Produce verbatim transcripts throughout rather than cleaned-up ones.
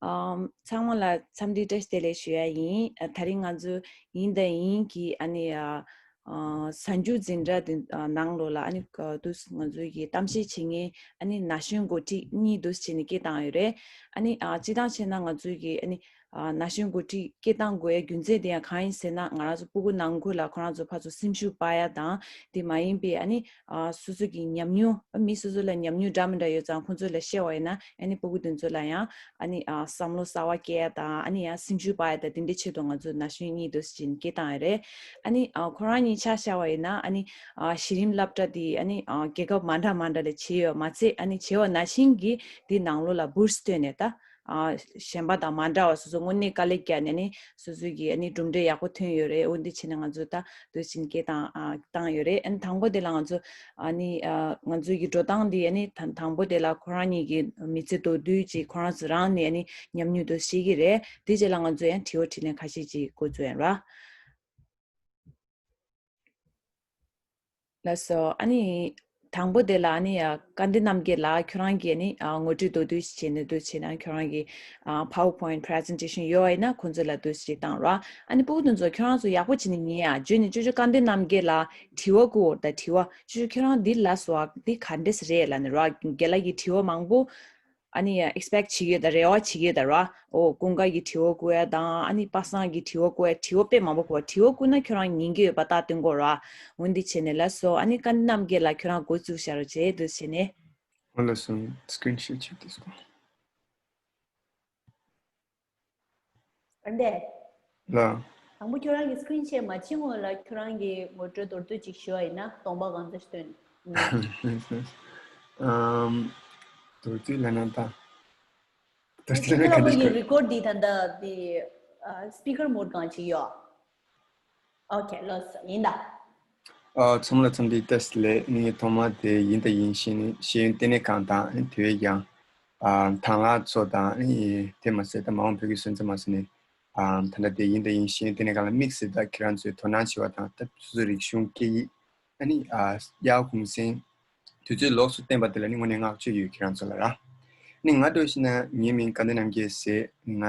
ཨམ། ཚང་མ་ལ་འཚམས་འདྲི་བཀྲ་ཤིས་བདེ་ལེགས་ཞུ་ཡ་ཡིན། ཨ། དེ་རིང་ང་ཚོ་ཡིན་དང་ཡིན་གྱི་ཨ་ནི་ཨ་ཨ་གཟའ་མཇུག་འཛིན་གྲྭ་དེ་ཨ་ནང་ལོགས་ལ་ཨ་ནི་ཨ་དུས་ང་ཚོའི་གི་གཏམ་བཤད་བྱེད་མཁན་ཨ་ནི་ན་གཞོན་འགོ་ཁྲིད་གཉིས་འདུག་སེ་བྱས་ནས་སྐད་བཏང་ཡོད་རེད། ཨ་ནི་ཨ་སྤྱིར་བཏང་བྱས་ན་ང་ཚོའི་གི་ཨ་ནི་ཨ་ན་གཞོན་འགོ་ཁྲིད་སྐད་བཏང་དགོས་ཡ་རྒྱུ་མཚན་དེ་ཡང་གང་ཡིན་ཟེར་ན། ང་རང་ཚོ་སྤུ་གུ་ནང་ཁུལ་ལ་ཁོ་རང་ཚོ་ཕར་ཚུར་སེམས་ཤུགས་སྤར་ཡ་དང་། དེ་མ་ཡིན་པའི་ཨ་ནི་ཨ་སོ་སོ་གི་ཉམས་མྱོང་། མི་སོ་སོ་ལ་ཉམས་མྱོང་འདྲ་མི་འདྲ་ཡོད་ཙང་། ཁོང་ཚོ་ལ་བཤད་པ་ཡིན་ན་ཨ་ནི་སྤུ་གུ་དེ་ཚོ་ལ་ཡང་ཨ་ནི་ཨ་བསམ་བློ་གསར་པ་སྐྱེ་ཡ་དང་། ཨ་ནི་ཡང་སེམས་ཤུགས་སྤར་ཡ་དང་། དེ་འདྲའི་ཆེད་དུ་ང་ཚོ་ན་གཞོན་གཉིས་འདུག་སེ་བྱས་ནས་སྐད་བཏང་ཡ་རེད། ཨ་ནི་ཨ་ཁོ་རང་གཉིས་ཆ་བཞག་པ་ཡིན་ན་ཨ་ནི་ཨ་གཞི་རིམ་སློབ་གྲྭ་དེ་ཨ་ནི་ཨ་རྒྱལ་ཁབ་མ་འདྲ་མ་འདྲ་ལ་བྱས་ཡོད་མ་ཚད། ཨ་ནི་བྱས་པ་ནང་བཞིན་གྱི་དེ་ནང་ལོགས་ལ་བུར་སི་བཏོན་ནས་ད། ཨ་གཞན་པ་དང་མ་འདྲ་བ། སོ་སོ་དངོས་གནས་དཀའ་ལས་བརྒྱབ་ནས་ནི་སོ་སོའི་གི་ཨ་ནི་གྲུབ་འབྲས་ཡག་པོ་ཐོན་ཡོད་རེད། འོ་འདི་བྱས་ན་ང་ཚོ་ད་དུས་ཕྱིན་སྐད་བཏང་ཨ་བཏང་ཡོད་རེད། ཨ་ནི་དང་པོ་དེ་ལ་ང་ཚོ་ཨ་ནི་ཨ་ང་ཚོའི་གི་འགྲོ་སྟངས་འདི་ཨ་ནི་ད་དང་པོ་དེ་ལ་ཁོ་རང་གཉིས་ཀྱི་མི་ཚེ་མདོར་བསྡུས་ཅིག་ཁོ་རང་ཚོ་རང་ནས་ཨ་ནི་ཉམས་མྱོང་དེ་བཤད་ཀྱི་རེད། དེ་རྗེས་ལ་ང་ཚོ་ཡང་དྲི་བ་དྲིས་ལན་ཁ་ཤས་ཅིག་འགོ་འཛུགས་ཡིན་ར། ལགས་སོ། ཨ་ནི་དང་པོ་དེ་ལ་ཨ་ནི་ཨ་དཀའ་ལྡན་རྣམ་རྒྱལ་ལགས། ཁྱོད་རང་གིས་ཨ་ནི་ཨ་ངོ་སྤྲོད་མདོར་བསྡུས་ཤིག་བྱས་ནས། འདུག་སེ་བྱས་ན་ཁྱོད་རང་གི་ཨ་PowerPoint presentation ཡོད་པ་ཡིན་ན་ཁོང་ཚོ་ལ་འདུག་སེ་བཏང་རོགས། ཨ་ནི་སྤུ་གུ་དེ་ཚོ་ཁྱོད་རང་ཚོ་ཡག་པོ་བྱས་ནས་ཉན་ཨ། བྱས་ནས་ཅོ་ཅོ་དཀའ་ལྡན་རྣམ་རྒྱལ་ལགས་དྲི་བ་བཀོད། ད་དྲི་བ་ཅོ་ཅོ་ཁྱོད་རང་འདི་ལ་སོགས་འདི་ག་འདྲས་རེད་ལབ་ནས་རོགས། རྒན་ལགས་ཀྱིས་དྲི་བ་མང་པོ་ཨ་ནི་ཡ་expect བྱེད་ཀྱི་ཡོད་ད། རེ་བ་བྱེད་ཀྱི་ཡོད་ད་ར། ཨོ་ཀུན་དགའ་གི་དྲི་བ་བཀོད་ཡ་དང་། ཨ་ནི་པ་སངས་ཀྱི་དྲི་བ་བཀོད་ཡ། དྲི་བ་དཔེ་མང་པོ་བཀོད། དྲི་བ་བཀོད་ན་ཁྱོད་རང་ཉན་གྱི་ཡོད་པ་ད་སྟོན་དགོས་ར། འོ་འདི་བྱས་ནས་ལགས་སོ། ཨ་ནི་དཀའ་ལྡན་རྣམ་རྒྱལ་ལགས་ཁྱོད་རང་འགོ་བཙུགས་བཞག་རོགས་བྱེད། འདུག་སེ་བྱས་ནས། ཨོ་ལགས་སོ། screen share བྱེད་དུས་སོ། ཨ་འདས། ལགས། དང་པོ་ཁྱོད་རང་གི་screen share མ་བྱེད་སྔོན་ལ་ཁྱོད་རང་གི་ངོ་སྤྲོད་མདོར་བསྡུས་ཅིག་ཞུ་བ་ཡིན་ན་གདོང་པ་གང་འཚམ་ཞིག་སྟོན། ཨམ། མདོར་བསྡུས་ལབ་ན་ད། མདོར་བསྡུས་ལབ་ན་ག་འདྲ་ཞིག་རེད། record འདི་ད་ལྟ་འདི་ཨ་speaker mode སྒང་ཅིག་ཡོད། ཨོ་ཁེ། ལགས་སོ། ཡིན་ད། ཨ་ཚང་མ་ལ་འཚམས་འདྲི་བཀྲ་ཤིས་བདེ་ལེགས། ངས་ཐོག་མ་དེ་ཡིན་དང་ཡིན་ཤེས་ནས་ཤེས་ཡོན་ལྟེ་གནས་ཁང་དང་། དེ་བས་ཀྱང་ཨ་དང་བླངས་ཚོ་དང་། ཨ་དེ་མ་ཟད་ད་མ་འོངས་བོད་ཀྱི་སོན་རྩ་མ་ཟིན་ནས་ཨ་ད་ལྟ་དེ་ཡིན་དང་ཡིན་ཤེས་ཡོན་ལྟེ་གནས་ཁང་ལ་དམིགས་བསལ་ད་ཁྱེད་རང་ཚོས་དོ་སྣང་བྱེད་པ་དང་། ད་སོ་སོའི་རིག་གཞུང་སྐད་ཡིག་ཨ་ནི་ཨ་དབྱར་གུང་སེང་དུས་ཚོད་ལོགས་སུ་བསྟན་པ་དེ་ལ་ནི་དངོས་གནས་བསྔགས་བརྗོད་ཡོད་ཁྱེད་རང་ཚོ་ལ་ར། ནི་ང་འདྲ་བོ་ཞིག་ན་ངའི་མིང་དཀའ་ལྡན་རྣམ་རྒྱལ་ཟེར། ང་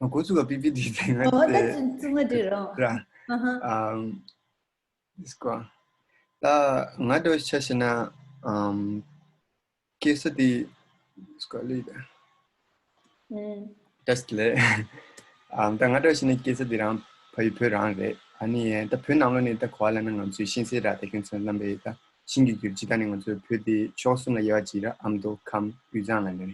ང་འགོ་བཙུགས་པ་པི་པི་ཊི་དེ་ང་ཨོ་ད་དེ་ཙུ་ཙུ་ང་འདྲི་རང་ར། ཨ་ཧ། ཨམ། ཨིས་ཀོ། ད་ང་འདྲ་བོ་ཞིག་ཆ་བཞག་ན། ཨམ། སྐྱེས་ས་དེ་ཨིས་ཀོ་ལི་ད། ཨུམ། ད་ལེ། ཨམ། ད་ང་འདྲ་བོ་ཞིག་ན་སྐྱེས་ས་དེ་རང་ཕ་ཡུལ་བོད་རང་རེད། ཨ་ནི་ད་བོད་ནང་ལོགས་ནས་ད་ག་པར་ལབ་ན་ང་ཚོའི་ཤིང་གསེབ་ར། ད་ཁྱོད་ཚོ་ལབ་པའི་ད་ཤིང་གི་རྒྱུད་སྤྱིར་བཏང་ནས་ང་ཚོའི་བོད་དེ་ཕྱོགས་གསུམ་ལ་དབྱེ་བ་གཅིག་ར། ཨ་མདོ་ཁམས་དབུས་གཙང་ལབ་ནས།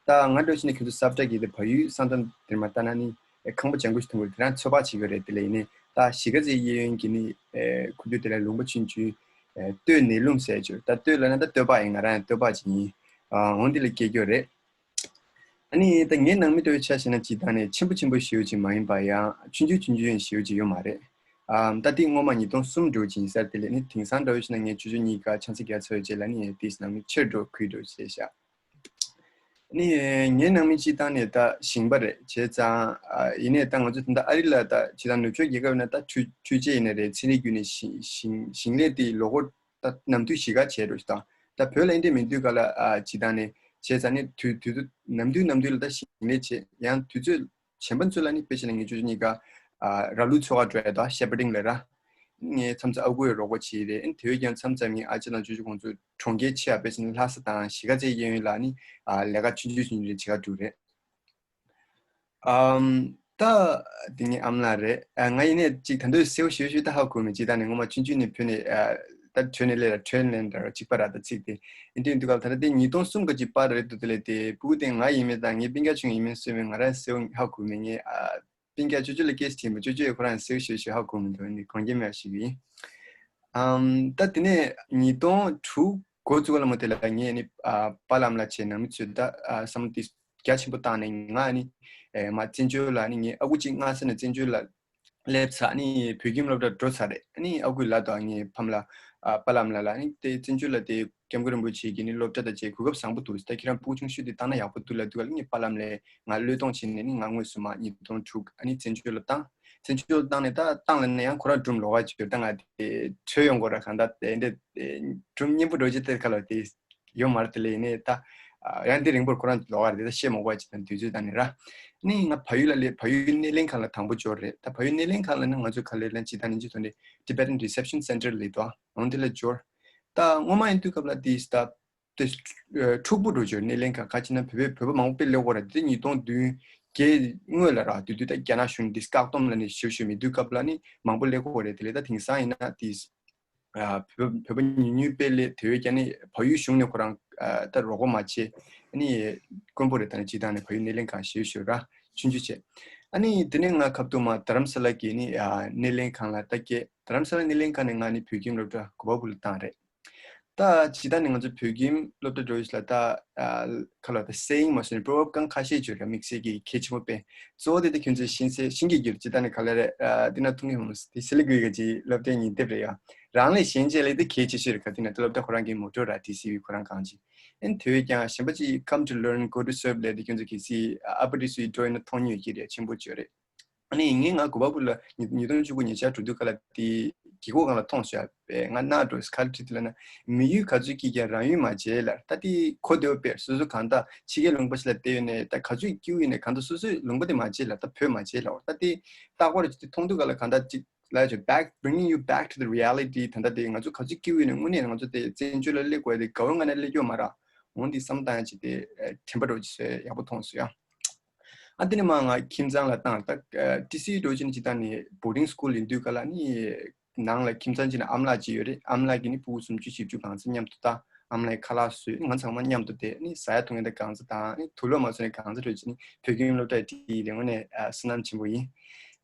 ད་ང་འདྲ་བོ་ཞིག་ན་ཁྱོད་ཚོ་ས་བཀྲ་གི་དེ་བལ་ཡུལ་ས་མཚམས་དེར་མ་ལྟ་ན་ནི་ཨེ་ཁང་པ་ལྗང་ཁུ་ཞིག་མཐོང་གི་རེད། དེ་རང་ཚོད་དཔག་བྱེད་ཀྱི་རེད། དེ་ལས་ཡིན་ནའི་ད་གཞིས་ཀ་རྩེའི་གཡས་གཡོན་གྱི་ནི་ཨེ་ཁུ་རྡུལ་དེ་ལ་ལུང་པ་ཆུང་ཆུང་ཨེ་སྟོད་ནས་ལུང་ཟེར་ཆོག་ད་སྟོད་ལབ་ན་ད་སྟོད་པ་ཡིན། ང་རང་ཡང་སྟོད་པ་ཅིག་ཡིན། ཨ་འོ་འདི་ལ་སྐྱེས་ཀྱི་ཡོད་རེད། ཨ་ནི་ད་ངའི་ནང་མི་འདྲ་བོའི་ཆ་བཞག་ན་སྤྱིར་བཏང་ནས་ཆེན་པོ་ཆེན་པོ་ཞེ་པོ་ཅིག་མ་ཡིན་པ་ཡང་ཆུང་ཆུང་ཆུང་ཆུང་ཞེ་པོ་ཅིག་ཡོད་མ་རེད། ཨ་ད་དེ་སྔོན་མ་ཉིས་སྟོང་གསུམ་འདྲ་བོ་ཅིག་ཡིན་ས་རེད། དེ་ལས་ནི་དེང་སང་འདྲ་བོ་ཞིག་ན་ངའི་ཆུང་ཆུང་གཉིས་ཀ་ཆང་ས་རྒྱག་ཚར་བའི་རྗེས་ལ་ནི་དེའི་ནང་མི་ཆེར་འགྲོ་ཁུལ་འགྲོ་བྱས་ཤག་ནི་ངའི་ནང་མི་སྤྱིར་བཏང་ནས་ད་ཞིང་པ་རེད། བྱས་ཙང་ཨ་ཡིན་ནའི་ད་ང་ཚོ་ད་ལྟ་ཨ་རི་ལ་ད་བྱས་ཙང་ནུབ་ཕྱོགས་རྒྱལ་ཁབ་ཡིན་ན་ད་འཕྲུལ་འཕྲུལ་ཆས་ཡིན་ན་རེད། ཚན་རིག་བརྒྱུད་ནས་ཞིང་ཞིང་ཞིང་ལས་དེ་ལོ་འཁོར་ད་ནམ་དུས་གཞིས་ཀ་བྱས་འགྲོ་ཞིག་དང་། ད་བོད་ལ་ཨེ་འདྲས་མི་འདུག་ག་ལ། ཨ་སྤྱིར་བཏང་ནས་བྱས་ཙང་ནི་དུས་དུས་དུས་ནམ་དུས་ནམ་དུས་ལ་ད་ཞིང་ལས་བྱས། ཡང་དུས་ཚོད་གཞན་པ་ཚོ་ལ་ནི་དཔེ་བྱས་ན་ངའི་ཆུང་ཆུང་གཉིས་ཀ་ཨ་ར་ལུག་འཚོ་ག་འགྲོ་ཡ་དང་ཤེ་པར་ཌིང་ལ་ར། ངས་མཚམས་མཚམས་ཨ་ཁུ་ཡི་རོགས་པ་བྱེད་ཀྱི་རེད། དེ་བས་ཀྱང་མཚམས་མཚམས་ངའི་ཨ་ཅག་དང་ཅོ་ཅོ་ཁོང་ཚོ་གྲོང་ཁྱེར་ཆེ་བ་དཔེ་བྱས་ན་ལྷ་ས་དང་གཞིས་ཀ་རྩེའི་གཡས་གཡོན་ལ་ནི་ཨ་ལས་ཀ་ཆུང་ཆུང་ཆུང་ཆུང་རེ་བྱེད་ག་འགྲོ་རེད། ཨམ། ད་དེ་ངའི་ཨ་མ་ལགས་རེད། ཨ་ང་ཡིན་ནའི་ཅིག་ད་དུང་གསལ་པོ་ཞེ་པོ་ཞེ་པོ་ད་ཧ་གོ་མེད། ཅིག་ད་ནི་སྔོན་མ་ཆུང་ཆུང་ནས་བོད་ནས་ཨ་ད་བྲོས་ནས་སླེབས་ལ་བྲོས་ནས་སླེབས་འདྲ་བ་གཅིག་པ་ར། ད་ཚིག་དེ་ཨེ་འདྲས་འདུག་ག་ལ། ད་ལྟ་དེ་ཉིས་སྟོང་གསུམ་ག་ཅིག་པར་རེད་འདུག་དེ་ལས་དེ་སྤུ་གུ་དེ་ང་ཡིན་མིན་དང་ངའི་སྤུན་ཀྱག་ཆུང་ཡིན་མིན་སུ་ཡིན་མིན་ང་རང་གསལ་པོ་ཧ་གོ་མེད། ངས་ཨ་སྤུན་ཀྱག་ཅོ་ཅོ་ལ་སྐད་ཆ་དྲིས་པ། ཅོ་ཅོ་ཡིས་ཁོ་རང་གསལ་པོ་ཞེ་པོ་ཞེ་པོ་ཧ་གོ་མི་འདུག་ཨ་ནི་དགོངས་འགལ་མེད་པ་ཞུ་གི་ཡིན། ཨམ། ད་དེ་ནས་ཉིས་སྟོང་དྲུག་འགོ་བཙུགས་པ་ལ་མོ་དེ་ལ་ངས་ནི་ཨ་པཱ་ལགས་ལ་བྱས་ནང་མི་ཚོས་ད་ཨ་བསམ་བློ་དེ་རྒྱ་ཆེན་པོ་བཏང་ནས་ང་ནི་ཨེ་མ་བཙན་བྱོལ་ལ་ནི་ངའི་ཨ་ཁུ་གཅིག་སྔ་ས་ནས་བཙན་བྱོལ་ལ་སླེབས་ཚར། ནི་བོད་ཁྱིམ་སློབ་གྲྭར་འགྲོ་ཚར་རེད། ནི་ཨ་ཁུས་ལབ་དང་ངའི་ཕ་མ་ལ་ཨ་པཱ་ལགས་ལ་ལ་ནི་དེ་བཙན་བྱོལ་ལ་དེ་སྐྱབས་མགོན་རིན་པོ་ཆེ་གིས་ནི་སློབ་གྲྭ་དང་བཅས་གོ་སྐབས་བཟང་པོ་འདུག་ད་ཁྱེད་རང་སྤུ་གུ་ཆུང་ཤོས་དེ་བཏང་ན་ཡག་པོ་འདུག་ལབ་དུས་ག་ལ་ངའི་པཱ་ལགས་ལ་ང་བློས་གཏོང་བྱས་ནས་ནི་ང་དངོས་སུ་མ་ཉིས་སྟོང་དྲུག་ཨ་ནི་བཙན་བྱོལ་ལ་བཏང་། བཙན་བྱོལ་བཏང་ནས་ད་བཏང་ལབ་ན་ཡང་ཁོ་རང་སྒྲུང་ལོགས་ཀ་བྱོས། ད་ང་དེ་བྲོས་ཡོང་དགོས་ར། གང་ལྟར་དེ་འདྲ་སྒྲུང་སྙན་པོ་འགྲོ་རྒྱུ་དེ་ཁ་ལ་དེ་ཡོད་མ་རེད། དེ་ལས་ཡིན་ནའི་ད་ ཡང་འདི་རིང་པོར་ཁོ་རང་ལོག་ག་རེད། ད་བཤད་མ་དགོས་པ་ཅིག་དང་དུས་ཚོད་དང་ནི་ར། ནི་ང་བལ་ཡུལ་ལ་སླེབས། བལ་ཡུལ་སྣེ་ལེན་ཁང་ལ་དང་པོ་འབྱོར་རེད། ད་བལ་ཡུལ་སྣེ་ལེན་ཁང་ལ་ནི་ང་ཚོ་ག་ལེར་ལན་ཅི་ད་ནི་ཅི་ཐོན་རེད། Tibetan Reception Center ལ་དོ་འོང་དེ་ལ་འབྱོར། ད་སྔོན་མ་ཡིན་དུས་སྐབས་ལ་དེ་ད་དེ་འཁྲུག་པོ་འགྲོ་འབྱོར་སྣེ་ལེན་ཁང་ག་ཅི་ན་བོད་པའི་བོད་པ་མང་པོ་དཔེ་སླེབས་ཀྱི་ཡོད་རེད། དེ་ཉིས་སྟོང་བདུན་བརྒྱད་སྔོན་ལ་ར། དེ་དུས་ད་རྒྱ་ནག་གཞུང་འདི་བཀག་སྡོམ་ལ་ནི་ཞུ་ཞུ་མི་དུས་སྐབས་ལ་ནི་མང་པོ་སླེབས་ཀྱི་ཡོད་རེད། དེ་ལས་ད་དེང་སང་ཡིན་ན་དེ་བོད་བོད་པ་ཉུང་ཉུང་དཔེ་ལས་དེ་བས་ཀྱང་ནི་བལ་ཡུལ་གཞུང་ནས་ཁོ་རང་ད་རོགས་པ་མ་བྱེད། ཨ་ནི་དཀོན་པོ་རེད། ད་ནི་སྤྱི་བཏང་ནས་བལ་ཡུལ་སྣེ་ལེན་ཁང་ཞེས་ཞུ་ར་ཆུང་ཆུང་བྱས། ཨ་ནི་དེ་ནས་ང་ཁ་ཐུག་མ་དྷ་རམ་ས་ལ་གི་ནི་སྣེ་ལེན་ཁང་ལ་ད་སྐྱེས། དྷ་རམ་ས་ལ་སྣེ་ལེན་ཁང་ནས་ང་ནི་བོད་ཁྱིམ་སློབ་གྲྭ་གོ་པལ་པུར་ལ་བཏང་རེད། ད་སྤྱི་བཏང་ནས་ང་ཚོ་བོད་ཁྱིམ་སློབ་གྲྭ་འགྲོ་ཡུལ་ལ་ད་ཁ་ལ་ད་སེ་ཡིང་མ་སོང་ནས་པོ་རོབ་ཀང་ཁ་ཤས་བརྗོད་ར་དམིགས་བསལ་གྱི་གལ་ཆེན་པོ་དཔེ། གཙོ་བོ་དེ་ད་ཁྱོད་ཚོས་ཤེས་གསལ་ཤིང་གི་རྒྱུད་སྤྱི་བཏང་ནས་ག་ལ་རེད། དེ་ན་ཐུང་ངེ་མོ་དེ་སེ་ལི་གུའི་ག་ཅི་སློབ་གྲྭའི་ཉིན་དེབ་རེད་ཡ། རང་ལས་གཞན་གཅེས་ལས་དེ་གལ་ཆེ་ཤོས་རེད། ག་དེ་ན་ད་སློབ་གྲྭ་ཁོ་རང་གི་མོ་ཊོ་ར་ཊི་སི་བི་ཁོ་རང་གང་ཅི། ཨན་དེ་བས་ཀྱང་གཞན་པ་ཅིག་come to learn, go to serve ལས་དེ་ཁྱོད་ཚོ་གལ་སྲིད་ཨ་པ་ཊི་སུའི་འགྲོ་ཡིན་ན་མཐོང་མྱོང་གི་རེད། ཆེན་པོ་བརྗོད་རེད། ཨ་ནི་ངས་ང་གོ་པལ་པུར་ལ་ཉིས་ཉིས་སྟོང་བཅུ་དགུ་ཉེ་ཆར་འགྲོ་དུས་ག་ལ་དེ་རྒྱལ་ཁབ་སྒང་ལ་མཐོང་ཤག་པས། ང་ནག་འགྲོ་སི་ཁ་ལ་ཁྲིད་དུ་ལ་ན་མི་ཡུལ་ག་ཚོད་སྐྱིད་ཀྱང་རང་ཡུལ་མ་བརྗེད་ལ། ད་དེ་གོ་བདེ་བ་དཔེར་སོ་སོ་གང་ལྟར་ཕྱི་རྒྱལ་ལུང་པ་ཞིག་ལ་བསྡད་ཡོད་ནས་ད་ག་ཚོད་སྐྱིད་པོ་ཡིན་ནས་གང་ལྟར་སོ་སོའི་ལུང་པ་དེ་མ་བརྗེད་ལ། ད་བོད་མ་བརྗེད་ལ། ད་དེ་རྟག་པར་ཅིག་མཐོང་དུས་ག་ལ་གང་ལྟར་ཅིག་ལ་ཅིག་back, bringing you back to the reality ད་ལྟ་དེ་ང་ཚོ་ག་ཚོད་སྐྱིད་པོ་ཡིན་ནས་དངོས་གནས་ང་ཚོ་དེ་བཙན་བྱོལ་ལ་སླེབས་དགོས་དེ་དགའ་བོ་ང་ནས་སླེབས་ཀྱི་ཡོད་མ་རེད། འོང་དེ་བསམ་བཏང་ཡ་ཅིག་དེ་དྲན་པ་འགྲོ་ཅིག་བཟོས་ཡག་པོ་མཐོང་སོང་ཡ། ཨ་དེ་ནས་མ་ང་ཁྱིམ་ཚང་ལ་བཏང་། ད་ཊི་སི་ཡུ་འགྲོ་ཅི་ནས་ཅི་ད་ནི་boarding school ཡིན་དུས་ག་ལ་ནི་ནང་ལ་ཁྱིམ་ཚང་ཅིག་ནས་ཨ་མ་ལགས་ཅིག་ཡོད་རེད། ཨ་མ་ལགས་ཀྱིས་ནི་ཕྲུ་གུ་སུམ་ཅུ་བཞི་བཅུ་གང་ཚ་མཉམ་དུ་ད་ཨ་མ་ལགས་ཁ་ལག་བཟོས། ང་ཚང་མ་མཉམ་དུ་བསྡད་ནི་ཟ་ཡ་འཐུང་ཡ་ད་གང་ཚ་དང་ནི་དུག་ལོག་མ་བཟོས་ནས་གང་ཚ་འགྲོ་ཅི་ནི་བོད་ཁྱིམ་སློབ་གྲྭ་ཡི་དེ་དངོས་གནས་བསོད་ནམས་ཆེན་པོ་ཡིན།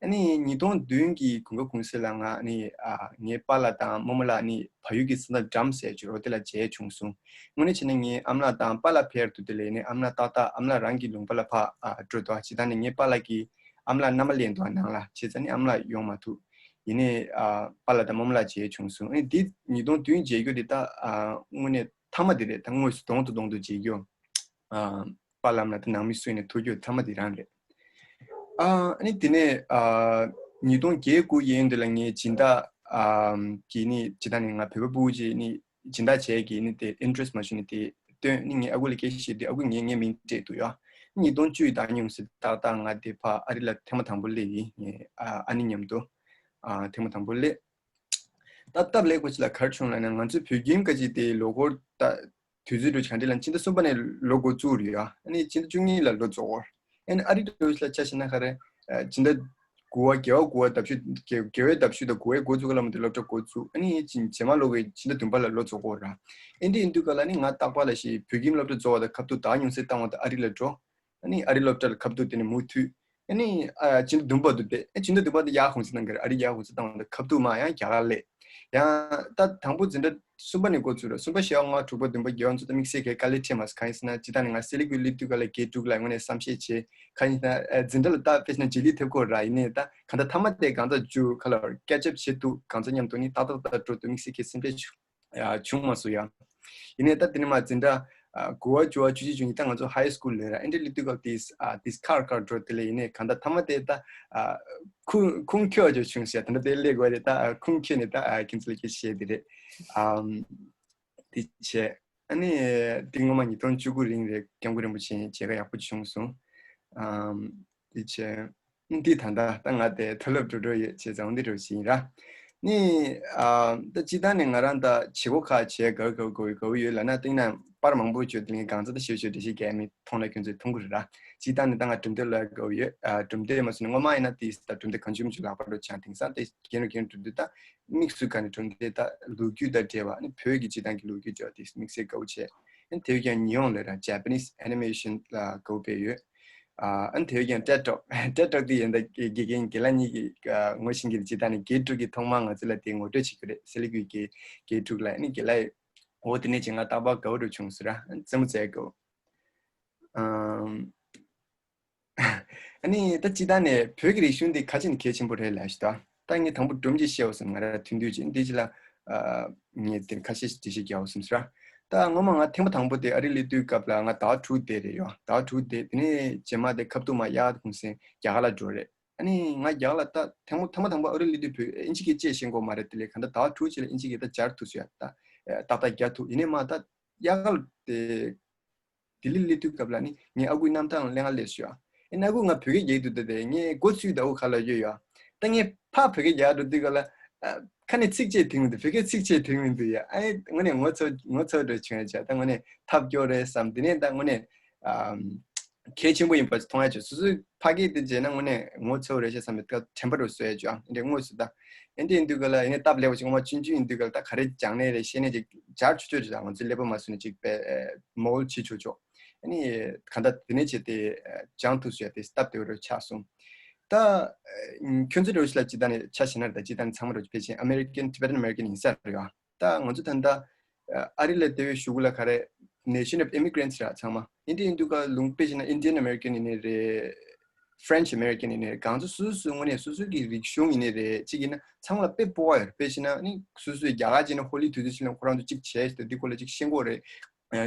ཨ་ནི་ཉིས་སྟོང་བདུན་གྱི་དགུན་ཁ་གུང་སེང་ལ་ང་ནི་ཨ་ངའི་པཱ་ལགས་དང་རྨོ་མོ་ལགས་ནི་བལ་ཡུལ་གྱི་ས་མཚམས་འགྲམ་ཟེར་ཅིག་རོ་དེ་ལ་མཇལ་བྱུང་སོང་། དངོས་གནས་བྱས་ན་ངའི་ཨ་མ་ལགས་དང་པཱ་ལགས་ཕེབས་དུས་དེ་ལ་ཡིན་ནའི་ཨ་མ་ལགས་ཏག་ཏག་ཨ་མ་ལགས་རང་གི་ལུང་པ་ལ་ཕར་ཨ་འགྲོ་འདུག་ཅི་ད་ནི་ངའི་པཱ་ལགས་ཀྱི་ཨ་མ་ལགས་མནའ་མ་ལེན་འདུག་ནང་ལ། བྱས་ཙང་ནི་ཨ་མ་ལགས་ཡོང་མ་ཐུབ། ཡིན་ནའི་ཨ་པཱ་ལགས་དང་རྨོ་མོ་ལགས་མཇལ་བྱུང་སོང་། ཨ་ནི་འདི་ཉིས་སྟོང་བདུན་མཇལ་རྒྱུ་དེ་ད་ཨ་དངོས་གནས་མཐའ་མ་དེ་རེད། ད་དངོས་སུ་གདོང་དང་གདོང་དུ་མཇལ་རྒྱུ། ཨ་པཱ་ལགས་ལ་ད་ནང་མི་སུ་ཡིན་ནའི་ཐུག་རྒྱུ་མཐའ་མ་དེ་རང་རེད། ཨ་ཨ་ནི་དེ་ནས་ཨ་ཉིས་སྟོང་བརྒྱད་དགུ་ཡན་དུ་ལ་ངའི་སྦྱིན་བདག་ཨ་གི་ནི་ཇི་ལྟར་ནི་ང་བོད་པ་ཕྲུ་གུ་ཅིག་ནི་སྦྱིན་བདག་བྱས་ཀྱི་ནི་དེ་interest མ་ཞུ་ནི་དེ་སྟོན་ནི་ངའི་ཨ་ཁུ་ལ་སྐད་ཆ་བཤད་དུས་ཨ་ཁུ་ངའི་ངའི་མིང་སྤྲད་འདུག་ཡ། ཉིས་སྟོང་བཅུ་ཡི་ཟླ་ཉུང་སི་ཏག་ཏག་ང་དེ་ཕ་ཨ་རི་ལ་ཐེངས་མ་དང་པོ་སླེབས་ཡིན། ངའི་ཨ་ཨ་ནེ་མཉམ་དུ་ཨ་ཐེངས་མ་དང་པོ་སླེབས། ད་སྟབས་ལེགས་པོ་ཅིག་ལ་ག་རེ་བྱུང་ལབ་ན་ང་ཚོའི་བོད་ཁྱིམ་ག་ཅིག་དེ་ལོ་འཁོར་ད་དུས་ཚོད་འགྲོ་ག་འདྲ་ལ་སྤྱི་ཟླ་གསུམ་པ་ནས་ལོ་འགོ་བཙུགས་རེད་ཡ། ཨ་ནི་སྤྱི་ཟླ་བཅུ་གཉིས་ལ་ལོ་རྫོགས་འོར། ཨ་ནི་ཨ་རི་འགྲོ་ལ་ཆ་བཞག་ན་ག་རེ། ཨ་སྤྱི་ཟླ་དགུ་པ་རྒྱལ་བ་དགུ་པ་ཟླ་བཞུད་རྒྱལ་རྒྱལ་བའི་ཟླ་བཞུད་དང་དགུ་པའི་འགོ་བཙུགས་ག་ལ་མ་དེ་སློབ་གྲྭ་འགོ་བཙུགས། ཨ་ནི་ཅིན་རྗེས་མ་ལོ་གི་སྤྱི་ཟླ་བདུན་པ་ལ་ལོ་རྫོགས་འོར་ར། ཨ་འདི་ཡིན་དུས་ག་ལ་ནི་ང་རྟག་པར་ལ་ཞིག་བོད་ཁྱིམ་སློབ་གྲྭ་རྫོགས་པ་དང་ཁ་ཐུག་ཟླ་ཉུང་སེ་བཏང་བ་དང་ཨ་རི་ལ་འགྲོ། ཨ་ནི་ཨ་རི་སློབ་གྲྭ་ལ་ཁ་ཐུག་དེ་ནས་མུ་མཐུད། ཨ་ནི་ཨ་སྤྱི་ཟླ་བདུན་པ་དུ་བསྡད། ཨ་སྤྱི་ཟླ་བདུན་པ་དུ་ཡར་གུང་སེང་གནང་གི་རེད། ཨ་རི་ཡར་གུང་སེང་བཏང་བ་དང་ཁ་ཐུག་མ་ཡང་རྒྱ་གར་སླེབས། ཡང་ད་དང་པོ་འཛིན་གྲྭ་གསུམ་པ་ནས་འགོ་བཙུགས་རེད། གསུམ་པ་བཞི་པ་ལྔ་པ་དྲུག་པ་བདུན་པ་བརྒྱད་པ་ཚོ་ད་དམིགས་བསལ་གྱི་དཀའ་ལས་འཕྲད་མ་སོང་། གང་ཡིན་ཟེར་ན་སྤྱི་བཏང་ནས་ང་སེ་ལི་ཀུའི་སླེབས་དུས་ག་ལ་དགེ་ཕྲུག་ལ་དངོས་གནས་བསམ་ཤེས་བྱས། གང་ཡིན་ཟེར་ན་ཨ་འཛིན་གྲྭ་ལ་ད་དཔེ་བྱས་ན་རྗེས་ལུས་ཐེབས་ཀྱི་ཡོད་ར། ཡིན་ནའི་ད་གང་ལྟར་མཐའ་མ་དེ་གང་ལྟར་མཇུག་ག་ལ་catch up བྱེད་ཐུབ། གང་ཚ་མཉམ་དུ་ནི་ཏག་ཏག་ཏག་འགྲོ་ཐུབ་དམིགས་བསལ་གྱི་སེམས་ཁྲལ་བྱུང་། ཡ་བྱུང་མ་སོང་ཡ། ཡིན་ནའི་ད་དེ་ནས་མ་འཛིན་གྲྭ་ཨ་དགུ་པ་བཅུ་པ་བཅུ་གཅིག་བཅུ་གཉིས་ད་ང་ཚོ་high school ལོས་ར། ཨེ་འདྲ་སླེབས་དུས་སྐབས་དེ་ཨ་དེ་ཁར་ཁར་འགྲོ་དེ་ལས་ཡིན་ནའི་གང་ལྟར་མཐའ་མ་དེ་ད་ཨ་ཁུངས་ཁུངས་འཁྱོལ་བ་ཅིག་བྱུང་ཟེར། ད་ལྟ་དེ་སླེབས་དགོས་རེད། ད་ཨ་ཁུངས་འཁྱོལ་ནས་ད་ཨ་ཁྱེད་ཚོ་ལ་སྐད་ཆ་བཤད་དེ་རེད། ཨམ། དེ་བྱས། ཨ་ནི་དེ་སྔོན་མ་ཉིས་སྟོང་བཅུ་དགུ་རིང་རེད། སྐྱབས་མགོན་རིན་པོ་ཆེ་མཇལ་ཁ་ཡག་པོ་བྱུང་སོང་། ཨམ། དེ་བྱས། འདི་ད་ལྟ་ད་ང་དེ་མཐོ་སློབ་འགྲོ་འགྲོ་ཡོད་བྱས་ཙང་འདི་འགྲོ་བཞིན་ར། ནི་ཨ་ད་སྤྱི་བཏང་ནས་ང་རང་ད་བྱེད་སྒོ་ཁག་བྱས་དགའ་དགའ་དགའ་དགའ་ཡོད་ལབ་ན། སྟེང་ན་པར་མང་པོ་བཅོས་དེ་ལས་གང་ཚ་ད་ཞེ་པོ་ཞེ་པོ་འགྲེལ་བཤད་རྒྱག་མི་མཐོང་ན་ཁྱོད་ཚོས་མཐོང་གི་རེད་ར། སྤྱི་བཏང་ནས་ད་ང་གྲུབ་འབྲས་ལ་དགའ་ཡོད། ཨ་གྲུབ་འབྲས་མ་སོང་ན་སྔོན་མ་ཡིན་ན་དེ་ད་གྲུབ་འབྲས་གང་བྱུང་མ་བྱུང་ལག་པ་འགྲོ་ཆང་དེང་སང་དེ་རྒན་རུ་རྒན་རུ་འགྲོ་དུས་ད་དམིགས་སུ་བཀར་ནས་གྲུབ་འབྲས་ད་ལོ་རྒྱུས་དང་འབྲེལ་བ་ནི་བོད་ཀྱི་སྤྱི་བཏང་གི་ལོ་རྒྱུས་འབྲེལ་བ་དེ་དམིགས་བསལ་དགའ་བོ་བྱས། ཨ་ནི་དེ་བས་ཀྱང་ཉི་ཧོང་ལ་ར་Japanese animation ལ་དགའ་བོ་དཔེ་ཡོད། ཨ་ཨ་ནི་དེ་བས་ཀྱང་TED Talk TED Talk དེ་ཡིན་ད་དགེ་དགེ་རྒན་དགེ་ལགས་གཉིས་ཀྱིས་ཨ་ངོ་ཤེས་ཀྱི་རེད། སྤྱི་བཏང་ནས་དགེ་ཕྲུག་གིས་ཐོག་མར་ང་ཚོ་ལ་དེ་ངོ་སྤྲོད་བྱེད་ཀྱི་རེད། སེ་ལི་ཀུའི་དགེ་དགེ་ཕྲུག་ལ་ཨ་ནི་དགེ་ལགས་འོ་དེ་ནས་ཅིག་ང་རྟག་པར་དགའ་བོ་འགྲོ་བྱུང་ཟེར་ར། ཨ་ནི་རྩེད་མོ་རྩེ་དགའ་བོ། ཨམ། ཨ་ནི་ད་སྤྱི་བཏང་ནས་བོད་ཀྱི་རིག་གཞུང་འདི་ག་ཅིག་ནས་གལ་ཆེན་པོ་རེད་ལབ་ཞུ་ད། ད་ངས་དང་པོ་སྒྲོམ་གྱིས་བཤད་འོ་བསམ། ང་ར་ཐུང་ཐུང་ཅིག་འདི་ཅི་ལ་ཨ་ངས་དེར་ཁ་ཤས་ཤིག་འགྲེལ་བཤད་རྒྱག་འོ་བསམ་ཟེར། ད་སྔོན་མ་ང་ཐེངས་མ་དང་པོ་དེ་ཨ་རི་སླེབས་དུས་སྐབས་ལ་ང་ཟླ་བ་དྲུག་བསྡད་རེད་ཡོ། ཟླ་བ་དྲུག་བསྡད། དེ་ནས་རྗེས་མ་དེ་ཁ་ཐུག་མ་དབྱར་གུང་སེང་རྒྱ་གར་ལ་འགྲོ་རེད། ཨ་ནི་ང་རྒྱ་གར་ལ་ད་ཐེངས་མ་ཐེངས་མ་དང་པོ་ཨ་རི་སླེབས་དུས་བོད་ཨིན་ཇི་སྐད་བཤད་ཤེས་ཀྱི་ཡོད་མ་རེད། དེ་ལས་གང་ལྟར་ཟླ་བ་དྲུག་ཅིག་ལ་ཨིན་ཇི་སྐད་ད་སྦྱར་ཐུབ་སོང་ཡ། ད་ཏག་ཏག་རྒྱག་ཐུབ། ཡིན་ནའི་མ་ད་དབྱར་ཁ་དེ། ལྡི་ལི་སླེབས་དུས་སྐབས་ལ་ནི་ངའི་ཨ་ཁུའི་རྣམ་ཐར་ལ་གླེང་ག་སླེབས་སོང་ཡ། ཨེ་ན་ཨ་ཁུ་ང་བོད་སྐད་རྒྱག་གི་འདུག་ད་དེ་ངས་མགོ་ཚོས་ད་ཨ་ཁུ་ཁ་ལ་གཡོས་ཡ། ད་ངས་ཕར་བོད་སྐད་རྒྱག་འགྲོ་དུས་སྐབས་ལ་ཨ། ཁ་ནས་ཚིག་གཅིག་དྲན་མི་འདུག་བོད་སྐད་ཚིག་གཅིག་དྲན་མི་འདུག་ཡ། ཨེ་དངོས་གནས་ངོ་ཚ་ངོ་ཚ་འདྲ་བྱུང་ཡ་ཆ། ད་དངོས་གནས་ཐབས་སྐྱོ་རེད་བསམ། དེ་ནས་ད་དངོས་གནས་ཨམ། གལ་ཆེན་པོ་ཡིན་པ་མཐོང་ཡ་ཆ། སོ་སོའི་ཕ་སྐད་དེ་བརྗེད་ན་དངོས་གནས་ངོ་ཚ་བོ་རེད་ཤག་བསམ་པའི་ད་དྲན་པ་རུ་གསོ་ཡ་ཆ། ཨ་འདྲས་དངོས་སུ་ད་ཨེ་འདྲས་ཡིན་དུས་ག་ལ་ཡིན་ནའི་སྟབས་ལེགས་པ་ཞིག་ངོ་མ་ཆུང་ཆུང་ཡིན་དུས་ག་ལ་ད་ག་རེ་སྦྱང་ནའི་རེད་ཤེས་ནའི་ཅིག་སྦྱར་ཆོག་ཆོག་ཅིག་ང་ཚོའི་ཀླད་པ་མ་བཟོ་ནས་ཅིག་པའི་མོལ་བྱེད་ཆོག་ཆོག་ཨ་ནི་གང་ལྟར་དེ་ནས་བྱས་ཏེ་སྦྱང་ཐུབ་སོང་ཡ་དེ་སྟབས་བདེ་བོ་རུ་ཆགས་སོང་། ད་ཁྱོད་ཚོ་རེ་བ་ཞིག་ལ་ཅི་ད་ནས་ཆ་ཞེ་ན་ད་ཅི་ད་ནས་ཚང་མ་རུ་ཕལ་ཆེར་American Tibetan American ཡིན་ས་རེད་བ། ད་ང་ཚོ་ད་ལྟ་ཨ་རི་ལ་བསྡད་པའི་གཞུག་ལ་ག་རེ་nation of immigrants ར་ཚང་མ་ཡིན་དེ་ཡིན་དུས་ཀ་ལུང་པའི་ཞེ་ན་Indian American ཡིན་ནི་རེད། French American ཡིན་ནི་རེད། གང་ཚོ་སོ་སོ་སོ་དངོས་གནས་སོ་སོ་གི་རིག་གཞུང་ཡིན་ནི་རེད། གཅིག་ཡིན་ན་ཚང་མ་ལ་དཔེ་སྤོབས་པ་ཡོད་རེད། དཔེ་ཞེ་ན་ནི་སོ་སོའི་རྒྱ་གར་ཅིག་ན་ཧོ་ལི་དུས་ཚོད་ཅིག་ལ་ཁོ་རང་ཚོ་གཅིག་བྱས་ཏེ་འདི་སྐོར་ལ་གཅིག་ཤེས་དགོས་རེད།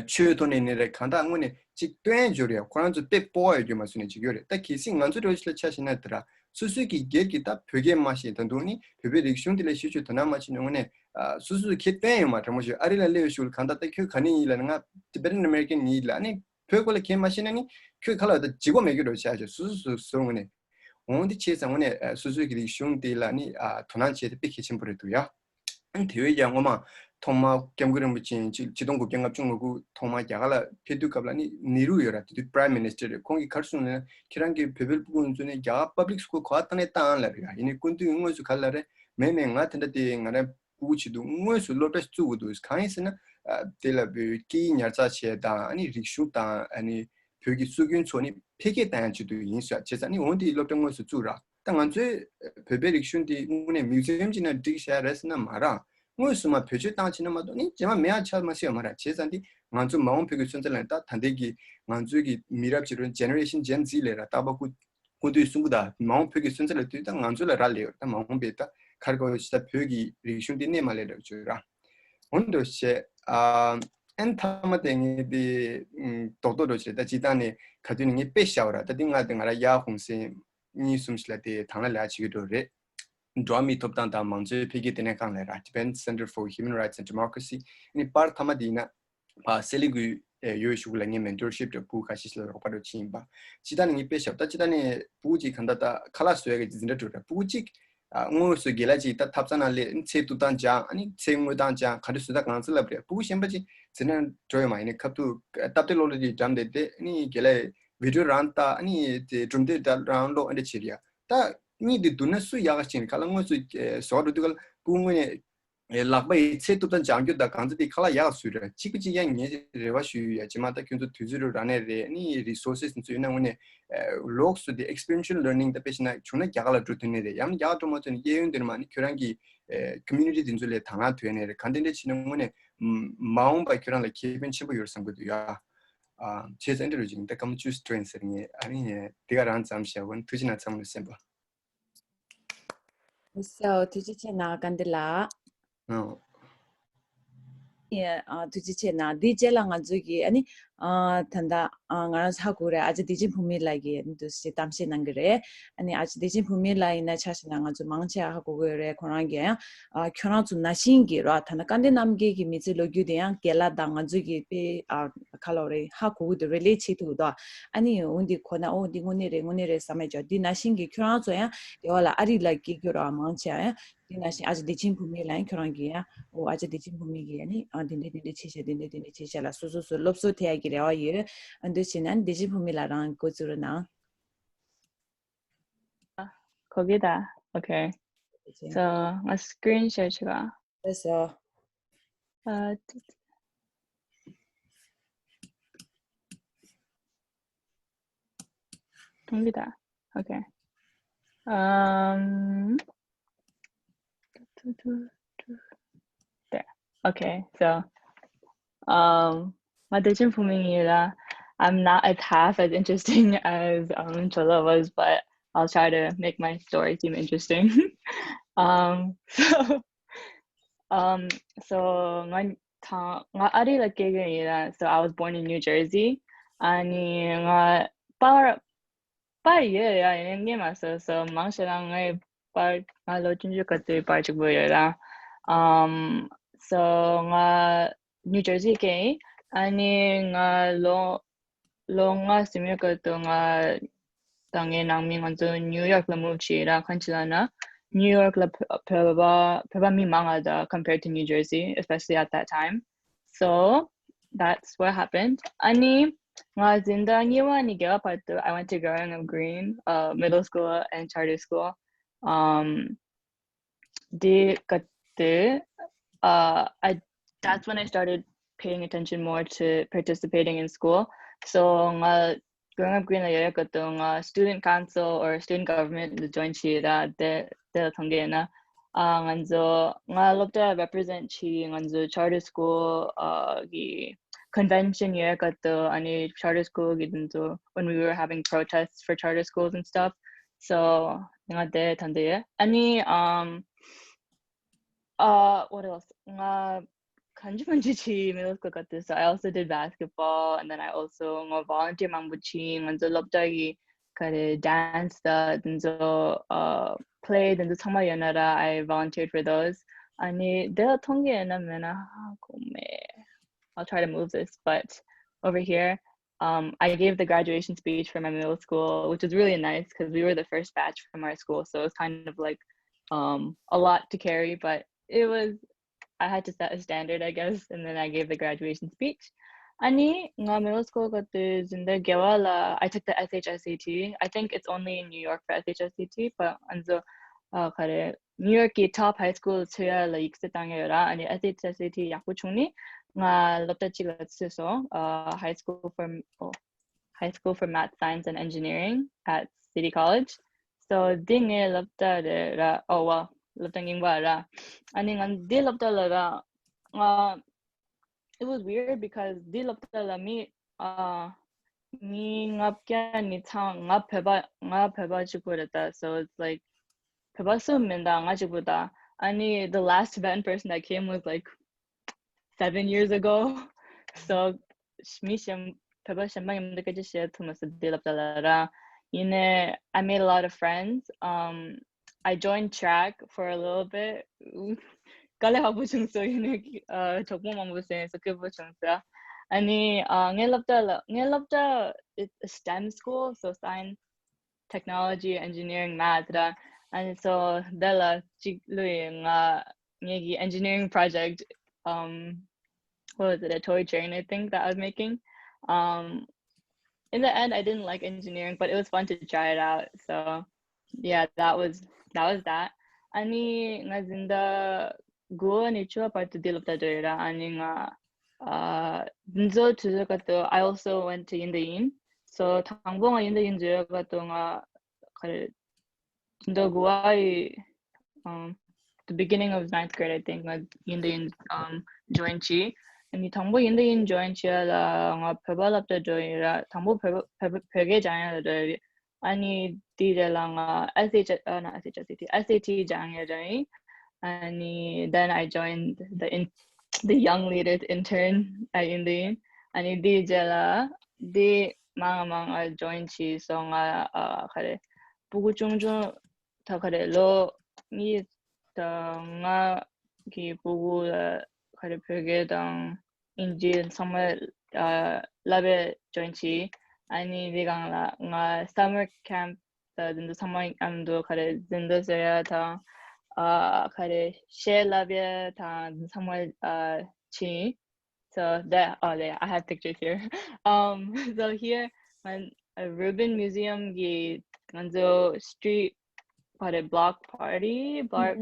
ཆོས་ཐོག་ནས་ནི་རེད། གང་ལྟར་དངོས་གནས་གཅིག་སྟོན་ཡ་འབྱོར་ཡ་ཁོ་རང་ཚོ་དཔེ་སྤོབས་པ་ཡོད་རྒྱུ་མ་སུ་ནས་གཅིག་ཡོད་རེད། ད་གལ་སྲིད་ང་ཚོ་རེ་བ་ཞིག་ལ་ཆ་བཞག་ན་དེ་ར་སོ་སོའི་གི་སྒེར་གྱི་ད་བོད་སྐད་མ་ཤེས་ད་དུང་ནི་བོད་པའི་རིག་གཞུང་དེ་ལ་ཤེས་ཆོད་དོ་སྣང་མ་བྱས་ནས་དངོས་གནས་སོ་སོ་ཁེ་སྟོན་ཡོད་མ་དྲང་མོ་ཞུ། ཨ་རི་ལ་སླེབས་ཡོད་ཞུ་ལ་གང་ལྟར་ད་ཁྱོད་ག་ནས་ཡིན་ལ་ང་Tibetan American ཡིན་ལ་ནི་བོད་སྐོར་ལ་གལ་མ་ཤེས་ན་ནི་ཁྱོད་ཁ་ལ་ད་ལྗིད་པོ་མེད་རྒྱུ་རེ་བྱ་ཞོ་སོ་སོ་སོ་སོ་དངོས་གནས། འོང་འདི་བྱས་ཙང་དངོས་གནས་ཨ་སོ་སོའི་གི་རིག་གཞུང་དེ་ལ་ནི་ཨ་དོ་སྣང་བྱེད་དེ་དཔེ་གལ་ཆེན་པོ་རེད་འདུག་ཡ། ཨ་དེ་བས་ཀྱང་སྔོན་མ་ཐོག་མ་སྐྱབས་མགོན་རིན་པོ་ཆེ་ཆིག་ཆིག་སྟོང་དགུ་བརྒྱ་ལྔ་བཅུ་ང་དགུ་ཐོག་མ་རྒྱ་གར་ལ་ཕེབས་དུས་སྐབས་ལ་ནི་ནེ་རུ་ཡོད་ར། དེ་དུས་Prime Minister རེད། ཁོང་གིས་ག་རེ་གསུངས་ལབ་ན་ཁྱེད་རང་གི་བོད་པའི་སྤུ་གུ་ཚོ་ནི་རྒྱ་གར་public school གོ་བ་བཏང་ནས་བཏང་ལབ་རེད་ཡ། ཡིན་ནའི་སྐུ་མདུན་དངོས་སུ་ག་རེ་ལབ་རེད། མེད་མེད་ང་དེ་འདྲ་དེ་ང་རང་སྤུ་གུ་ཆེད་དུ་དངོས་སུ་སློབ་གྲྭ་བཙུགས་དགོས་འདུག་གང་ཡིན་ཟེར་ན་ཨ་དེ་ལ་བོད་སྐད་ཡིག་ཉར་ཚགས་བྱས་དང་ཨ་ནི་རིག་གཞུང་དང་ཨ་ནི་བོད་ཀྱི་སྲོལ་རྒྱུན་ཚོ་ནི་འཕེལ་རྒྱས་བཏང་ཡ་ཆེད་དུ་ཡིན་ཟེར། བྱས་ཙང་ནི་འོན་ཏེ་སློབ་གྲྭ་དངོས་སུ་བཙུགས་ར། ད་ང་ཚོའི་བོད་པའི་རིག་གཞུང་དེ་དངོས་གནས་museum ཅིག་ནང་བསྒྲིགས་བཞག་རེད་ཟེར་ན་མ་རེད། དངོས་སུ་མ་བེད་སྤྱོད་བཏང་ཕྱིན་ན་མ་གཏོགས་ནི་རྗེས་མ་མེད་ཡ་ཆགས་མ་སྲིད་ཡ་མ་རེད། བྱས་ཙང་དེ་ང་ཚོ་མ་འོངས་བོད་ཀྱི་སོན་རྩ་ལ་ད་ད་ལྟའི་གི་ང་ཚོའི་གི་མི་རབས་ཅིག་རུ་Generation Gen Z ལས་ར་རྟག་པར་སྐུ་སྐུ་མདུན་གསུང་གི་ད་མ་འོངས་བོད་ཀྱི་སོན་རྩ་ལ་དུས་ད་ང་ཚོ་ལ་རག་ལས་ཡོད། ད་མ་འོངས་པའི་ད་གར་གོ་ཞིག་ད་བོད་ཀྱི་རིག་གཞུང་དེ་གནས་མ་ལས་ར་བཅོས་ར། འོན་ཏེ་བྱས་ཨ་ཨན་ཐ་མ་དེ་ངས་དེ་རྡོག་རྡོག་འགྲོ་ཆེ་ད་ཅི་ད་ནས་ག་དུས་ནས་ངས་དཔེ་བཞག་པ་ར། ད་དེ་ང་དེ་ང་ར་ཡ་ཧུང་སེ་གཉིས་གསུམ་ཞིག་ལ་དེ་དང་ལ་ལ་བྱེད་ཀྱི་འགྲོ་རེད། འགྲོ་བ་མིའི་ཐོབ་ཐང་དང་མང་གཙོའི་འཕེལ་རྒྱས་ལྟེ་གནས་ཁང་ལས་ར་Tibetan Center for Human Rights and Democracy ཨ་ནི་པར་ཐ་མ་དེ་ཡིན་ན། ཕ་སེ་ལི་གུ་ཡོད་ཤུགས་ལ་ངས་mentorship དང་བུ་ཁ་ཤས་ཤིག་ལ་རོགས་པ་རོགས་ཕྱིན་པ། ཅི་ད་ནི་ངས་དཔེ་ཞབས་ད་ཅི་ད་ནི་བུ་གཅིག་གང་ད་ད་ཁ་ལག་བཟོ་ཡ་གི་འཛིན་གྲྭ་དྲུག་ར་བུ་གཅིག་དངོས་སུ་དགེ་ལགས་ཅིག་ད་ཐབ་ཚང་ནང་ལས་ཚེ་ཐུབ་ཐང་སྦྱང་ཨ་ནི་ཚེ་དངོས་ཐང་སྦྱང་ག་འདྲ་བཟོ་ད་གང་ཚེ་ལབ་རེད། བུ་གཞན་པ་ཅིག་འཛིན་གྲྭ་འགྲོ་ཡོད་མ་ཡིན་ནི་ཁབ་ཏུ་སྟབས་བདེ་ལོག་ལོག་ཅིག་འགྲམ་དེ་དེ་ཨ་ནི་དགེ་ལགས་video རང་ལྟ་ཨ་ནི་དེ་སྒྲུང་དེབ་ད་རང་ཀློག་ཨ་འདྲ་བྱེད་རེད་ཡ། ད་གཉིས་དེ་བསྡུར་ན་སུ་ཡག་ག་ཅིག་ཁ་ལག་དངོས་སུ་བཟོ་འགྲོ་དུས་ཁ་ལག་བུ་དངོས་ནས། ལག་པ་ཡི་ཚེ་ཐུབ་དང་སྦྱང་རྒྱུ་དང་གང་ཚེ་དེ་ཁ་ལག་ཡག་སུས་རེད། གཅིག་པུ་གཅིག་ཡང་ངས་རེ་བ་ཞུ་ཡོད་ཡ། རྗེས་མ་ད་ཁྱོད་ཚོ་དུས་ཚོད་རུ་རག་ནས་རེད་ནི་resources ཚོ་ཡོད་ན་དངོས་ནས་ལོགས་སུ་དེ་experiential learning ད་དཔེ་བྱས་ན་བྱུང་ན་རྒྱ་གར་ལ་འགྲོ་ཐུབ་ནི་རེད། ཡང་ན་རྒྱ་གར་འགྲོ་མ་ཐུབ་ནི་གཡས་གཡོན་དེར་མ་ནི་ཁྱོད་རང་གི་community དེ་ཚོ་ལས་དང་བླངས་ཐུབ་ཡ་ནི་རེད། གང་དེ་འདྲ་བྱས་ན་དངོས་ནས་མ་འོངས་པ་ཁྱོད་རང་ལ་ཁེ་ཕན་ཆེན་པོ་ཡོད་བསམ་གི་འདུག་ཡ། བྱས་ཙང་འདྲ་རུ་ཅིག་ད་སྐར་མ་བཅུ་ཙམ་འགྲོ་ཡིན་ཟེར་ངས་ཨ་ནི་དེ་ག་རང་ཙམ་བཤད་པ་ཐུགས་རྗེ་གནང་ཚང་མ་ལ་གསན་པ། So ཐུགས་རྗེ་ཆེ་གནང་། ཀན་ཌི་ལགས། ཨོ། ཡ། ཨ། ཐུགས་རྗེ་ཆེ་གནང་། འདིའི་རྗེས་ལ་ང་ཚོས་ཀྱི་ཨ་ནི་ཨ་ད་ལྟ་ཨ་ང་རང་ཚོ་ཧ་གོ་རེད། ཨ་ཅག་བདེ་ཆེན་བུ་མེད་ལགས་ཀྱིས་འདུག་སེ་གཏམ་བཤད་གནང་གི་རེད། ཨ་ནི་ཨ་ཅག་བདེ་ཆེན་བུ་མེད་ལགས་ཡིན་ན་ཆ་བཞག་ན་ང་ཚོ་མང་ཆེ་ཧ་གོ་གི་ཡོད་རེད། ཁོ་རང་གིས་ཡང་ཨ་ཁྱོད་རང་ཚོ་ན་ཤིང་གི་རོ་ད་ནི་དཀའ་ལས་རྣམ་རྒྱལ་གྱི་མི་ཚེའི་ལོ་རྒྱུས་དེ་ཡང་རྒན་ལགས་དང་ང་ཚོས་ཀྱི་དཔེ་ཨ་ག་ལབ་རེད། ཧ་གོ་གི་འདུག relate བྱེད་ཐུབ་འདུག་ཨ་ནི་འོ་འདི་གོ་ན་ཨོ་འདི་དངོས་གནས་རེད་དངོས་གནས་རེད་བསམ་ཡ་ཅོག་འདི་ན་ཤིང་གི་ཁྱོད་རང་ཚོ་ཡང་དེ་བ་ལ་ཨ་རི་ལ་སྐྱེས་རྒྱུ་ར་མང་ཆེ་ཡང་དེ་ན་ཤིང་ཨ་ཅག་བདེ་ཆེན་བུ་མེད་ལ་ཡང་ཁྱོད་རང་གིས་ཡང་ཨོ་ཨ་ཅག་བདེ་ཆེན་བུ་མེད་ཀྱིས་ཡང་ནི་ཨ་དེ་འདྲས་དེ་འདྲས་བྱས་ཤག་དེ་འདྲས་དེ་འདྲས་བྱས་ཤག་ལ་སོ་སོ་སོ་སློབ་གསོ་ཐེབས་ཡ་གི་རེ་བ་ཡོད། ཨ་འདུག་བྱས་ན་བདེ་ཆེན་བུ་མེད་ལ་རང་འགོ་བཙུགས་རོགས་གནང་། གོ་གི་ད། Okay. So ང་screen share བྱེད་ག། ལགས་སོ། ཨ། མཐོང་གི་ད། Okay. Um. There. Okay. So, um, ང་བདེ་ཆེན་བུ་མེད་ཡིན་ལ། I'm not as half as interesting as um Chola was, but I'll try to make my story seem interesting. Um. So, um. So ང་ང་ཨ་རི་ལ་སྐྱེས་ཀྱི་ཡིན་ལ། So I was born in New Jersey. ཨ་ནི་ང་པར་པར་ཡོད་ཡ། ཡིན་ནའི་མ་སོ་སོ་མང་ཆེ་ལ་ངའི་པར་ང་ལོ་ཆུང་ཆུང་སྐབས་དེའི་པར་གཅིག་པོ་ཡོད་ལ། Um. So ང་New Jersey སྐྱེས་ཡིན། ཨ་ནི་ང་ལོ་ ལོ་ལྔ་ཟིན་ཡོད་སྐབས་དུ་ང་དང་ངའི་ནང་མི་ང་ཚོ་ནིའུ་ཡོག་ལ་མུབ་བྱས་ར། གང་ཅི་ལབ་ན་ནིའུ་ཡོག་ལ་བོད་པ་བོད་པ་མི་མང་ང་ད་compared to New Jersey, especially at that time. So that's what happened. ཨ་ནི་ང་འཛིན་གྲྭ་གཉིས་པ་ནས་བརྒྱད་པ་བར་དུ I went to Growing Up Green, uh, middle school and charter school. Um, དེ་ག་དེ uh, I that's when I started paying attention more to participating in school. So ང་Growing Up Green ལ་ཡོད་ཡོད་སྐབས་དུ་ང་student council or student government ལ་join བྱས་ར། དེ་དེ་ལ་མཐོང་གི་ཡིན་ན། ཨ་ང་ཚོ་ང་སློབ་གྲྭ་represent བྱས། ང་ཚོ་charter school ཨ་གི་convention ཡོད་སྐབས་དུ། ཨ་ནི་charter school གི་དེ་ཚོ་when we were having protests for charter schools and stuff. So ང་དེ་མཐོང་གི་ཡོད། ཨ་ནི་um uh what else? ང་གང་ཅི་མང་ཅི་བྱས། middle school སྐབས་དུ། So I also did basketball, and then I also ང་volunteer མང་པོ་བྱས། ང་ཚོ་སློབ་གྲྭ་གི་ག་རེ་dance དང་དེ་ཚོ uh play དེ་ཚོ་ཚང་མ་ཡོད་ན་ར། I volunteered for those. ཨ་ནི་དེ་ལ་མཐོང་གི་ཡིན་ན་མེད་ན་ཧ་གོ་མེད། I'll try to move this, but over here, um, I gave the graduation speech for my middle school, which was really nice because we were the first batch from our school. So it was kind of like um, a lot to carry, but it was, I had to set a standard, I guess, and then I gave the graduation speech. ཨ་ནི་ང་middle school སྐབས་དུ་འཛིན་གྲྭ་བརྒྱད་པ་ལ I took the S H S A T. I think it's only in New York for S H S A T, but ང་ཚོ་ཨ་ག་རེ་New York གི་top high school ཚོ་ཡ་ལ་ཡིག་ཚད་བཏང་ཡོད་ར། ཨ་ནི་S H S A T ཡག་པོ་བྱུང་ནི་ང་སློབ་གྲྭ་གཅིག་ལ་ཚུད་སོང་། ཨ་high school for oh, high school for math, science, and engineering at City College. So འདི་ངའི་སློབ་གྲྭ་རེད་ར། ཨོ་བ། སློབ་གྲྭ་རྙིང་པ་ར། ཨ་ནི་ང་འདི་སློབ་གྲྭ་ལ་ར། ང་it was weird because འདི་སློབ་གྲྭ་ལ་མི་ཨ་མི་ལྔ་བརྒྱ་ནི་ཚང་ང་བོད་པ་ང་བོད་པ་གཅིག་པོ་རེད་ད། So it's like བོད་པ་གསུམ་མིན་ད། ང་གཅིག་པོ་ད། ཨ་ནི་the last Tibetan person that came was like seven years ago. So མི་གཞན་བོད་པ་གཞན་པ་མཉམ་དུ་སྐད་ཆ་བཤད་ཐུབ་མ་སོང་འདི་སློབ་གྲྭ་ལ་ར། ཡིན་ནའི་I made a lot of friends. Um, I joined track for a little bit. དཀའ་ལས་ཁག་པོ་བྱུང་སོང་། ཡིན་ནའི་གྲོགས་པོ་མང་པོ་བྱུང་སོང་། སྐྱིད་པོ་བྱུང་སོང་། ཨ་ནི་ཨ་ངའི་སློབ་གྲྭ་ལ་ངའི་སློབ་གྲྭ it's a STEM school, so science, technology, engineering, math ར། And so འདི་ལ་གཅིག་ལོས་ང་ངེད་ཀྱི་engineering project, um, what was it, a toy train, I think, that I was making. Um, in the end, I didn't like engineering, but it was fun to try it out. So yeah, that was that was that. ཨ་ནི་ང་འཛིན་གྲྭ་དགུ་པ་ནས་བཅུ་པ་བར་དུ་འདི་སློབ་གྲྭ་འགྲོ་ཡོད་ར། ཨ་ནི་ང་ཨ་འཛིན་གྲྭ་དྲུག་པ་སྐབས་དུ་I also went to Yindayin. So དང་པོ་ང་Yindayin འཛུལ་ཡོད་སྐབས་དུ་ང་ག་རེ་འཛིན་གྲྭ་དགུ་པ་ཡི um, the beginning of ninth grade, I think, ང་Yindayin um join བྱས། ཨ་ནི་དང་པོ་Yindayin join བྱས་ལ་ང་བོད་པ་སློབ་གྲྭ་འགྲོ་ཡིན་ར། དང་པོ་བོད་པ་བོད་པ་བོད་སྐད་སྦྱང་ཡ་ལ་འགྲོ་ཡིན། ཨ་ནི་དེའི་རྗེས་ལ་ང་S H uh, not S H S A T, S A T སྦྱང་ཡ་འགྲོ་ཡིན། ཨ་ནི་then I joined the in the young leaders intern at Yindayin. ཨ་ནི་དེའི་རྗེས་ལ་དེ་མང་མང་ང་join བྱས་སོང་། ང་ཨ་ག་རེ་སྤུ་གུ་ཆུང་ཆུང་ད་ག་རེ་ལོ་གཉིས་དང་ལྔ་གི་སྤུ་གུ་ལ་ག་རེ་བོད་སྐད་དང་ཨིན་ཇི་ཚང་མ་ཨ་བསླབ་པའི་join བྱས། ཨ་ནི་དེ་སྒང་ལ་ང་summer camp ད་འཛིན་གྲྭ་ཚང་མ་མཉམ་དུ་ག་རེ་འཛིན་གྲྭ་ཟེར་ཡ་དང་ཨ་ག་རེ་གཞས་བསླབ་ཡ་དང་ཚང་མ་ཨ་ཕྱིན། So that, oh yeah, I have pictures here. Um, so here, when a Rubin Museum གི་ང་ཚོ་street party, block party, block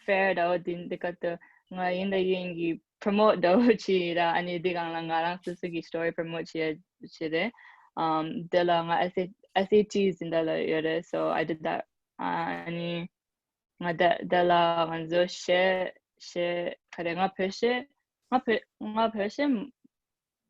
fair འདྲ་བོ་དེ་འདི་ག་དུ་ང་ཡིན་ད་ཡིན་གི་promote འདྲ་བོ་བྱས་ར། ཨ་ནི་འདི་སྒང་ལ་ང་རང་སོ་སོ་གི་story promote བྱས་བྱས་རེད། Um, དེ་ལ་ང་S A S A T འཛིན་གྲྭ་ལ་ཡོད་རེད། So I did that. ཨ་ནི་ང་ད་ད་ལ་ང་ཚོ་གཞས་གཞས་ག་རེ་ང་བོད་གཞས་ང་བོད་ང་བོད་གཞས་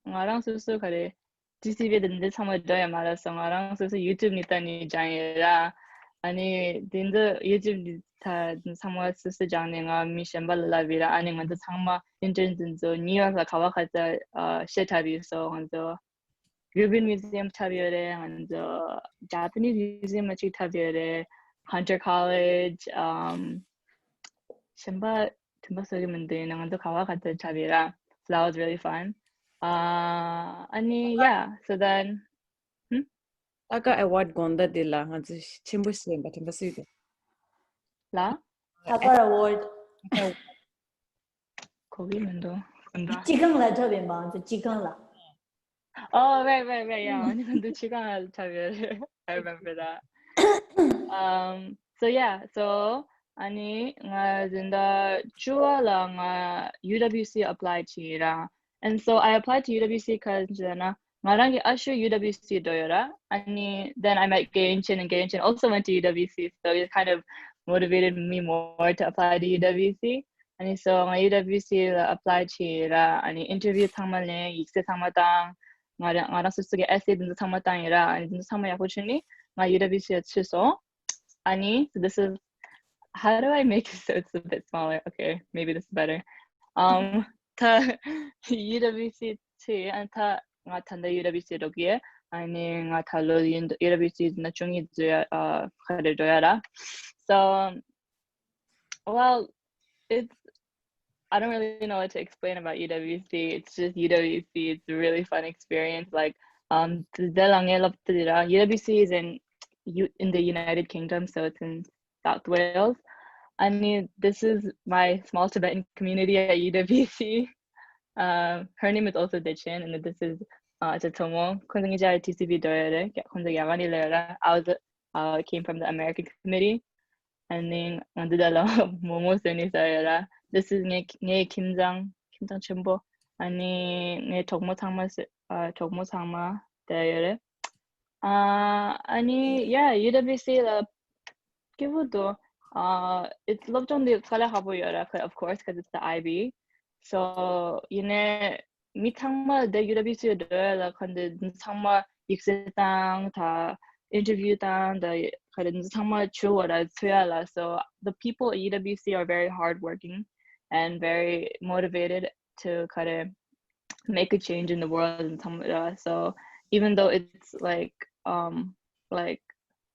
ང་རང་སོ་སོ་ག་རེ་G C V དེ་འདི་ཚང་མ་འགྲོ་ཡ་མ་ར་སོང་། ང་རང་སོ་སོ་YouTube ནས་ལྟ་ནས་སྦྱང་ཡོད་ར། ཨ་ནི་དེ་འདི་YouTube ནས་ད་ཚང་མ་སོ་སོ་སྦྱང་ནས་ང་མི་གཞན་པ་ལ་བསླབ་ཡོད་ར། ཨ་ནི་ང་ཚོ་ཚང་མ་interns འདི་ཚོ་New York ལ་ག་བ་ག་ཚ་གཞས་འཁྲབ་ཡོད་སོང་། ང་ཚོ་Rubin Museum འཁྲབ་ཡོད་རེད། ང་ཚོ་Japanese Museum གཅིག་འཁྲབ་ཡོད་རེད། Hunter College, um, གཞན་པ་དེ་འདྲ་བཟོ་གི་མི་འདུག་ཡིན་ན་ང་ཚོ་ག་བ་ག་ཚོད་འཁྲབ་ཡོད་ར། So that was really fun. Uh, ཨ་ནི་yeah, so then ཨ་ཀ་ཨེ་ཝར་ཌི་དགོངས་དག་དེ་ལ་ང་ཚོ་ཆེན་པོ་ཞིག་ཡིན་པ་དྲན་པ་སུས་དེ། ལ། ཨ་ཀ་ཨེ་ཝར་ཌི། གོ་གི་མི་འདུག་དགོངས་དག་སྤྱི་ཁང་ལ་འཁྲབ་པའི་མ་ང་ཚོ་སྤྱི་ཁང་ལ། Oh, right, right, right. Yeah, ཨ་ནི་ང་ཚོ་སྤྱི་ཁང་ལ་འཁྲབ་ཡོད་རེད། I remember that. Um, so yeah, so ཨ་ནི་ང་འཛིན་གྲྭ་བཅུ་པ་ལ་ང་U W C apply བྱས་ཡིན་ར། And so I applied to U W C because ང་རང་གི་ཨ་ཞུ་U W C འགྲོ་ཡོད་ར། ཨ་ནི་then I met Gayunchen, and Gayunchen also went to U W C, so it kind of motivated me more to apply to U W C. ཨ་ནི་so ང་U W C ལ་apply བྱས་ར། ཨ་ནི་interview ཚང་མ་ལེན། ཡིག་ཚད་ཚང་མ་བཏང་། ང་རང་ང་རང་སོ་སོ་གི་essay དེ་ཚོ་ཚང་མ་བཏང་ཡིན་ར། ཨ་ནི་དེ་ཚོ་ཚང་མ་ཡག་པོ་བྱུང་ནི་ང་U W C ལ་ཚུད་སོང་། ཨ་ནི so this is, how do I make it so it's a bit smaller? Okay, maybe this is better. Um, ད་U W C ཚུད། ཨ་ནི་ད་ང་ད་ལྟ་U W C འགྲོ་གི་ཡོད། ཨ་ནི་ང་ད་ལོ་ཡིན་U W C ན་བཅུ་གཉིས་འཛུལ་ཡ། ཨ་ག་རེ་འགྲོ་ཡ་ར། So, well, it's, I don't really know what to explain about U W C. It's just U W C. It's a really fun experience. Like, um, དེ་ལ་ངའི་སློབ་གྲྭ་དེ་ར། U W C is in U- in the United Kingdom, so it's in South Wales. ཨ་ནི this is my small Tibetan community at U W C. Uh, her name is also Dechen, and this is uh, Tatomo. ཁོང་ཚོ་ཉིས་ཀ་T C B འགྲོ་ཡོད་རེད། ཁོང་ཚོ་ཡ་ག་ནས་སླེབས་ཡོད་ར། I was, uh, came from the American community. And then ང་འདི་ལ་མོག་མོག་བཟོས་ནས་ཟ་ཡོད་ར། This is ངའི་ངའི་ཁྱིམ་ཚང་། ཁྱིམ་ཚང་ཆེན་པོ། ཨ་ནི་ངའི་གྲོགས་མོ་ཚང་མ་ཟེ- ཨ་གྲོགས་མོ་ཚང་མ་དེ་ཡོད་རེད། ཨ་ཨ་ནི་yeah, U W C ལ་སྐྱིད་པོ་འདུག་ཨ་it's སློབ་སྦྱོང་འདི་དཀའ་ལས་ཁག་པོ་ཡོད་ར། of course, because it's the Ivy. So ཡིན་ནའི་མི་ཚང་མ་དེ་U W C འགྲོ་ཡ་ལ་ཁ་འདི་ཚང་མ་ཡིག་ཚད་བཏང་། ད་interview བཏང་། ད་ག་རེ་འདི་ཚང་མ་བྱུ་བ་ར་ཚུད་ཡ་ལ། So the people at U W C are very hardworking and very motivated to ག་རེ་make a change in the world and ཚང་མ་ར། So even though it's like, um, like,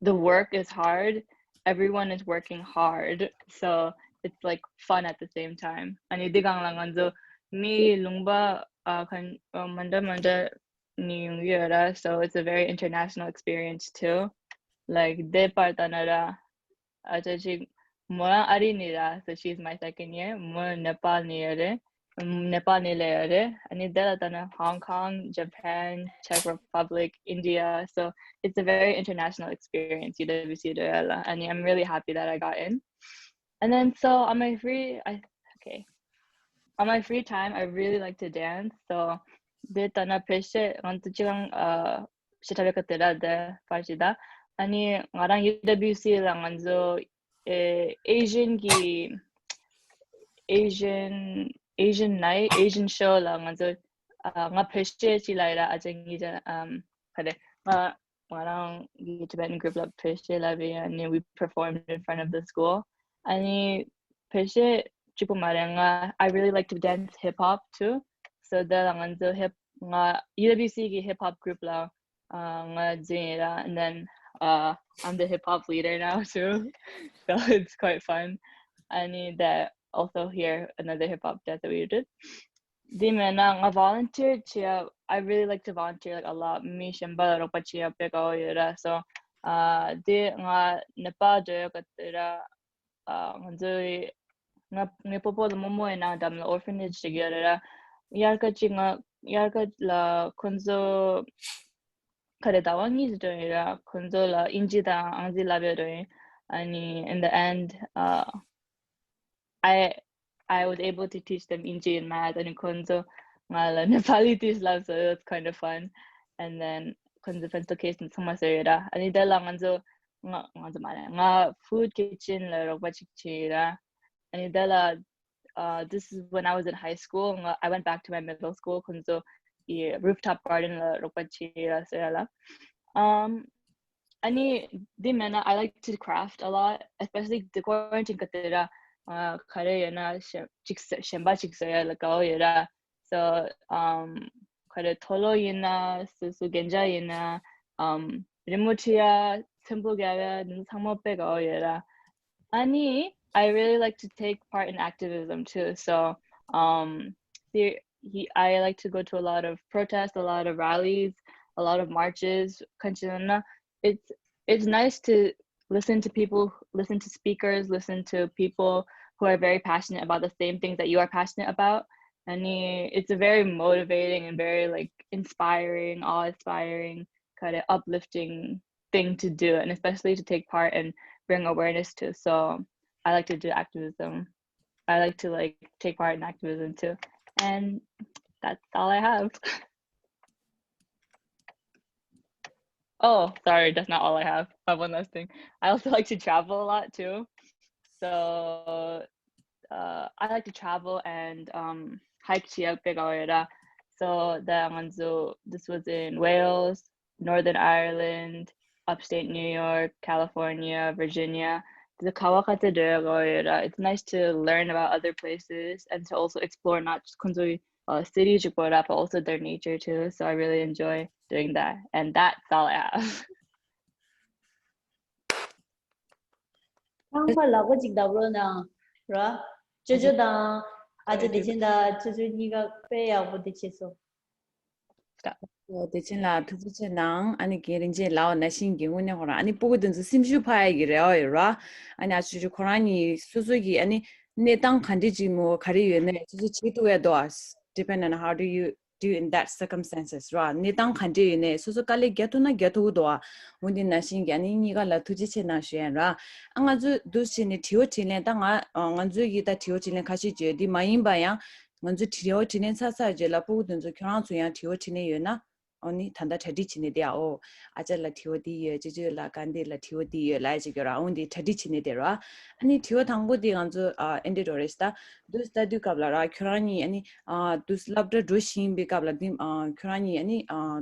the work is hard, everyone is working hard, so it's like fun at the same time. ཨ་ནི་འདི་སྒང་ལ་ང་ཚོ་མི་ལུང་པ་ཨ་ག་ཨ་མ་འདྲ་མ་འདྲ་ནས་ཡོང་གི་ཡོད་ར། So it's a very international experience too. Like དེ་པར་ལྟ་ན་ར། ཨ་ཅག་ཅིག་མོ་རང་ཨ་རི་ནས་ར། So she's my second year. མོ་ནེ་པཱལ་ནས་ཡོད་རེད། ནེ་པཱལ་ནས་སླེབས་ཡོད་རེད། ཨ་ནི་དེ་ལ་ལྟ་ན་Hong Kong, Japan, Czech Republic, India. So it's a very international experience, U W C འགྲོ་ཡ་ལ། ཨ་ནི་I'm really happy that I got in. And then so on my free, I, okay, on my free time, I really like to dance. So དེ་ལྟ་ན་ཕལ་ཆེར་ང་ཚོ་ཅི་གང་ཨ་ཤེས་ཐབས་ཡག་ག་དེ་ར་དེ་པར་ཅི་ད། ཨ་ནི་ང་རང་U W C ལ་ང་ཚོ་ཨེ་Asian གི་Asian Asian night, Asian show ལ་ང་ཚོ་ཨ་ང་ཕལ་ཆེར་ཅི་ལ་ཡ་ར། ཨ་ཅག་གཉིས་ཀྱང་ཨམ་ག་རེ་ང་ང་རང་གི་Tibetan group ལ་ཕལ་ཆེར་ལ་བའི། ཨ་ནི་we performed in front of the school. ཨ་ནི་ཕལ་ཆེར་གཅིག་པོ་མ་རེད། ང་I really like to dance hip hop too. So དེ་ལ་ང་ཚོ་hip ང་U W C གི་hip hop group ལ་ཨ་ང་འཛུལ་ཡིན་ར། And then uh, I'm the hip hop leader now too. So it's quite fun. ཨ་ནི་that also here another hip hop dance that we did. འདི་མེད་ན་ང་volunteer བྱེད་ཡ། I really like to volunteer, like, a lot. མི་གཞན་པ་ལ་རོགས་པ་བྱེད་ཡ་དཔེ་དགའ་པོ་ཡོད་ར། So ཨ་འདི་ང་ནེ་པཱལ་འགྲོ་ཡ་ག་དེ་ར། ཨ་ང་ཚོའི་ང་ངའི་སྤོ་བོ་ལ་རྨོ་མོ་ཡིན་ན་འགྲམ་ལ་orphanage ཞིག་ཡོད་རེད་ར། དབྱར་ཁ་ཅིག་ང་དབྱར་ཁ་ལ་ཁོ་ཚོ་ག་རེ་ཟླ་བ་གཉིས་ཙམ་འགྲོ་ཡིན་ར། ཁོ་ཚོ་ལ་དབྱིན་ཇི་དང་ཨང་རྩིས་བསླབ་ཡ་འགྲོ་ཡིན། ཨ་ནི་in the end, uh, I I was able to teach them Inji and math. ཨ་ནི་ཁོ་ཚོ་ང་ལ་Nepali དེ་བསླབས་སོང་། It was kind of fun. And then ཁོ་ཚོ་pencil case ཚང་མ་བཟོས་ཡོད་ར། ཨ་ནི་དེ་ལ་ང་ཚོ་ང་ང་ཚོ་མ་རེད། ང་food kitchen ལ་རོགས་པ་ཅིག་བྱས་ཡོད་ར། ཨ་ནི་དེ་ལ uh, this is when I was in high school. ང- I went back to my middle school. ཁོ་ཚོ་ཡི་rooftop garden ལ་རོགས་པ་བྱས་ཡོད་ར་ཟེར་ཡ་ལ། Um, ཨ་ནི་འདི་མེད་ན་I like to craft a lot, especially the quarantine ག་དེ་ར། ཨ་ག་རེ་ཡོད་ན་གཞན་ཅིག་གཞན་པ་ཅིག་བཟོ་ཡ་ལ་དགའ་པོ་ཡོད་ར། So um, ག་རེ་མཐོ་སློབ་ཡིན་ན། སོ་སོ་རྒན་ཆགས་ཡིན་ན། um, རི་མོ་འབྲི་ཡ། ཚེམ་བུ་རྒྱག་ཡ། འདི་ཚོ་ཚང་མ་དཔེ་དགའ་པོ་ཡོད་ར། ཨ་ནི་I really like to take part in activism too. So um, there, he, I like to go to a lot of protests, a lot of rallies, a lot of marches. གང་ཅི་ན་ it's it's nice to listen to people, listen to speakers, listen to people who are very passionate about the same things that you are passionate about. And it's a very motivating and very, like, inspiring, awe-inspiring, kind of uplifting thing to do, and especially to take part and bring awareness to. So I like to do activism. I like to, like, take part in activism too. And that's all I have. Oh, sorry, that's not all I have. I have one last thing. I also like to travel a lot too. So uh, I like to travel and um, hike. So the this was in Wales, Northern Ireland, upstate New York, California, Virginia. The Kawakata It's nice to learn about other places and to also explore not just Kunzui uh, city, Jukbora, but also their nature too. So I really enjoy doing that. And that's all I have. ཚང་མ་ལག་པ་ཅིག་བརྡབ་རོགས་གནང་ར། ཅོ་ཅོ་དང་ཨ་ཅེ་བདེ་ཆེན་དང་ཅོ་ཅོ་གཉིས་ཀ་དཔེ་ཡག་པོ་དེ་བྱས་སོང་། བདེ་ཆེན་ལགས་ཐུགས་རྗེ་ཆེ་གནང་། ཨ་ནི་རྒན་རིན་ཆེན་ལགས་ནང་བཞིན་གྱི་དངོས་གནས་ཁོ་རང་ཨ་ནི་སྤུ་གུ་དེ་ཚོ་སེམས་ཤུགས་འཕར་ཡག་གི་རེ་བ་ཡོད་ར། ཨ་ནི་ཨ་ཅོ་ཅོ་ཁོ་རང་གཉིས་སོ་སོ་གི་ཨ་ནི་གནས་སྟངས་ག་འདྲ་ཅིག་མོ་ག་རེ་ཡོད་ནའི་སོ་སོ་བྱེད་ཐུབ་ཡག་འདུག་ཨ། Depend on how do you do in that circumstances ར། གནས་སྟངས་ག་འདྲ་ཡོད་ནའི་སོ་སོ་དཀའ་ལས་རྒྱག་ཐུབ་ན་རྒྱག་ཐུབ་ཀྱི་འདུག་ཨ། འོན་ཏེ་ནང་བཞིན་གྱི་ཨ་ནི་གཉིས་ཀ་ལ་ཐུགས་རྗེ་ཆེ་གནང་ཞུ་ཡ་ཡིན་ར། ཨ་ང་ཚོ་འདུག་བྱས་ནས་དྲི་བ་དྲིས་ལན་ད་ང་ང་ཚོ་གིས་ད་དྲི་བ་དྲིས་ལན་ཁ་ཤས་བྱས་འདི་མ་ཡིན་པ་ཡང་ང་ཚོ་དྲི་བ་དྲིས་ལན་ཚར་ཚར་རྗེས་ལ་སྤུ་གུ་དེ་ཚོ་ཁྱོད་རང་ཚོ་ཡང་དྲི་བ་དྲིས་ལན་ཡོད་ན། ཨོ་ནི་ད་ལྟ་གྲ་སྒྲིག་བྱེད་ནས་བསྡད་ཨ། ཨོ་ཨ་ཅག་ལ་དྲི་བ་འདི་ཡོད། ཅོ་ཅོ་ལ་དཀའ་འདི་ལ་དྲི་བ་འདི་ཡོད་ལ་ཅིག་ཡོད་ར། ཨོ་འདི་གྲ་སྒྲིག་བྱེད་ནས་བསྡད་ར། ཨ་ནི་དྲི་བ་དང་པོ་འདི་ང་ཚོ་ཨ་ཨེ་འདྲ་འགྲོ་རེད་ད། འདུག་ལྟ་དུས་སྐབས་ལ་ར་ཁྱོད་རང་གཉིས་ཨ་ནི་ཨ་འདུག་སློབ་གྲྭ་འགྲོ་བཞིན་པའི་སྐབས་ལ་འདི་ཨ་ཁྱོད་རང་གཉིས་ཨ་ནི་ཨ་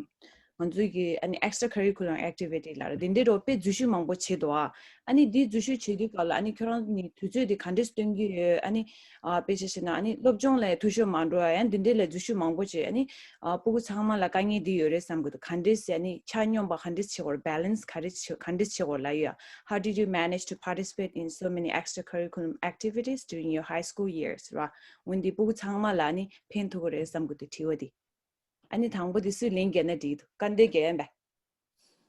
ང་ཚོའི་གི་ཨ་ནི་extra curriculum activity ལ་ར་འདི་འདྲའི་རོ་དཔེ་འཛུལ་ཞུགས་མང་པོ་བྱེད་འདུག་ཨ། ཨ་ནི་འདི་འཛུལ་ཞུགས་བྱེད་དུས་སྐབས་ལ་ཨ་ནི་ཁྱོད་རང་གཉིས་དུས་ཚོད་འདི་ག་འདྲས་སྟོན་གྱི་ཡོད། ཨ་ནི་ཨ་དཔེ་ཆ་བཞག་ན་ཨ་ནི་སློབ་སྦྱོང་ལ་འཐུས་ཤོར་མ་འགྲོ་ཡ་ཡང་འདི་འདྲའི་ལ་འཛུལ་ཞུགས་མང་པོ་བྱེད། ཨ་ནི་ཨ་སྤུ་གུ་ཚང་མ་ལ་དཀའ་ངལ་འདི་ཡོད་རེད་བསམ་གི་འདུག་ག་འདྲས་ཟེར་ཨ་ནི་ཆ་སྙོམས་པ་ག་འདྲས་བྱེད་དགོས་རེད། balance ག་རེ་བྱེད་ག་འདྲས་བྱེད་དགོས་ལ་ཡོད། How did you manage to participate in so many extra curriculum activities during your high school years ར། འོན་ཏེ་སྤུ་གུ་ཚང་མ་ལ་ཨ་ནི་ཕན་ཐོགས་ཀྱི་རེད་བསམ་གི་འདུག་དྲི་བ་འདི། ཨ་ནི་དང་པོ་དེ་སུས་ལན་བརྒྱབ་ན་འགྲིག་འདུག་དཀའ་འདོད་བརྒྱབ་ཡིན་པས།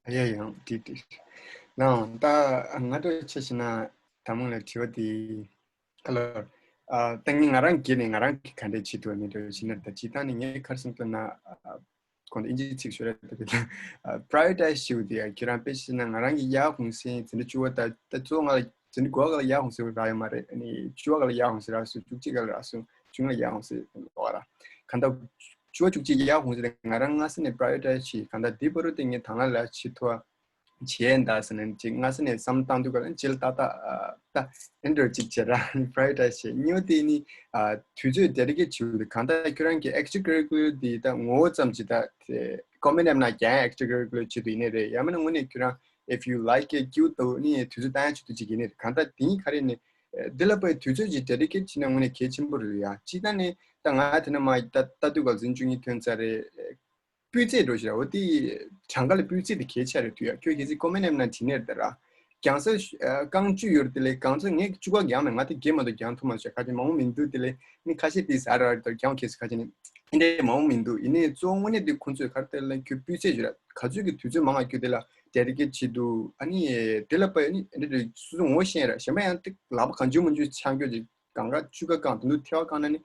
ཡ་ཡང་འགྲིག་འགྲིག་ནའང་ད་ང་ཚོ་ཆ་བཞག་ན་ད་མང་ལ་དྲི་བ་དེ་ཁ་ལོ། ཨ་ད་ངས་ང་རང་སྒེར་ནས་ང་རང་གིས་ག་འདྲས་བྱེད་ཐུབ་མིན་འདྲ་བྱེད་ན་ད་སྤྱིར་བཏང་ནས་ངས་ག་རེ་བསམ་འདུག་ན། གོང་དུ་ཨིན་ཇིའི་ཚིག་ཤོད་རེད་ད་དེ་ད་prioritize ཞུ་དེ་ཁྱེད་རང་དཔེ་བཤད་ན་ང་རང་གི་ཡག་གུང་སེང་འཛིན་གྲྭ་བཅུ་པ་ད་ད་གཙོ་བོ་ང་ལ་འཛིན་གྲྭ་དགུ་པ་ག་ལ་ཡག་གུང་སེང་རག་ཡོད་མ་རེད། ཨ་ནི་བཅུ་པ་ག་ལ་ཡག་གུང་སེང་རག་སོང་། བཅུ་གཅིག་ག་ལ་རག་སོང་། བཅུ་གཉིས་ལ་ཡག་གུང་སེང་རག་ར། གང་ལྟར་བཅུ་པ་བཅུ་གཅིག་ཡག་གུང་སེང་དེ་ང་རང་སྔ་ས་ནས་prioritize བྱས། གང་ལྟར་དེ་བར་དུ་དེ་ངས་དང་བླངས་ལ་བྱེད་ཐུབ་བྱས་འདུག་ཟེར་ནས་ཅིག་སྔ་ས་ནས་བསམ་བློ་བཏང་དུས་ག་ལ་ཅིག་ལ་ཏག་ཏག་ད་ཨེ་འདྲ་ཅིག་བྱེད་ར་prioritize བྱེད། གཉིས་པ་དེ་ནི་དུས་ཚོད་dedicate བྱེད་དུས་གང་ལྟར་ཁྱོད་རང་གི་extra curricular དེ་ད་ངོ་བོ་ཙམ་ཅིག་ད་དེ་ཀོ་མེན་ཨེབ་ནང་རྒྱག་extra curricular བྱེད་དུ་ཡིན་ནི་རེད། ཡང་མིན་ན་དངོས་གནས་ཁྱོད་རང་if you like it སྐྱིད་པོ་འདུག་ནི་དུས་ཚོད་བཏང་ཡ་ཆེད་དུ་ཅིག་ཡིན་ནི་རེད། གང་ལྟར་དེ་གཉིས་ག་རེ་ནི་འདི་ལ་པའི་དུས་ཚོད་ཅིག་dedicate བྱེད་ན་དངོས་གནས་གལ་ཆེན་པོ་རེད། ཡ་གཅིག་ད་ནི་ད་ང་དེ་ནས་མ་ད་ལྟ་དུས་ག་འཛིན་བཅུ་གཉིས་ཐོན་ཚར་རེད། སྤུས་ཚད་འགྲོ་ཞེས་ར། འོ་དེ་གྲངས་ཀ་ལ་སྤུས་ཚད་དེ་གལ་ཆེ་རེད་དུས་ཡ། ཁྱོད་གལ་སྲིད་ཀོ་མེན་ཨེབ་ནང་བྲིས་ནས་རེད་ད་ར། རྒྱང་ས་རྐང་བཅུ་ཡོད་རེད། དེ་ལས་རྐང་ཚ་ངས་བཅུ་ཁ་རྒྱང་མེད། ང་དེ་རྒྱས་མ་གཏོགས་རྒྱང་ཐུབ་མ་སོང་། ཁ་ཅིག་མང་པོ་མི་འདུག་དེ་ལས་ནི་ཁ་ཤས་དེ་ཟ་ར་རེད་ད་རྒྱང་ཁེ་སི་ཁ་ཅིག་ནི་ཨེ་འདྲས་མང་པོ་མི་འདུག་ཡིན་ནའི་གཙོ་བོ་དངོས་གནས་དེ་ཁོང་ཚོས་ག་རེ་ལྟར་ལ་ཁྱོད་སྤུས་ཚད་ཞུ་ར། ག་ཚོད་ཀྱི་དུས་ཚོད་མང་ང་ཁྱོད་དེ་ལ་dedicate བྱེད་འདུག་ཨ་ནི་དེ་ལ་པ་ནི་ཨེ་འདྲས་རེད། སོ་སོ་ངོ་ཤེས་ར། གཞན་པ་ཡང་ཏིག་ལག་པ་གང་བྱུང་མང་བྱུང་འཆང་རྒྱུ་ཅིག་གང་ག་བཅུ་ཁ་གང་དུ་ཐལ་བ་གང་ན་ནི་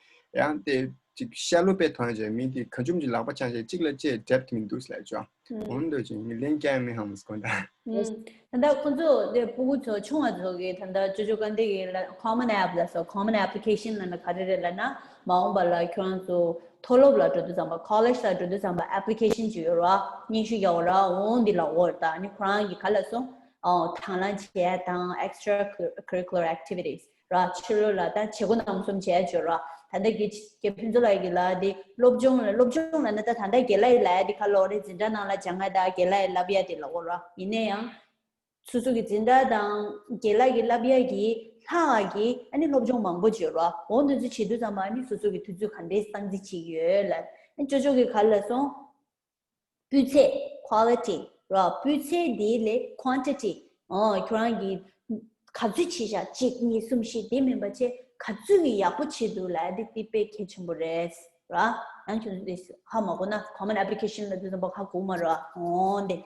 ཡང་དེ་ཅིག་ཤ་ལོ་པའི་ཐོང་ཅེས་མི་དེ་ག་ཅུམ་ཅིག་ལག་པ་འཆང་ཅེས་གཅིག་ལ་ཅེས་འབྲེལ་མི་འདུག་ཟེར་ལ་ཅོ། འོན་ཏེ་ཅིག་ངས་ལན་བསྐྱལ་མི་ཧང་མོ་སྐོར་ད། ད་ལྟ་ཁོ་ཚོ་དེ་སྤུ་གུ་ཚོ་ཆུང་བ་ཚོ་གི་ད་ལྟ་ཅོ་ཅོ་ག་འདི་གི་ལ་common app ལ་སོ་common application ལ་ན་ག་རེ་རེད་ལ་ན་མ་འོངས་པ་ལ་ཁྱོད་རང་ཚོ་མཐོ་སློབ་ལ་འགྲོ་དུས་ཙམ་པ་college ལ་འགྲོ་དུས་ཙམ་པ་application ཅིག་ཡོད་ར། སྙན་ཞུ་རྒྱག་འོ་ར། འོང་འདི་ལ་འོ་ར། ད་ནི་ཁོ་རང་གི་ག་ལ་སོ་དང་བླངས་བྱས་དང་extra curricular activities ར། ཕྱི་ལོགས་ལ་ད་བྱེད་སྒོ་རྣམ་གསུམ་བྱས་བརྗོད་ར། ད་ལྟ་དགེ་དགེ་ཕུན་ཚོགས་ལགས་ཀྱི་ལ་དེ་སློབ་སྦྱོང་ལ་སློབ་སྦྱོང་ལ་ནི་ད་ད་ལྟ་དགེ་ལགས་ཡི་ལ་ཡ་དེ་ཁ་ལོ་རེ་འཛིན་གྲྭ་ནང་ལ་སྦྱང་ང་ད་དགེ་ལགས་ཡི་བསླབ་ཡ་དེ་ལ་འོ་ར། ཡིན་ན་ཡང་སོ་སོ་གི་འཛིན་གྲྭ་དང་དགེ་ལགས་ཀྱི་བསླབ་ཡ་གི་ལྷག་གི་ཨ་ནི་སློབ་སྦྱོང་མང་པོ་བརྗོད་ར། འོ་འདི་ཚོ་བྱེད་དུས་ཙམ་པ་ཨ་ནི་སོ་སོ་གི་དུས་ཚོད་ག་འདྲས་སྟངས་འཛིན་བྱེད་ཀྱི་ཡོད་ལ་ཨ་ཅོ་ཅོ་གི་ག་ལ་སོང་། སྤུས་ཚད་quality ར། སྤུས་ཚད་དེ་ལས་quantity ཨོ་ཁྱོད་རང་གིས་ག་ཚོད་བྱས་ཤག་གཅིག་གཉིས་གསུམ་བཞི་དེ་མིན་པ་བྱས་ག་ཚོད་ཀྱི་ཡག་པོ་བྱས་འདུག་ལབ་ཡ་དེ་དེ་དཔེ་གལ་ཆེན་པོ་རེད་ར། ཡང་ཁྱོད་ཚོ་དེ་ཧ་མ་གོ་ན་common application ལ་དུས་ཙམ་པ་ཧ་གོ་མ་ར། ཨོ་འདི།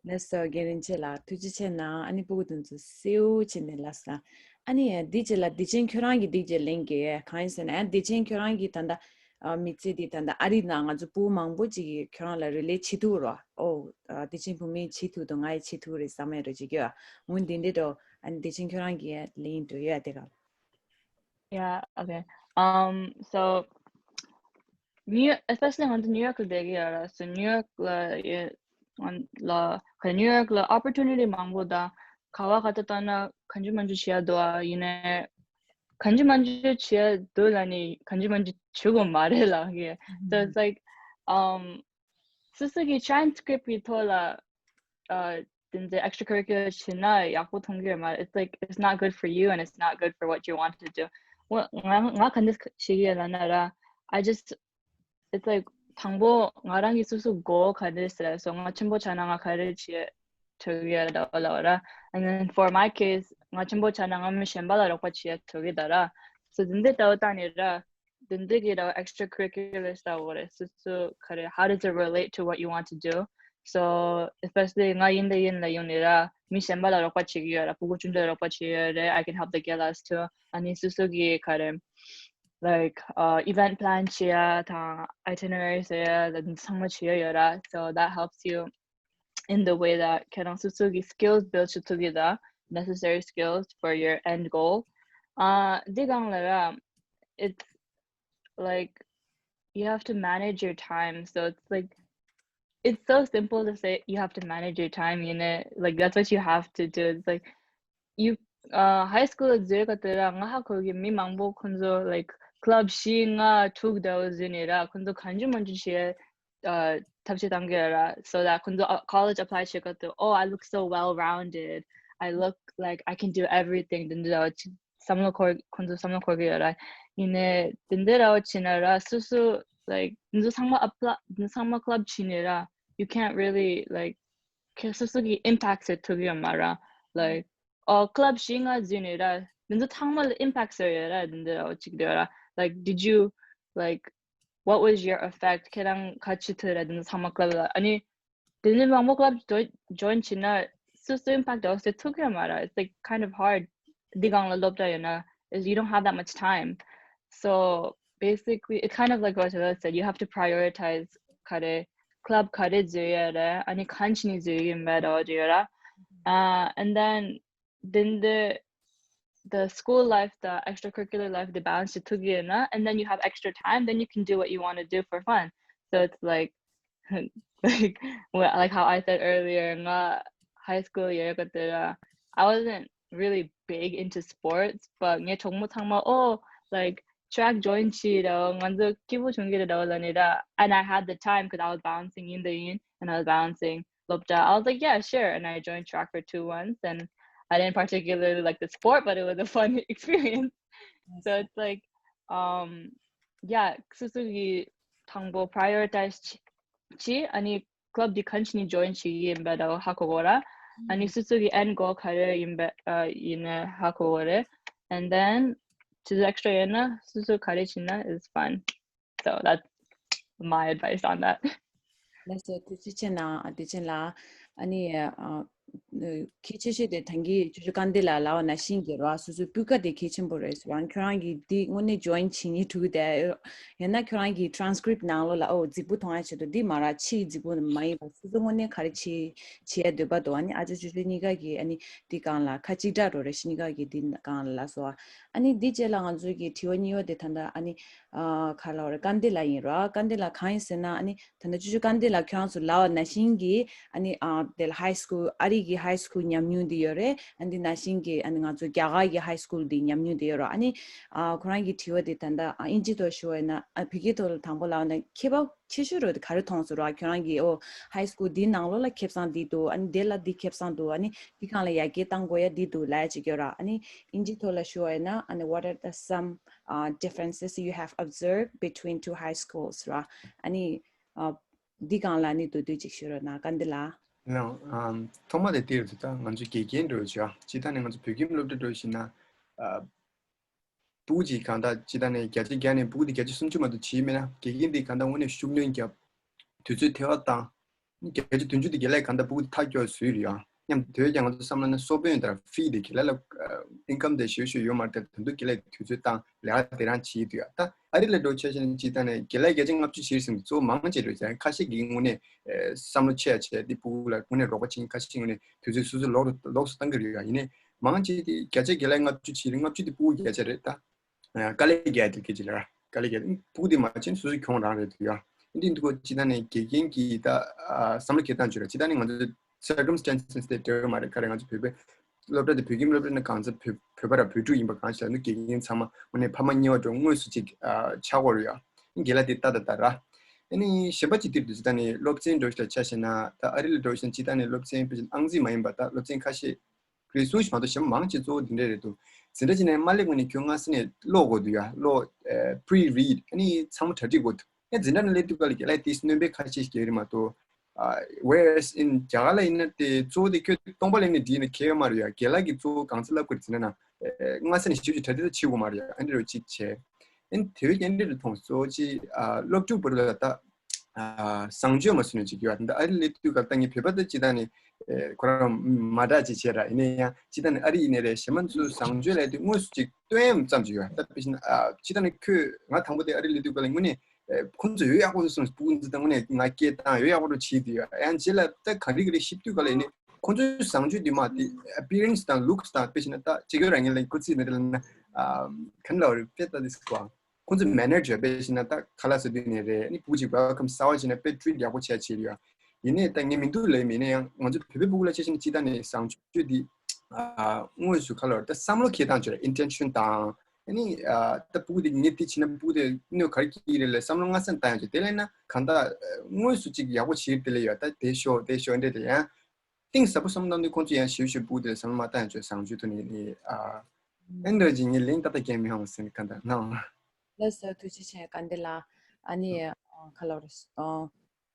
ལགས་སོ། རྒན་རིན་ཆེན་ལགས་ཐུགས་རྗེ་ཆེ་གནང་། ཨ་ནི་སྤུ་གུ་དེ་ཚོ་སེའུ་བྱས་ནས་ལབ་སོང་། ཨ་ནི་འདི་རྗེས་ལ་བདེ་ཆེན་ཁྱོད་རང་གིས་འདི་རྗེས་ལན་རྒྱག་གང་ཡིན་ཟེར་ན། ཨ་བདེ་ཆེན་ཁྱོད་རང་གིས་ད་ལྟ་ཨ་མི་ཚེ་འདི་ད་ལྟ་ཨ་རི་ནང་ང་ཚོ་སྤུ་གུ་མང་པོ་ཅིག་གིས་ཁྱོད་རང་ལ་རི་ལེ་བྱེད་ཐུབ་རོགས། ཨོ་ཨ་བདེ་ཆེན་བུ་མོས་བྱེད་ཐུབ་འདུག་ང་ཡང་བྱེད་ཐུབ་རེད་བསམ་ཡ་རོ་ཅིག་ཡོད། འོ་འདི་འདྲ་འགྲོ། ཨ་ནི་བདེ་ཆེན་ཁྱོད་རང་གིས་ལན་འགྲོ་ཡོད་དེ་ག Yeah, okay. Um, so New York, especially ང་ཚོ་New York ལ་བསྡད་ཀྱི་ཡོད་ར། So New York ལ་ཡོད་ང་ལ་ཁ་New York ལ་opportunity མང་པོ་དང་ག་བ་ག་ད་ལྟ་ན་གང་ཅི་མང་ཅི་བྱེད་ཡ་འདུག་ཨ། ཡིན་ནའི་གང་ཅི་མང་ཅི་བྱེད་ཡ་འདུག་ལ་ནི་གང་ཅི་མང་ཅི་བྱེད་དགོས་མ་རེད་ལ་གི། So it's like, um, སོ་སོ་གི་transcript གི་ཐོག་ལ་ཨ་དེ་འདྲ་extracurricular བྱེད་ན་ཡག་པོ་མཐོང་གི་ཡོད་མ་རེད། It's like it's not good for you and it's not good for what you want to do. ང་ང་ག་འདྲ་ཞིག་ཡོད་ལབ་ན་ར། I just, it's like དང་པོ་ང་རང་གི་སོ་སོ་goal ག་འདྲ་ཟེར་སོ་ང་ཆེན་པོ་ཆགས་ན་ང་ག་རེ་བྱེད་ཐུབ་ཀྱི་ཡོད་ལབ་ལབ་ར། And then for my case ང་ཆེན་པོ་ཆགས་ན་ང་མི་གཞན་པ་ལ་རོགས་པ་བྱེད་ཐུབ་ཀྱི་ད་ར། So དེ་འདྲ་ལྟ་བུ་བཏང་ནས་ར། དེ་འདྲ་གི་ར་extracurriculars ལྟ་བུ་རེད། སོ་སོ་ག་རེ། How does it relate to what you want to do? So especially ང་ཡིན་དེ་ཡིན་ལ་ཡོང་ནས་ར་མི་གཞན་པ་ལ་རོགས་པ་བྱེད་ཀྱི་ཡོད་ར། སྤུ་གུ་ཆུང་ཆུང་ལ་རོགས་པ་བྱེད་ཀྱི་ཡོད་རེད། I can help the kiddos too. ཨ་ནི་སོ་སོ་གི་ག་རེ། Like uh, event plan བྱེད་ཡ་དང་itinerary བཟོ་ཡ་ལ་ཚང་མ་བྱེད་ཡ་ཡོད་ར། So that helps you in the way that ཁྱེད་རང་སོ་སོ་གི་skills build བྱེད་ཐུབ་ཀྱི་ད། Necessary skills for your end goal. ཨ་འདི་སྒང་ལ་ར། It's like you have to manage your time. So it's like, it's so simple to say you have to manage your time, you know, like that's what you have to do. It's like you uh high school ལ་འཛུལ་ག་དེ་ར་ང་ཧ་གོ་གི་མི་མང་པོ་ཁོང་ཚོ་like club བཞི་ལྔ་དྲུག་འདྲ་བོ་འཛུལ་ནས་ར་ཁོང་ཚོ་གང་ཅི་མང་ཅི་བྱེད་ཨ་ཐབས་ཤེས་བཏང་གི་ཡོད་ར། So that ཁོང་ཚོ་ཨ་college apply བྱེད་ག་དུས། Oh, I look so well rounded. I look like I can do everything. དེ་འདྲ་བ་ཅིག་བསམ་བློ་འཁོར། ཁོང་ཚོ་བསམ་བློ་འཁོར་གི་ཡོད་ར། ཡིན་ནའི་དེ་འདྲ་ར་བ་བྱས་ན་ར་སོ་སོ་like དེ་ཚོ་ཚང་མ་apply དེ་ཚོ་ཚང་མ་club བྱས་ནས་ར། You can't really like ཁྱེད་སོ་སོ་གི་impact བྱེད་ཐུབ་ཀྱི་ཡོད་མ་ར། Like ཨོ་club བཞི་ལྔ་འཛུལ་ནས་ར། དེ་ཚོ་ཚང་མ་ལ་impact བཟོ་ཡོད་ར། དེ་འདྲ་ར་བ་ཅིག་དེ་ར། Like did you, like what was your effect? ཁྱེད་རང་ག་ཅི་ཐུབ་ར་དེ་ཚོ་ཚང་མ་club ལ། ཨ་ནི་དེ་ནས་མང་པོ་club join བྱས་ན་སོ་སོ་impact འདྲ་བོ་ཟེར་ཐུབ་ཀྱི་ཡོད་མ་ར། It's like kind of hard. འདི་སྒང་ལ་སློབ་གྲྭ་ཡོད་ན། Is you don't have that much time. So basically it's kind of like what Shalala said. You have to prioritize ག་རེ། club ག་རེ་འཛུལ་ཡ་རེད། ཨ་ནི་གང་བྱས་ནས་འཛུལ་གྱི་ཡིན་པ་འདྲ་བོ་ཡོད་ར། Uh, and then then the the school life, the extracurricular life, the balance to ཐུབ་ཀྱི་ཡོད་ན། And then you have extra time, then you can do what you want to do for fun. So it's like like well, like how I said earlier, ང་high school ཡོད་ག་དེ་ར། I wasn't really big into sports, but ངའི་གྲོགས་མོ་ཚང་མ་ཨོ་like track join བྱས་ར། ང་ཚོ་སྐྱིད་པོ་བྱུང་གི་རེད་འདྲ་བོ་ལབ་ནས་ར། And I had the time because I was balancing ཡིན་དེ་ཡིན། And I was balancing སློབ་གྲྭ། I was like, yeah, sure. And I joined track for two months, and I didn't particularly like the sport, but it was a fun experience. So it's like, um, yeah, སོ་སོ་གི་དང་པོ་prioritize བྱེད། ཨ་ནི་club དེ་གང་བྱས་ནས་join བྱེད་ཀྱི་ཡིན་པ་འདྲ་བོ་ཧ་གོ་དགོས་ར། ཨ་ནི་སོ་སོ་གི་end goal ག་རེ་ཡིན་པ་ཡིན་ན་ཧ་གོ་དགོས་རེད། And then དེ་ཚོ་extra ཡོད་ན་སོ་སོ་ག་རེ་བྱེད་ན་it's fine. So that's my advice on that. ལགས་སོ། ཐུགས་རྗེ་ཆེ་གནང་བདེ་ཆེན་ལགས། ཨ་ནི་ཨ་གལ་ཆེ་ཤོས་དེ་ད་གིན་ཅོ་ཅོ་སྐལ་ལྡན་ལགས་ལབ་པ་ནང་བཞིན་གྱི་ར། སོ་སོའི་སྤུས་ཀ་དེ་གལ་ཆེན་པོ་རེད་ཟེར་བ། ཁྱོད་རང་གིས་འདི་དངོས་གནས་join བྱེད་སྙིང་བྲོ་གི་འདུག་ཡང་ན་ཁྱོད་རང་གི་transcript ནང་ལོགས་ལ་ཨོ་རྫིག་པོ་མཐོང་ཡ་ཆེད་དུ་འདི་མ་ར་ཕྱིའི་རྫིག་པོ་མ་ཡིན་པ་སོ་སོ་དངོས་གནས་ག་རེ་བྱེད་བྱེད་ཡ་འདོད་པ་འདུག་ཨ་ནི་ཨ་ཅོ་ཅོ་ཅོ་གཉིས་ཀ་གིས་ཨ་ནི་འདི་སྒང་ལ་ཁ་གཅིག་གྲགས་འགྲོ་རེད་ཤག་གཉིས་ཀ་གིས་འདི་སྒང་ལ་ལབ་སོང་། ཨ་ནི་འདི་རྗེས་ལ་ང་ཚོའི་གི་དྲི་བ་གཉིས་པ་དེ་ད་ལྟ་ཨ་ནི། ཨ་ག་ལབ་རེད། སྐལ་ལྡན་ལགས་ཡིན་ར། སྐལ་ལྡན་ལགས་གང་ཡིན་ཟེར་ན། ཨ་ནི་ད་ལྟ་ཅོ་ཅོ་སྐལ་ལྡན་ལགས་ཁྱོད་རང་ཚོ་ལབ་པ་ནང་བཞིན་གྱི་ཨ་ནི་ཨ་དེ་ལ་high school ཨ་རི་གི་high school ཉམས་མྱོང་འདི་ཡོད་རེད། ཨ་ནི་ནང་བཞིན་གྱི་ཨ་ནི་ང་ཚོ་རྒྱ་གར་གྱི་high school འདི་ཉམས་མྱོང་འདི་ཡོད་ར། ཨ་ནི་ཨ་ཁོ་རང་གི་དྲི་བ་འདི་ད་ལྟ་ཨ་ཨིན་ཇི་ཐོག་ཞུ་བ་ཡིན་ན། ཨ་བོད་སྐད་ཐོག་ལ་དང་པོ་ལབ་པ་ན་ཁྱད་པར་ཆེ་ཤོས་རོ་དེ་ག་རེ་མཐོང་སོང་ར། ཁྱོད་རང་གིས་ཨོ་high school འདིའི་ནང་ལོགས་ལ་ཁེ་བཟང་འདི་འདུག་ཨ་ནི་དེ་ལ་འདི་ཁེ་བཟང་འདུག་ཨ་ནི་འདི་སྒང་ལ་ཡར་རྒྱས་གཏང་དགོས་ཡ་འདི་འདུག་ལབ་ཡ་ཅིག་ཡོད་ར། ཨ་ནི་ཨིན་ཇི་ཐོག་ལ་ཞུ་བ་ཡིན་ན། ཨ་ནི what are the some uh, differences you have observed between two high schools ར། ཨ་ནི་ཨ་འདི་སྒང་ལ་ནི་མདོར་བསྡུས་ཅིག་ཞུ་རོགས་གནང་། སྐལ་ལྡན་ལགས། ཡང་ཨམ་ཐོག་མ་དེ་དེ་རེད་ད། ང་ཚོ་དགེ་རྒན་འགྲོ་བྱ་སྤྱིར་བཏང་ནས་ང་ཚོ་བོད་ཁྱིམ་སློབ་གྲྭ་འགྲོ་བཞིན་ན་ཨ་སྤུ་གུ་གཅིག་གང་ལྟར་སྤྱིར་བཏང་ནས་བརྒྱ་ཆ་བརྒྱ་ནས་སྤུ་གུ་དེ་བརྒྱ་ཆ་སུམ་ཅུ་མ་གཏོགས་བྱེད་མེད་ན། དགེ་རྒན་དེ་གང་ལྟར་དངོས་གནས་ཤུགས་སྣོན་བརྒྱབ། དུས་ཚོད་ཐེ་བ་བཏང་། བརྒྱད་ཅུ་བདུན་ཅུ་དེ་རྒན་ལགས་གང་ལྟར་སྤུ་གུ་དེ་ཐག་སྐྱོ་བཟོས་རེད་ཡ། མཉམ་དུ་ཡང་ང་ཚོ་བསམ་བློ་ན་གསོ་དཔོན་དང་ཕི་དེ་རྒན་ལགས་ལ་ཨིན་ཀམ་དེ་ཞེ་པོ་ཞིག་ཡོད་མ་རེད། དེ་དུས་རྒན་ལགས་དུས་ཚོད་བཏང་ལས་ཀ་དེ་རང་བྱེད་དུས་ཡ། ད་ཨ་རི་ལ་འགྲོ་ཆ་བཞག་ན་སྤྱིར་བཏང་ནས་རྒན་ལགས་བརྒྱ་ཆ་ལྔ་བཅུ་བྱེད་ཟིན་གཙོ་བོ་མང་ཆེ་རེད་ཟེར། ཁ་ཤས་ཀྱིས་དངོས་གནས་བསམ་བློ་ཆེ་ཡ་ཆེ་དེ་སྤུ་གུ་ལ་དངོས་གནས་རོགས་པ་བྱེད་མཁན་ཁ་ཤས་དངོས་གནས་དུས་ཚོད་སོ་སོ་ལོག་ལོགས་སུ་བཏང་གི་རེད་ཡ། ཡིན་ནའི་མང་ཆེ་དེ་བརྒྱ་ཆ་རྒན་ལགས་ལྔ་བཅུ་བྱེད་རེད། ལྔ་བཅུ་དེ་སྤུ་གུ་བརྒྱ་ཆ་རེད་ད། དཀའ་ལས་རྒྱག་དེ་སྐད་ཅིག་ལ་དཀའ་ལས་རྒྱག་སྤུ་གུ་དེ་མ་བྱས་ན་སོ་སོ་གྱོང་རང་རེད་འདུག་ཡ། འདི་འདུག་གོ་སྤྱིར་བཏང་ནས་དགེ་རྒན་གྱི་ད་བསམ་བློ་འཁྱེར་སྟངས་བརྗོད་ར། སྤྱིར་བཏང་ནས་ང་ཚོ་circumstances དེ་འདྲ་བ་མ་རེད། ག་རེ་ང་ཚོ་བོད་པའི་སློབ་གྲྭ་དེ་བོད་ཁྱིམ་སློབ་གྲྭ་ནས་གང་ཚ་བོད་བོད་པ་ར་བོད་ཕྲུག་ཡིན་པ་གང་ཞིག་ལ་ནི་དགེ་རྒན་ཚང་མ་དངོས་གནས་ཕ་མ་གཉིས་བ་འགྲོ་དངོས་སུ་ཅིག་ཆགས་ཀྱི་ཡོད་རེད་ཡ། རྒན་ལགས་དེ་ལྟ་ད་ལྟ་ར། ཨ་ནི་གཞན་པ་ཅིག་དེར་འདུག་སྤྱིར་བཏང་ནས་སློབ་ཚན་འགྲོ་ཞིག་ལ་ཆ་བཞག་ན་ད་ཨ་རི་ལ་འགྲོ་ཞིག་ན་སྤྱིར་བཏང་ནས་སློབ་ཚན་དཔེ་ཆ་ཨང་རྩིས་མ་ཡིན་པ་ད་སློབ་ཚན་ཁ་ཤས་རེ་ཟུང་ཞིག་མ་གཏོགས་གཞན་མང་ཆེ་གཙོ་བོ་འདི་འདྲ་རེད་འདུག་འཛིན་གྲྭ་ཅིག་ནས་མ་སླེབས་སྔོན་ནས་ཁྱོད་སྔ་ས་ནས་ཀློག་དགོས་འདུག་ཡ། ཀློག pre read ཨ་ནི་ཚང་མ་གྲ་སྒྲིག་དགོས་འདུག་ཨེ་འཛིན་གྲྭ་ནང་སླེབས་དུས་ག་ལ་རྒན་ལགས་དེས་སྣོན་པ་ཁ་ཤས་ཤིག་རྒྱག་གི་རེད་མ་གཏོགས། whereas in རྒྱ་གར་ལ་ཡིན་ན་དེ་གཙོ་བོ་དེ་ཁྱོད་སྟོང་པ་ལེན་ནས་བྲིས་ན་ཁྱད་ཡོད་མ་རེད་ཡ། རྒན་ལགས་ཀྱིས་གཙོ་བོ་གང་ཚ་བསླབ་དགོས་རེད་འཛིན་གྲྭ་ནང་། སྔ་ས་ནས་ཞིབ་ཞིབ་གྲ་སྒྲིག་ད་བྱེད་དགོས་མ་རེད་ཡ། ཨ་འདྲ་རུ་གཅིག་བྱས། ཨེ་དེ་བས་ཀྱང་འདྲ་རུ་མཐོང་གཙོ་བོ་ཅིག་སློབ་ཕྲུག་བར་ལ་ད། བཟང་སྤྱོད་མ་སུ་ནས་ཅིག་ཡོད་ད་ཨ་རི་ལས་དུས་སྐབས་ད་ངས་བོད་པ་ད་ཅི་ད་ནི་ཁོ་རང་མ་འདྲ་ཅིག་བྱས་ར། ཡིན་ནའི་ཡང་ཅི་ད་ནི་ཨ་རི་ཡིན་ནའི་རེད། གཞན་མ་ཚོ་བཟང་སྤྱོད་ལས་དུས་དངོས་སུ་ཅིག་སྟོན་ཙམ་ཅིག་ཡོད་ད། དཔེ་བཞིན་ཅི་ད་ནི་ཁོས་ང་དང་པོ་དེ་ཨ་རི་ལས་དུས་སྐབས་ལ་དངོས་གནས་ཁོ་ཚོ་ཡོད་ཡག་པོ་སོང་སྤུ་གུ་འཛིན་ད་དངོས་གནས་ང་སྐད་བཏང་ཡོད་ཡག་པོ་འགྲོ་བྱེད་དུས་ཡོད། ཡང་རྗེས་ལ་ད་ག་རེ་ག་རེ་ཤེས་དུས་སྐབས་ལ་ཡིན་ནའི་ཁོ་ཚོའི་བཟང་སྤྱོད་དུས་མ་དེ་appearance དང་looks དང་དཔེ་བཞིན་ད་ཅིག་ཡོད་ར། ངས་ལན་ཁོ་ཚིག་ནི་རེད་ལ་ན་ག་ནི་ལ་རེད་དཔེ་ད་དེ་སྐོར། ཁོང་ཚོ་མེ་ནེ་ཇར་དཔེ་བྱས་ན་ད་ཁ་ལག་ཟ་དུས་ནས་རེད། ཨ་ནི་སྤུ་གུ་ཅིག་welcome གསར་པ་བྱས་ན་དཔེ་treat ཡག་པོ་བྱས་བྱས་ཡོད། ཡིན་ནའི་ད་ངས་མི་འདུག་ལབ་མིན་ན་ཡང་ང་ཚོ་བོད་པའི་སྤུ་གུ་ལ་ཆ་བཞག་ན་སྤྱིར་བཏང་ནས་བཟང་སྤྱོད་འདི་དངོས་སུ་ཁ་ལོར་ད་བསམ་བློ་འཁྱེར་སྟངས་བྱས་intention དང་། ཨ་ནི་ད་སྤུ་གུ་དེ་ངས་དེ་བྱས་ན་སྤུ་གུ་དེ་གནོད་ག་རེ་སྐྱེལ་གྱི་རེད་ལབ་བསམ་བློ་སྔ་ས་ནས་བཏང་ཡག་ཅིག་དེ་ལས་ན་གང་ལྟར་དངོས་སུ་ཅིག་ཡག་པོ་བྱེད་དེ་ལས་ཡོད་ད་དེ་ཤོག་དེ་ཤོག་འདྲ་དེ་ཡང་གཏིང་ཟབ་པོ་བསམ་བློ་བཏང་དུས་ཁོང་ཚོ་ཡང་ཞིབ་ཞིབ་སྤུ་གུ་དེ་ལ་བསམ་བློ་མ་བཏང་ཡག་ཅིག་བཟང་སྤྱོད་ཐོག་ནས་ནི་ཨ། ཨེ་འདྲ་ཅིག་ངས་ལན་ཏག་ཏག་རྒྱག་མི་ཡོང་ཟེར་ནས་གང་ལྟར་གནང་། ལགས་སོ་ཐུགས་རྗེ་ཆེ་དགའ་ལྡན་ལགས། ཨ་ནི་ཁ་ལོ་རེ་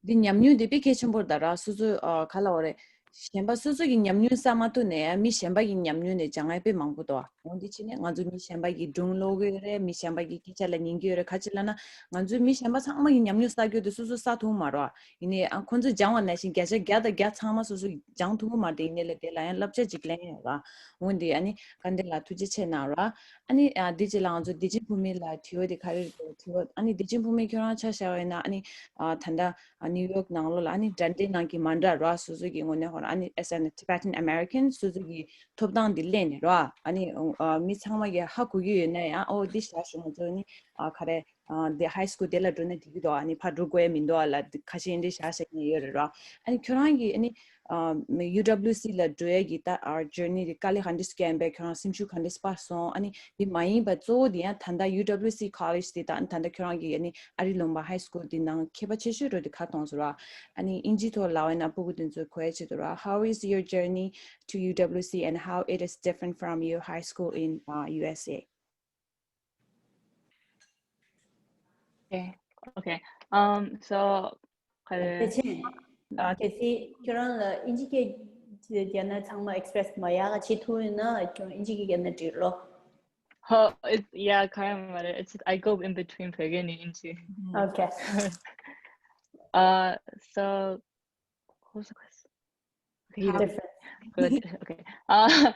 འདི་ཉམས་མྱོང་འདི་དཔེ་གལ་ཆེན་པོ་རེད་ད་ར། སོ་སོ་ཁ་ལོ་རེ་གཞན་པ་སོ་སོ་གི་ཉམས་མྱོང་བསམ་མ་ཐུབ་ནས་མི་གཞན་པ་གི་ཉམས་མྱོང་ནས་སྦྱང་ཡ་དཔེ་མང་པོ་འདུག་འོ་འདི་ཕྱིན་ནས་ང་ཚོ་མི་གཞན་པ་གི་སྒྲུང་ཀློག་གི་ཡོད་རེད། མི་གཞན་པ་གི་སྐད་ཆ་ལ་ཉན་གི་ཡོད་རེད། ག་ཅི་ལབ་ན་ང་ཚོའི་མི་གཞན་པ་ཚང་མ་གི་ཉམས་མྱོང་བསགས་རྒྱུ་དེ་སོ་སོ་བསགས་ཐུབ་མ་རེད། ཡིན་ནའི་ཨ་ཁོང་ཚོས་སྦྱང་བ་ནང་བཞིན་བརྒྱ་ཆ་བརྒྱ་དང་བརྒྱ་ཚང་མ་སོ་སོས་སྦྱང་ཐུབ་ཀྱི་མ་རེད། དེ་ཡིན་ནའི་ལ་དེ་ལ་ཡང་བསླབ་བྱ་ཅིག་ལེན་ཡོད་ར། འོན་ཏེ་ཨ་ནི་དགའ་ལྡན་ལགས་ཐུགས་རྗེ་ཆེ་གནང་ར། ཨ་ནི་ཨ་འདི་རྗེས་ལ་ང་ཚོ་བདེ་ཆེན་ཕུར་མེ་ལ་དྲི་བ་དེ་ག་རེ་རེད་འདུག་དྲི་བ། ཨ་ནི་བདེ་ཆེན་ཕུར་མེ་ཁྱོད་རང་ཆ་བཞག་པ་ཡིན་ན་ཨ་ནི་ཨ་ད་ལྟ་ཨ་ནིའུ་ཡོག་ནང་ལོགས་ལ་ཨ་ནི་འདྲ་འདྲའི་ནང་གི་མ་འདྲ་ར། སོ་སོ་གི་ངོས་ནས་ཧོ་ར་ཨ་ནི་as an Tibetan American སོ་སོ་གི་ཐོབ་ཐང་དེ་ལེན་ནས་ར། ཨ་ནི་ཨ་མི་ཚང་མ་གི་ཧ་གོ་གི་ཡོད་ན་ཡང་ཨོ་འདི་བཞག་ཞུ་ང་ཚོ་ནི་ཨ་ག་རེ། ཨ་དེ་high school དེ་ལ་འགྲོ་ན་འགྲིག་གི་འདུག་ཨ་ནི་ཕར་འགྲོ་དགོས་ཡ་མི་འདུག་ཨ་ལ་ཁ་ཤས་འདི་བཞག་བཞག་མཁན་ཡོད་རེད་ར། ཨ་ནི་ཁྱོད་རང་གིས་ཨ་ནི་ཨ་ཡུ་དབ་ལིའུ་སི་ལ་འགྲོ་ཡ་གི་ད་ཨ་journey དེ་དཀའ་ལས་ག་འདྲས་སེ་བརྒྱབ་པས། ཁྱོད་རང་སེམས་ཤུགས་ག་འདྲས་སེ་སྤར་སོང་། ཨ་ནི་དེ་མ་ཡིན་པ་གཙོ་བོ་དེ་ཡང་ད་ལྟ་ཡུ་དབ་ལིའུ་སི་college དེ་ད་ཨ་ནི་ད་ལྟ་ཁྱོད་རང་གིས་ཨ་ནི་ཨ་རི་ལུང་པ་high school དེ་ནང་ཁྱད་པར་ཆེ་ཤོས་འགྲོ་དེ་ག་མཐོང་སོང་ར། ཨ་ནི་ཨིན་ཇིའི་ཐོག་ལབ་པ་ཡིན་ན་སྤུ་གུ་དེ་ཚོས་གོ་ཡ་ཆེད་དུ་ར། How is your journey to U W C and how it is different from your high school in uh, U S A? Okay. Okay. Um, so, གལ་ཆེན། གལ་སྲིད་ཁྱོད་རང་ལ་ཨིན་ཇི་སྐད་རྒྱབ་ན་ཚང་མ་express མ་ཡག་ག་བྱེད་ཐུབ་ཡོད་ན་ཁྱོད་ཨིན་ཇི་སྐད་རྒྱབ་ན་འགྲིག་ལོ། Oh, it's, yeah, kind of matter. It's just, I go in between བོད་སྐད་ནས་ཨིན་ཇི། Okay. Uh, so, what was the question? Okay, you don't. Different. Good. Okay. Uh,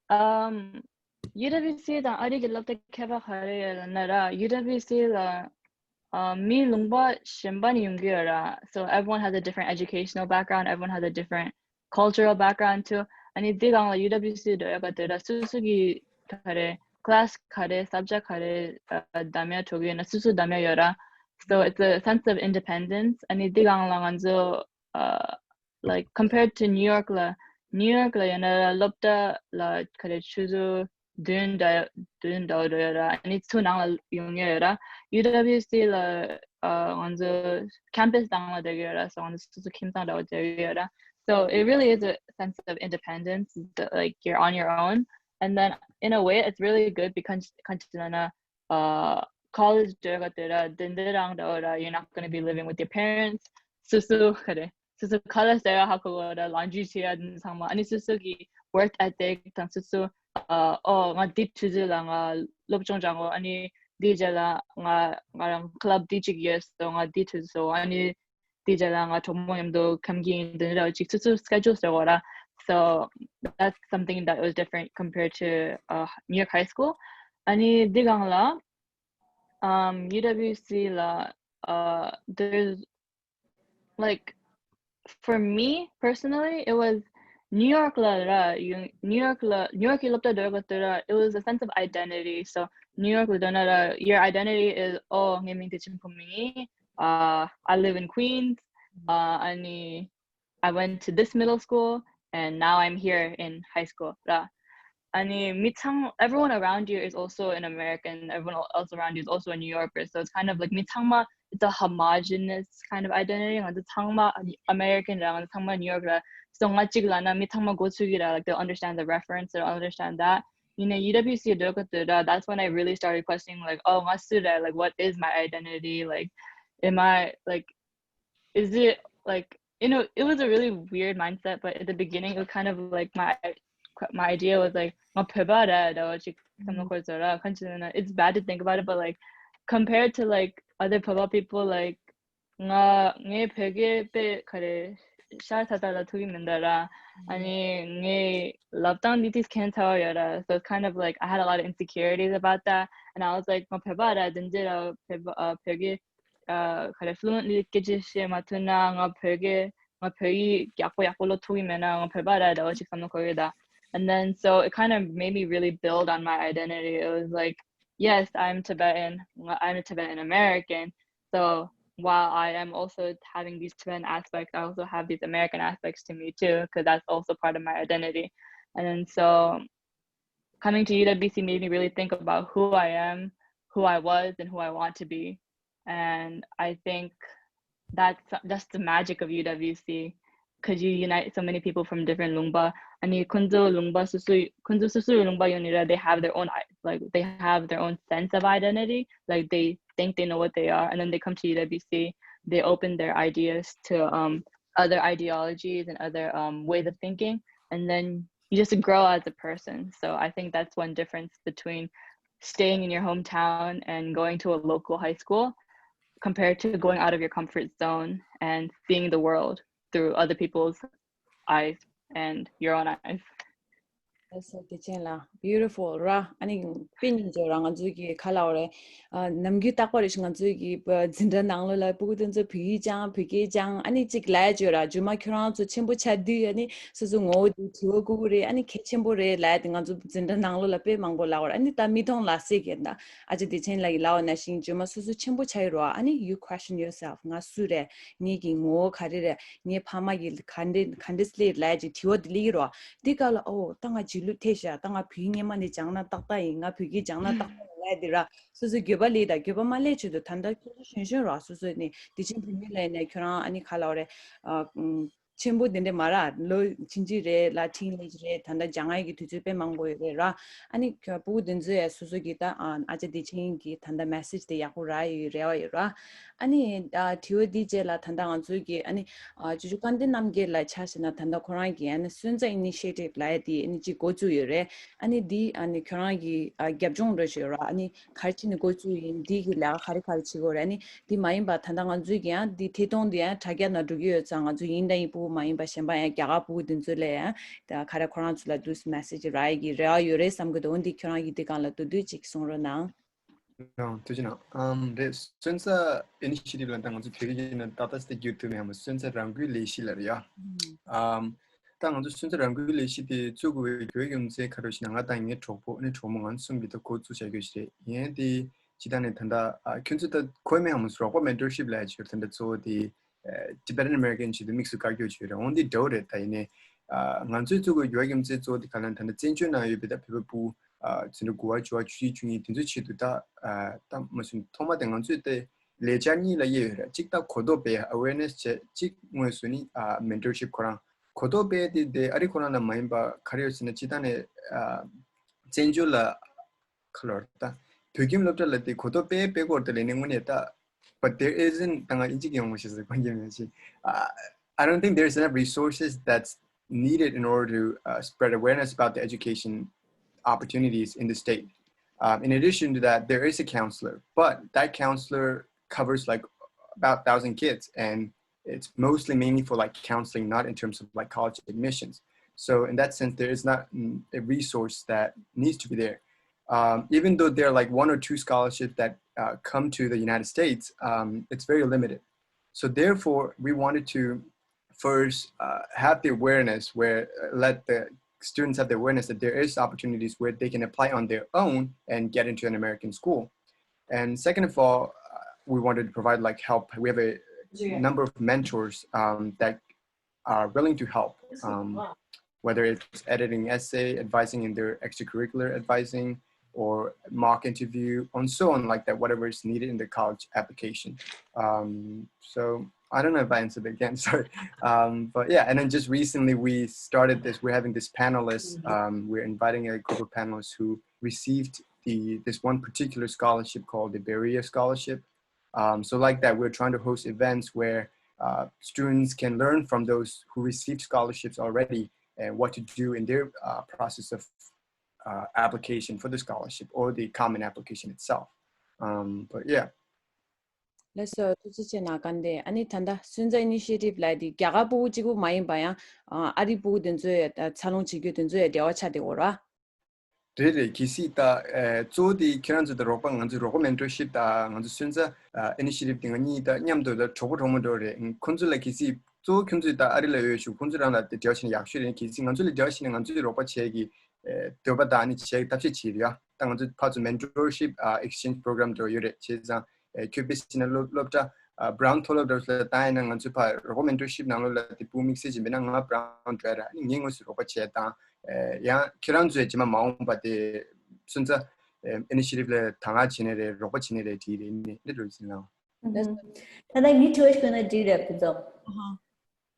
um, U W C དང་ཨ་རི་གི་སློབ་གྲྭ་ཁྱད་པར་ག་རེ་ཡོད་ལབ་ན་ར། U W C ལ་ཨ་མི་ལུང་པ་གཞན་པ་ནས་ཡོང་གི་ཡོད་ར། So everyone has a different educational background, everyone has a different cultural background too. ཨ་ནི་འདི་སྒང་ལ་U W C འགྲོ་ཡག་ག་དེ་ར་སོ་སོ་གི་ག་རེ་class ག་རེ་subject ག་རེ་ཨ་གདམ་ཡག་འགྲོ་གི་ཡོད་ན་སོ་སོ་གདམ་ཡག་ཡོད་ར། So it's a sense of independence. ཨ་ནི་འདི་སྒང་ལ་ང་ཚོ་ཨ་like compared to New York ལ། New York ལ་ཡོད་ན་ར་སློབ་གྲྭ་ལ་ག་རེ་ཆུ་ཚོད་བདུན་འདྲ་བདུན་འདྲ་བོ་འགྲོ་ཡོད་ར། ཨ་ནི་ཚུར་ནང་ལ་ཡོང་ཡོད་ར། U W C ལ་ཨ་ང་ཚོ་campus ནང་ལ་བསྡད་ཀྱི་ཡོད་ར། So ང་ཚོ་སོ་སོ་ཁྱིམ་ཚང་འདྲ་བོ་བསྡད་ཀྱི་ཡོད་ར། So it really is a sense of independence, the- like you're on your own. And then in a way, it's really good because གང་ཅི་ལབ་ན། Uh, college འགྲོ་ག་དེ་ར་དེ་འདྲ་རང་འདྲ་བོ་ར། You're not gonna be living with your parents. སོ་སོ་ག་རེ་སོ་སོ་ཁ་ལག་ཟ་ཡ་ཧ་གོ་གོ་ར། laundry བྱེད་ཡ་དེ་ཚང་མ། ཨ་ནི་སོ་སོ་གི་work ethic དང་སོ་སོ་ཨ་ཨོ་ང་འདི་དུས་ཚོད་ལ་ང་སློབ་སྦྱོང་སྦྱང་དགོས། ཨ་ནི་འདི་རྗེས་ལ་ང་ང་རང་club འདི་གཅིག་ཡོད་སོ་ང་འདི་དུས་ཚོད། ཨ་ནི་ དེའི་རྗེས་ལ་ང་གྲོགས་མོ་མཉམ་དུ་ཁམས་སྐད་ཡིག་འདི་འདྲ་ཅིག་སོ་སོའི་schedule་ཟེར་བ་ར། So that's something that was different compared to uh, New York High School. ཨ་ནི་འདི་སྒང་ལ um, U W C ལ uh, there's like for me personally, it was New York ལ་ར་ཡུ- New York ལ་New York གི་སློབ་གྲྭ་འགྲོ་ག་དུས་ར, it was a sense of identity. So New York ལ་འགྲོ་ན་ར, your identity is, oh, ངའི་མིང་དེ་ཆེན་པོ་མིང་ཡིན། Uh, I live in Queens. Uh, ཨ་ནི I went to this middle school and now I'm here in high school ར། ཨ་ནི་མི་ཚང་, everyone around you is also an American, everyone else around you is also a New Yorker. So it's kind of like མི་ཚང་མ, it's a homogenous kind of identity. ང་ཚོ་ཚང་མ་American ར། ང་ཚོ་ཚང་མ་New York ར། So ང་གཅིག་ལབ་ན་མི་ཚང་མ་མགོ་ཚོས་ཀྱི་ར། Like, they'll understand the reference, they'll understand that. ཡིན་ནའི་U W C འགྲོ་ག་དུས་ར, that's when I really started questioning, like, oh, ང་སུ་རེད། Like, what is my identity? Like, am I, like, is it like, you know, it was a really weird mindset, but at the beginning it was kind of like my my idea was like, ང་བོད་པ་རེད་ཟེར་བ་ཅིག་བསམ་བློ་འཁོར་ཚོད་ར། གང་ཅི་ན། It's bad to think about it, but like compared to like other Papa people, like ང་ངའི་བོད་སྐད་དཔེ་ག་རེ་ཤར་ཚ་ཚ་ལ་ཐུག་གི་མི་འདུག་ར། ཨ་ནི་ངའི་ལབ་སྟངས་འདི་ཏིས་ཁྱད་མཚར་བ་ཡོད་ར། So it's kind of like I had a lot of insecurities about that, and I was like, ང་བོད་པ་རེད། དེ་འདྲ་ར་བོད་པ་ཨ་བོད་སྐད་ཨ་ག་རེ་fluently སྐད་ཆ་བཤད་མ་ཐུབ་ན། ང་བོད་སྐད་ང་བོད་ཡིག་ཡག་པོ་ཡག་པོ་ཀློག་ཐུབ་ཀྱི་མེད་ན། ང་བོད་པ་རེད་ཟེར་བ་ཅིག་བསམ་བློ་འཁོར་གྱི་འདུག And then so it kind of made me really build on my identity. It was like, yes, I'm Tibetan. I'm a Tibetan American. So while I am also having these Tibetan aspects, I also have these American aspects to me too, because that's also part of my identity. And then so coming to U W C made me really think about who I am, who I was, and who I want to be. And I think that's that's the magic of U W C, because you unite so many people from different Lungba. ཨ་ནི་ཁོང་ཚོ་ལུང་པ་སོ་སོའི་ཁོང་ཚོ་སོ་སོའི་ལུང་པ་ཡོད་ནི་ར། They have their own i- like, they have their own sense of identity. Like, they think they know what they are, and then they come to U W C. They open their ideas to um other ideologies and other um ways of thinking, and then you just grow as a person. So I think that's one difference between staying in your hometown and going to a local high school compared to going out of your comfort zone and seeing the world through other people's eyes and your own eyes. ལགས་སོ། བདེ་ཆེན་ལགས། Beautiful ར། ཨ་ནི་དཔེ་སྙིང་རྗེ་ར། ང་ཚོའི་གི་ག་ལབ་དགོས་རེད། ཨ་ནམ་རྒྱུན་རྟག་པར་རེ་ཞིག་ང་ཚོའི་གི་འཛིན་གྲྭ་ནང་ལོགས་ལ་སྤུ་གུ་དེ་ཚོ་བོད་ཡིག་སྦྱང་བོད་སྐད་སྦྱང་། ཨ་ནི་གཅིག་ལབ་ཡ་ཅིག་ཡོད་ར། རྗེས་མ་ཁྱོད་རང་ཚོ་ཆེན་པོ་ཆགས་དུས་ཨ་ནི་སོ་སོ་ངོ་བོ་དེ་དྲི་བ་བཀོད་ཀྱི་རེད། ཨ་ནི་གལ་ཆེན་པོ་རེད་ལབ་ཡ་དེ་ང་ཚོ་འཛིན་གྲྭ་ནང་ལོགས་ལ་དཔེ་མང་པོ་ལབ་དགོས་ར། ཨ་ནི་ད་མི་མཐོང་ལགས་སེ་གི་ད་ཨ་ཅག་བདེ་ཆེན་ལགས་ཀྱིས་ལབ་པ་ནང་བཞིན་རྗེས་མ་སོ་སོ་ཆེན་པོ་ཆགས་ཡོད་ར། ཨ་ནི་you question yourself. ང་སུ་རེད། ངེད་ཀྱི་ངོ་བོ་ག་རེ་རེད། ངའི་ཕ་མ་གིས་ག་འདྲས་ག་འདྲས་སླེབས་ལབ་ཀྱི་དྲི་བ་དེ་སླེབས་ཀྱི་རེད་བ། འདི་སྐབས་ལ་ཨོ་ད་ང་རྗེས་ལུས་ཐེབས་ཤག་ད་ང་བོད་ཡིག་སྔོན་མ་ནས་སྦྱངས་ན་ཏག་ཏག་ཡིན། ང་བོད་སྐད་སྦྱངས་ན་ཏག་ཏག་ཡིན་ལབ་ཡ་དེ་ར། སོ་སོ་འགྱོད་པ་སླེབས་དང་། འགྱོད་པ་མ་སླེབས་ཆེད་དུ་ད་ལྟ་ཁྱོད་ཚོ་གཞོན་གཞོན་རེད་བ། སོ་སོ་ནས་བདེ་ཆེན་བུ་མོ་ལབ་ནས་ཁྱོད་རང་ཨ་ནི་ག་ལབ་དགོས་རེད། ཨ་ཆེན་པོ་དེ་འདྲས་མ་རེད། ལོ་ཆུང་ཆུང་རེད་ལ། ཊིན་ཨེཇ་རེད། ད་ལྟ་སྦྱང་ཡ་གི་དུས་ཚོད་དཔེ་མང་པོ་ཡོད་རེད་ར། ཨ་ནི་ཁྱོད་སྤུ་གུ་དེ་ཚོ་ཡ་སོ་སོ་གི་ད་ཨ་ཨ་ཅག་བདེ་ཆེན་གྱི་ད་ལྟ་མེ་སེཇ་དེ་ཡག་པོ་རག་ཡོད་རེ་བ་ཡོད་ར། ཨ་ནི་ཨ་དྲི་བ་འདིའི་རྗེས་ལ་ད་ལྟ་ང་ཚོའི་གི་ཨ་ནི་ཨ་ཅོ་ཅོ་སྐལ་ལྡན་རྣམ་རྒྱལ་ལ་ཆ་བཞག་ན། ད་ལྟ་ཁོ་རང་གི་ཨ་ནི་སོན་རྩ་ཨི་ནི་ཤི་ཡེ་ཊིབ་ལབ་ཡ་དེ་ཨ་ནི་གཅིག་འགོ་བཙུགས་ཡོད་རེད། ཨ་ནི་འདི་ཨ་ནི་ཁྱོད་རང་གི་ཨ་རྒྱབ་ལྗོངས་འདྲ་ཞིག་ཡོད་ར། ཨ་ནི་ག་རེ་བྱས་ནས་འགོ་བཙུགས་ཡིན། འདི་གི་ལས་ཀ་ག་རེ་ག་རེ་བྱེད་དགོས་རེད། ཨ་ནི་འདི་མ་ཡིན་པ་ད་ལྟ་ང་ཚོའི་གི་ཡང་འདི་ཐད་གཏོང་འདི་ཡང་དྲ་རྒྱ་ནང་འགྲོ་གི་ཡོད་ཙང་། ང་ཚོ་ཡིན་དང་ཡིན་སྤུ་གུ་མ་ཡིན་པ་གཞན་པ་ཡང་རྒྱ་གར་སྤུ་གུ་འདི་ཚོ་ལ་ཡང་ད་ག་རེ་ཁོ་རང་ཚོ་ལ་འདུག་སེ་མེ་སེཇ་རག་ཡ་གི་རེ་བ་ཡོད་རེད་བསམ་གི་འདུག་འོ་འདི་ཁྱོད་རང་གི་འདི་སྒང་ལ་མདོར་བསྡུས་ཅིག་གསུང་རོགས་གནང་། ཡང་ཐུགས་རྗེ་གནང་། ཨམ་རེད། སོན་རྩ་ཨི་ནི་ཤི་ཡེ་ཊིབ་ལ་ད་ང་ཚོ་བོད་སྐད་ཀྱི་ནང་ཏག་ཏག་སྟེ་བསྒྱུར་ཐུབ་མེད། ཨམ་སོན་རྩ་རང་འགུལ་ལས་གཞི་ལབ་རེད་ཡ། ཨམ་ད་ང་ཚོ་སོན་རྩ་རང་འགུལ་ལས་གཞི་དེ་བཙུགས་དགོས་པའི་རྒྱུ་རྒྱུ་མཚན་ག་རེ་ཞེ་ན། ང་དང་ངའི་གྲོགས་པོ་ནི་གྲོགས་མོ་ང་གསུམ་གྱིས་ད་འགོ་བཙུགས་བྱ་རྒྱུ་ཞིག་རེད། ཡིན་དེ་ཇི་ལྟར་ནས་ད་ལྟ་ཨ་ཁྱོད་ཚོ་ད་གོ་མེད་ཨམ་རོགས་པ་མེན་ཊར་ཤིབ་ལབ་ཡ་ཅིག་ཡོད། ད་ལྟ་གཙོ་བོ་དེ་ཨ་Tibetan American ཞིག་ཏུ་དམིགས་སུ་བཀར་རྒྱུ་ཅིག་ཡོད་རེད། འོན་ཏེ་འདྲ་བོ་རེད། ད་ཡིན་ནའི་ཨ་ང་ཚོས་བཙུགས་དགོས་རྒྱུ་རྒྱུ་མཚན་གཙོ་བོ་དེ་ག་ལ་ད་ལྟ་བཙན་བྱོལ་ནང་ཡོད་པའི་ད་བོད་པ་སྤུ་གུ་ཨ་ཚོན་རིགས་དགུ་པ་བཅུ་པ་བཅུ་གཅིག་བཅུ་གཉིས་དེ་ཚོའི་ཆེད་དུ་ད་ཨ་ད་མ་སུན་ཐོག་མ་དེ་ང་ཚོས་དེ་ལས་འཆར་གཉིས་ལ་དབྱེ་ཡོད་རེད། གཅིག་ད་གོ་རྟོགས་སྤེལ་ཡ་awareness བྱས། གཅིག་དངོས་སུ་ནི་ཨ་མེན་ཊར་ཤིབ་ཁོ་རང་གོ་རྟོགས་སྤེལ་དེ་དེ་ཨ་རི་ཁོ་རང་ལ་མ་ཡིན་པ་ག་རེ་ཡོད་ཟེར་ན། སྤྱིར་བཏང་ནས་ཨ་བཙན་བྱོལ་ལ་ཁ་ལོར་ད་བོད་ཁྱིམ་སློབ་གྲྭ་ལ་དེ་གོ་རྟོགས་སྤེལ་སྤེལ་སྐོར་དེ་ལས་ནས་དངོས་གནས་ད། But there isn't, ད་ང་ཨིན་ཇི་གི་ཡོང་བ་ཞིག་ཟེར་གོ་གི་མེད་ཅི། Uh, I don't think there's enough resources that's needed in order to uh, spread awareness about the education opportunities in the state. Um, in addition to that, there is a counselor, but that counselor covers like about thousand kids, and it's mostly mainly for like counseling, not in terms of like college admissions. So in that sense, there is not mm, a resource that needs to be there. Um, even though there are like one or two scholarships that uh, come to the United States, um, it's very limited. So therefore, we wanted to first uh, have the awareness where uh, let the students have the awareness that there is opportunities where they can apply on their own and get into an American school. And second of all, uh, we wanted to provide like help. We have a number of mentors um, that are willing to help, um, whether it's editing essay, advising in their extracurricular advising, or mock interview, and so on like that, whatever is needed in the college application. Um, so I don't know if I answered again, sorry. Um, but yeah, and then just recently we started this, we're having this panelist, um, we're inviting a group of panelists who received the this one particular scholarship called the Berea Scholarship. Um, so like that, we're trying to host events where uh, students can learn from those who received scholarships already and what to do in their uh, process of uh, application for the scholarship or the common application itself. Um, but yeah. ལགས་སོ། ཐུགས་རྗེ་ཆེ་གནང་། ག་འདི་ཨ་ནི་ད་ལྟ་སོན་རྩ་ཨི་ནི་ཤི་ཊིབ་ལབ་དེ་རྒྱ་གར་ཕྲུ་གུ་གཅིག་པུ་མ་ཡིན་པ་ཡང་ཨ་རི་ཕྲུ་གུ་དེ་ཚོ་ཡང་འཚར་ལོངས་བྱེད་རྒྱུ་དེ་ཚོ་ཡང་འབྲེལ་བ་ཆགས་བསྡད་ཡོད་རེད་བ། རེད་རེད། གལ་སྲིད་ད་གཙོ་བོ་དེ་ཁྱེད་རང་ཚོ་དང་རོགས་པ་ང་ཚོའི་རོགས་པ་མེན་ཊོར་ཤིབ་དང་ང་ཚོ་སོན་རྩ་ཨི་ནི་ཤི་ཊིབ་དེ་ང་གཉིས་ད་མཉམ་དུ་ད་གྲོགས་པོ་གྲོགས་མོ་འདྲ་རེད། ཁོང་ཚོ་ལ་གལ་སྲིད་གཙོ་བོ་ཁྱོད་ཚོས་ད་ཨ་རི་ལ་ཡོད་ཞུ་ཁོང་ཚོ་རང་ལ་དེ་འབྲེལ་བ་བྱས་ན་ཡག་ཤོས་རེད། གལ་སྲིད་ང་ཚོ་ལ་འབྲེལ་བ་བྱས་ན་ང་ཚོའི་རོགས་པ་བྱས་ཀྱི་འདོད་པ་དང་ཨ་ནི་བྱས་ཀྱི་ཐབས་ཤེས་བྱེད་རེད་ཡ། ད་ང་ཚོ་ཕར་ཚུར་མེན་ཊོར་ཤིབ་ཨེག་སི་ཅེན་ཇི་པོ་རོ་གྷ་རམ་འདྲ་ཡོད་རེད། བྱས་ཙང་ཁྱོད་དཔེ་བྱས་ན་སློབ་སློབ་གྲྭ་བྷ་རའུན་མཐོ་སློབ་འདྲ་ལ་བཏང་ཡིན་ན་ང་ཚོ་ཕར་རོགས་པ་མེན་ཊོར་ཤིབ་ནང་ལོགས་ལ་དེ་ཕྲུ་གུ་དམིགས་བསལ་ཅིག་མིན་ན་ང་བྷ་རའུན་འགྲོ་ཡ་ར་ཨ་ནི་ངས་དངོས་སུ་རོགས་པ་བྱས་དང་ཡང་ཁྱེད་རང་ཚོས་རྗེས་མ་མ་འོངས་པ་དེ་སོན་རྩ་ཨི་ནི་ཤི་ཊིབ་ལ་དང་ལེན་བྱེད་ནི་རེད། རོགས་པ་བྱེད་ནི་རེད། དེ་རེད། ནི་འདི་འདྲ་ཟིན་ལ། ད་ལྟ་ངའི་དྲི་བ་ཞིག་ན་འགྲིག་རེད་ཕུན་ཚོགས།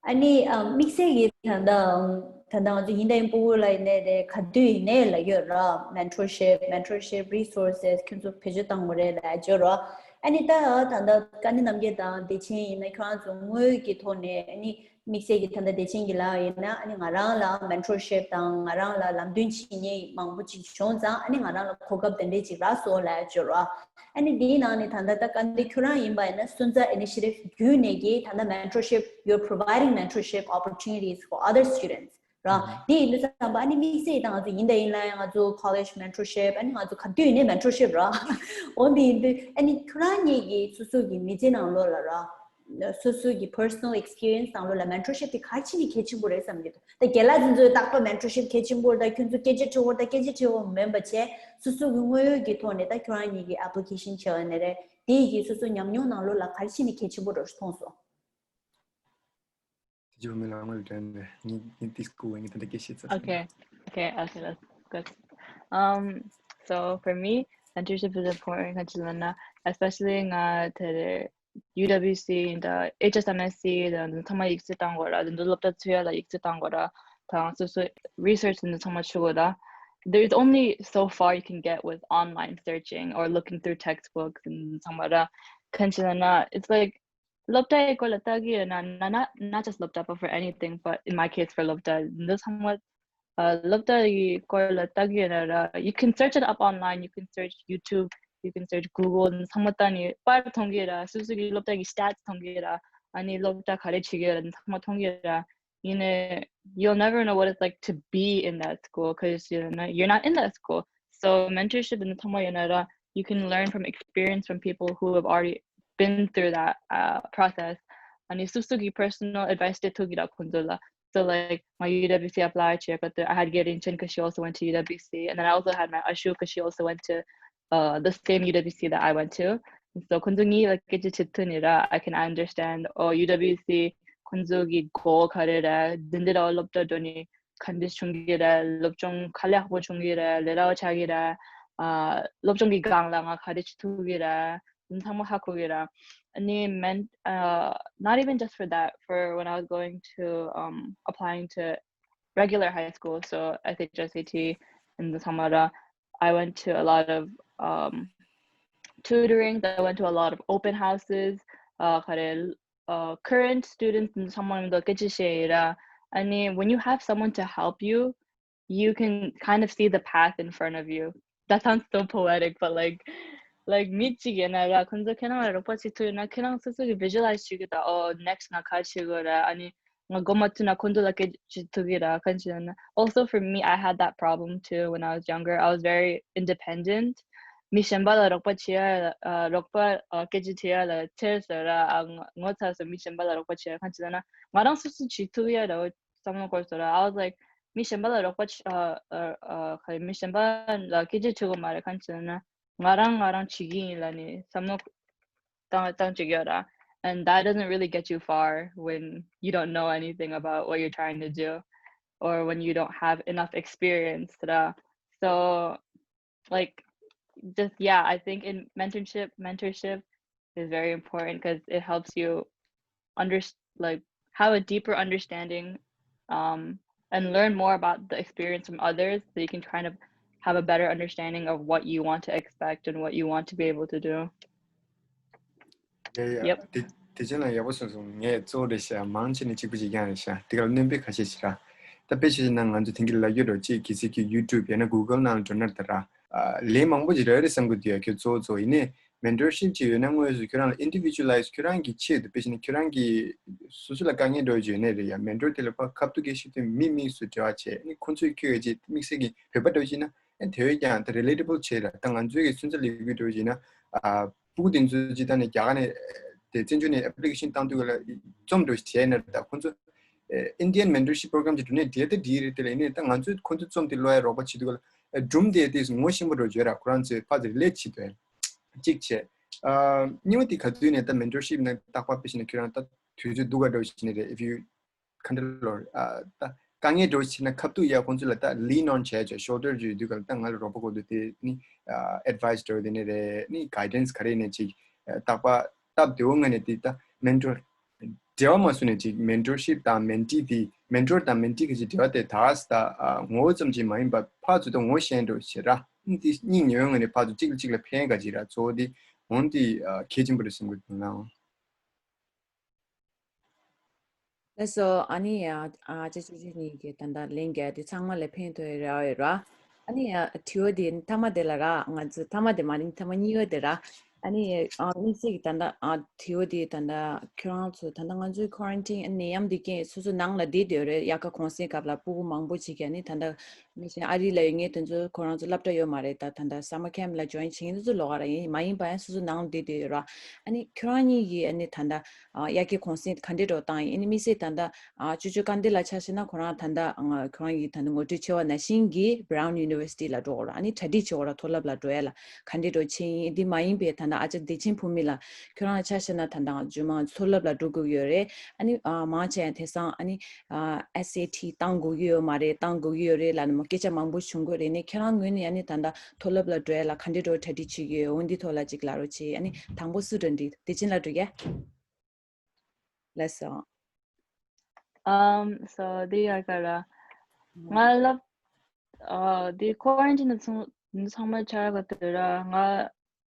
ཨ་ནི་དམིགས་བསལ་གྱི་ད་ལྟ་ད་ལྟ་ང་ཚོ་ཡིན་ད་ཡིན་ཕྲུ་གུ་ལ་ཡིན་ནའི་རེད། ག་དུས་ཡིན་ནའི་ལ་ཡོད་ར། མེན་ཊོར་ཤིབ་མེན་ཊོར་ཤིབ་རི་སོར་སེས་ཁྱོད་ཚོ་བེད་སྤྱོད་བཏང་དགོས་རེད་ལ་བརྗོད་ར། ཨ་ནི་ད་ད་ལྟ་ཀ་ནི་རྣམ་རྒྱལ་དང་བདེ་ཆེན་ཡིན་ན་ཁྱོད་རང་ཚོ་དངོས་ཡོད་ཀྱི་ཐོག་ནས་ཨ་ནི་དམིགས་བསལ་གྱི་ད་ལྟ་བདེ་ཆེན་གྱི་ལ་ཡིན་ན་ཨ་ནི་ང་རང་ལ་མེན་ཊོར་ཤིབ་དང་ང་རང་ལ་ལམ་སྟོན་བྱེད་མཁན་མང་པོ་ཅིག་བྱུང་ཙང་ཨ་ནི་ང་རང་ལ་གོ་སྐབས་དེ་འདྲས་ཅིག་རག་སོང་ལ་བརྗོད་ར། ཨ་ནི་དེའི་ནང་ནས་ད་ལྟ་ད་ག་འདི་ཁྱོད་རང་ཡིན་པ་ཡིན་ན་སོན་རྩ་ཨི་ནི་ཤི་ཊིབ་བརྒྱུད་ནས་ཀྱི་ད་ལྟ་mentorship, you're providing mentorship opportunities for other students ར། དེ་ཡིན་དུས་ཙམ་པ་ཨ་ནི་དམིགས་བསལ་ད་ང་ཚོ་ཡིན་ད་ཡིན་ལ་ཡང་ང་ཚོ་college mentorship ཨ་ནི་ང་ཚོ་ག་དུས་ཡིན་ནའི་mentorship ར། འོ་འདི་ཡིན་དུས་ཨ་ནི་ཁྱོད་རང་ཉིད་ཀྱི་སོ་སོ་གི་མི་ཚེ་ནང་ལོགས་ལ་ར། སོ་སོ་གི་personal experience ནང་ལོགས་ལ་mentorship དེ་ག་རེ་བྱས་ནས་གལ་ཆེན་པོ་རེད་བསམ་གྱི་འདུག་ད་རྒན་ལགས་ཚོ་ཚོས་རྟག་པར་mentorship གལ་ཆེན་པོ་རེད་ད་ཁྱོད་ཚོ་སྐད་ཆ་དྲི་བ་ད་སྐད་ཆ་དྲི་བ་མིན་པ་བྱས་སོ་སོ་གི་དངོས་ཡོད་ཀྱི་ཐོག་ནས་ད་ཁྱོད་རང་ཉིད་ཀྱི་application བྱས་པ་ནས་རེད། དེ་ཡི་གི་སོ་སོ་ཉམས་མྱོང་ནང་ལོགས་ལ་ག་རེ་བྱས་ནས་གལ་ཆེན་པོ་འདྲ་ཞིག་མཐོང་སོང་། དེ་ཅི་མི་ལང་བའི་དྲན་ནས་ངས་ངས་དེ་སྐུ་བའི་ངས་ད་ལྟ་སྐད་བཤད་ཚར། Okay, okay, okay, that's good. Um, so for me, mentorship is important ག་ཅི་ལབ་ན་especially ང་དེ་རེད། ཡུ་ཌབ་ལིའུ་སི་དང་ཨེཆ་ཨེས་ཨེམ་ཨེས་སི་དང་འདི་ཚང་མ་ཡིག་ཚད་བཏང་དགོས་ར། འདི་ཚོ་སློབ་གྲྭ་ཚུད་ཡ་ལ་ཡིག་ཚད་བཏང་དགོས་ར། དང་སོ་སོ་research འདི་ཚང་མ་བྱེད་དགོས་ར། There is only so far you can get with online searching or looking through textbooks འདི་ཚང་མ་ར། ག་ཅི་ལབ་ན་it's like སློབ་གྲྭའི་སྐོར་ལ་ལྟ་གི་ཡོད་ན་not, not, not just སློབ་གྲྭ but for anything, but in my case for སློབ་གྲྭ་འདི་ཚང་མ་སློབ་གྲྭ་ཡི་སྐོར་ལ་ལྟ་གི་ཡོད་ན་ར། You can search it up online, you can search YouTube, you can search Google འདི་ཚང་མ་ལྟ་ནས་པར་མཐོང་གི་ར། སོ་སོ་གི་སློབ་གྲྭ་གི་stats མཐོང་གི་ར། ཨ་ནི་སློབ་གྲྭ་ག་རེ་བྱེད་ཀྱི་ཡོད་ར་འདི་ཚང་མ་མཐོང་གི་ར། ཡིན་ནའི་you'll never know what it's like to be in that school because you know you're not in that school. So mentorship འདི་ཚང་མ་ཡོད་ན་ར། You can learn from experience from people who have already been through that uh, process. ཨ་ནི་སོ་སོ་གི་personal advice དེ་ཐུག་གི་ར་ཁོང་ཚོ་ལ། So like my ཡུ་ཌབ་ལིའུ་སི་apply བྱེད་སྐབས་དུ་I had Gyerin Chen because she also went to ཡུ་ཌབ་ལིའུ་སི and then I also had my Ashu because she also went to uh, the same ཡུ་ཌབ་ལིའུ་སི that I went to. So ཁོང་ཚོ་གཉིས་ལ་སྐད་ཆ་བྱེད་ཐུབ་ནི་ར། I can understand. Oh ཡུ་ཌབ་ལིའུ་སི་ཁོང་ཚོ་གི་goal ག་རེ་ར། འདི་འདི་ར་སློབ་གྲྭ་འགྲོ་ནི་ག་འདྲ་བྱུང་གི་ར། སློབ་སྦྱོང་ག་ལེགས་པོ་བྱུང་གི་ར། ལས་ར་བ་ཆགས་གི་ར། ཨ་སློབ་སྦྱོང་གི་སྒང་ལ་ང་ག་རེ་བྱེད་ཐུབ་གི་ར། འདི་ཚང་མ་ཧ་གོ་གི་ར། ཨ་ནི་མེན་uh, not even just for that, for when I was going to um applying to regular high school, so S H S A T and འདི་ཚང་མ་ར། I went to a lot of um tutoring, I went to a lot of open houses, uh, ག་རེ uh, current students འདི་ཚང་མ་ལ་སྐད་ཆ་བཤད་ཡི་ར། ཨ་ནི་when you have someone to help you, you can kind of see the path in front of you. That sounds so poetic, but like like མི་གཅིག་ཡིན་ན་ར་ཁོང་ཚོ་ཁྱེད་རང་ལ་རོགས་པ་བྱེད་ཐུབ་ཡོད་ན་ཁྱེད་རང་སོ་སོ་གི་visualize་བྱེད་གི་ད། Oh, next ང་ག་བྱེད་དགོས་ར། ཨ་ནི་ང་མགོ་མ་ཚོས་ན་ཁོང་ཚོ་ལ་སྐད་ཆ་ཐུག་གི་ར། གང་ཅི་ན། Also for me, I had that problem too when I was younger. I was very independent. མི་གཞན་པ་ལ་རོགས་པ་བྱེད་ཡ་ཨ་རོགས་པ་ཨ་སྐད་ཆ་དྲི་ཡ་ལ་ཚེར་སོ་ར། ཨ་ངོ་ཚ་སོ། མི་གཞན་པ་ལ་རོགས་པ་བྱེད་ཡ་གང་ཅི་ན་ང་རང་སོ་སོ་བྱེད་ཐུབ་ཡ་ར་བསམ་བློ་འཁོར་སོ་ར། I was like མི་གཞན་པ་ལ་རོགས་པ་བྱེད་ཨ་ཨ་ཨ་ག་མི་གཞན་པ་ལ་སྐད་ཆ་དྲི་དགོས་མ་རེད། གང་ཅི་ན་ང་རང་ང་རང་བྱེད་ཀྱི་ཡིན་ལ་ནི་བསམ་བློ་བཏང་བཏང་བཅུག་ཡོད་ར། And that doesn't really get you far when you don't know anything about what you're trying to do or when you don't have enough experience ར། So like just, yeah, I think in mentorship mentorship is very important because it helps you under like have a deeper understanding um and learn more about the experience from others so you can kind of have a better understanding of what you want to expect and what you want to be able to do. ཡ་ཡ། དེ་དེ་ཅན་ལ་ཡག་པོ་གསུངས་སོང་། ངས་གཙོ་བོ་རེད་ཤག་མང་ཆེ་ནས་གཅིག་པུ་ཅིག་ཀྱང་རེད་ཤག་དེ་ག་ལ་སྣོན་པ་ཁ་ཤས་ཤིག་ར། ད་དཔེ་བྱས་ན་ང་ཚོ་དེང་གི་ལབ་ཡོད་འགྲོ་གཅིག་གི་ཚིག་གི་YouTube ཡང་ན་Google ནང་ལ་འགྲོ་ན་ད་ར། ལན་མང་པོ་ཅིག་རག་རེད་བསམ་གི་འདུག་ཡ། ཁྱོད་གཙོ་བོ་གཙོ་བོ་ཡིན་ནའི་mentorship ཅིག་ཡོད་ན་དངོས་སུ་ཁྱོད་རང་ལ་individualize ཁྱོད་རང་གི་ཆེད་དུ་དཔེ་བྱས་ན་ཁྱོད་རང་གི་སོ་སོ་ལ་དཀའ་ངལ་འགྲོ་ཡོད་ནའི་རེད་ཡ། mentor དེ་ལ་ཕར་ཁ་ཐུག་གི་ཤེས་དོན་མི་དམིགས་སུ་འབྲེལ་བ་བྱས་ནི་ཁོང་ཚོས་ཁྱོད་ཀྱི་དམིགས་བསལ་གྱི་བོད་པ་འགྲོ་བྱས་ན། ཨ་དེ་བས་ཀྱང་ད་relatable བྱས་ར། ད་ང་ཚོའི་གི་སུན་ཙ་ལས་གུས་འགྲོ་བྱས་ན། ཨ་སྤུ་གུ་དེ་ཚོ་སྤྱི་བཏང་ནས་རྒྱ་གར་ནས་དེ་བཙན་བྱོལ་ནས་application བཏང་དུས་ལ་རྩོམ་འགྲོ་བྱས་ན་ད་ཁོང་ཚོ་Indian mentorship program ཅིག་འགྲོ་ནས་བསྡད་ད་འགྲིག་རེད། དེ་ལ་ཡིན་ནའི་ད་ང་ཚོས་ཁོང་ཚོ་རྩོམ་དེ་ཀློག་ཡ་རོགས་པ་བྱེད་དུས་ལ་སྒྲུང་དེ་དེ་ངོ་ཤེས་པོ་འགྲོ་བྱས་ར། ཁོ་རང་ཚོས་ཕར་ཚུར་relate བྱེད་དོན་གཅིག་བྱས། ཨ་གཉིས་པ་དེ་ག་དུས་ནས་ད་mentorship ནང་རྟག་པར་དཔེ་བྱས་ན་ཁྱོད་རང་ད་དུས་ཚོད་སྡུག་ག་འགྲོ་བྱས་ནས་རེད། If you ག་འདྲ་ལོར་ཨ་ད་དཀའ་ངལ་འགྲོ་བྱས་ན་ཁ་ཐུག་ཡ་ཁོང་ཚོ་ལ་ད་lean on བྱས་བྱས་shoulder བརྗོད་དུས་ག་ལ་ད་ང་ལ་རོགས་པ་དགོས་འདུག་དེ་ནི་advice འགྲོ་དེ་ནི་རེད། ནི་guidance ག་རེ་ནས་ཅིག་རྟག་པར་སྟབས་བདེ་བོ་ངང་ནས་དེ་ད་mentor འབྲེལ་བ་མ་བཟུང་ནས་ཅིག་mentorship དང་mentee དེ་mentor དང་mentee གི་ཅིག་འབྲེལ་བ་དེ་ད་ད་ངོ་བོ་ཙམ་ཅིག་མ་ཡིན་པར་ཕར་ཚུར་ད་ངོ་ཤེས་འགྲོ་བྱས་ར། ནི་དེ་གཉིས་ཉོན་ངང་ནས་ཕར་ཚུར་གཅིག་ལ་གཅིག་ལ་ཕན་ག་ཅིག་ར། གཙོ་བོ་དེ་འོན་དེ་གལ་ཆེན་པོ་རེད་བསམ་གི་འདུག་ན། ལགས་སོ། ཨ་ནི་ཡ་ཨ་ཅེ་ཅེ་ཅེ་གཉིས་ཀྱི་ད་ལྟ་ལན་རྒྱག་དེ་ཚང་མ་ལ་ཕན་ཐོགས་ཡོད་རེད་ཨ་ཡོད་ར། ཨ་ནི་ཡ་དྲི་བ་དེ་མཐའ་མ་དེ་ལ་ར། ང་ཚོ་མཐའ་མ་དེ་མ་རིང་མཐའ་མ་གཉིས་པ་དེ་ར། ཨ་ནི་ཨ་དམིགས་བསལ་གྱི་ད་ལྟ་ཨ་དྲི་བ་དེ་ད་ལྟ་ཁྱོད་རང་ཚོ་ད་ལྟ་ང་ཚོའི་quarantine ཨ་ནི་ནད་ཡམས་དེ་རྐྱེན་སོ་སོ་ནང་ལ་བསྡད་བསྡད་ཡོད་རེད། དབྱར་ཁ་གུང་སེང་སྐབས་ལ་སྤུ་གུ་མང་པོ་ཅིག་གི་ཨ་ནི་ད་ལྟ་མི་ཤེས་ཨ་རི་ལ་ཡོད་མཁན་དེ་ཚོ་ཁོ་རང་ཚོ་སློབ་གྲྭ་ཡོད་མ་རེད། ད་ད་ལྟ་summer camp ལ་join བྱེད་མཁན་དེ་ཚོ་ལོགས་ཀ་ར་ཡིན། མ་ཡིན་པ་ཡང་སོ་སོ་ནང་ལ་བསྡད་བསྡད་ཡོད་ར། ཨ་ནི་ཁྱོད་རང་གཉིས་ཀྱིས་ཨ་ནི་ད་ལྟ་ཨ་དབྱར་ཁའི་གུང་སེང་ག་འདྲས་འགྲོ་སྟངས་ཡིན། ཨ་ནི་དམིགས་བསལ་ད་ལྟ་ཨ་ཅོ་ཅོ་དཀར་མདོག་ལ་ཆ་བཞག་ན་ཁོ་རང་ད་ལྟ་ཨ་ཁོ་རང་གིས་ད་ལྟ་ངོ་སྤྲོད་བྱས་པ་ནང་བཞིན་གྱི་Brown University ལ་འགྲོ་དགོས་ར། ཨ་ནི་གྲ་སྒྲིག་བྱེད་དགོས་ར། མཐོ་སློབ་ལ་འགྲོ་ཡ་ལ་ག་འདྲས་འགྲོ་བྱེད་ཡིན། འདི་མ་ཡིན་པའི་ད་ལྟ་ཨ་ཅག་བདེ་ཆེན་ཕུ་མི་ལ་ཁྱོད་རང་ཆ་བཞག་ན་ད་ལྟ་རྗེས་མ་མཐོ་སློབ་ལ་འགྲོ་དགོས་ཡོད་རེད། ཨ་ནི་ཨ་མང་ཆེ་ཡང་དེང་སང་ཨ་ནི་ཨ་SAT བཏང་དགོས་ཀྱི་ཡོད་མ་རེད། བཏང་དགོས་ཀྱི་ཡོད་རེད་ལབ་ནས་མོ་སྐད་ཆ་མང་པོ་བྱུང་གི་རེད། ཨ་ནི་ཁྱེད་རང་ངོས་ནས་ཨ་ནི་ད་ལྟ་མཐོ་སློབ་ལ་འགྲོ་ཡ་ལ་ག་འདྲས་འགྲོ་གྲ་སྒྲིག་བྱེད་ཀྱི་ཡོད། འོ་འདི་ཐོག་ལ་ཅིག་ལབ་རོགས་བྱེད། ཨ་ནི་དང་པོ་སུ་འགྲོ་འདི་བདེ་ཆེན་ལ་འགྲོ་ཡ། ལགས་སོ། Um, so འདི་ཡ་ག་ར། ང་ལབ། ཨ་འདི་quarantine ནི་ཚང་ཚང་མ་ཆགས་ག་དུས་ར། ང་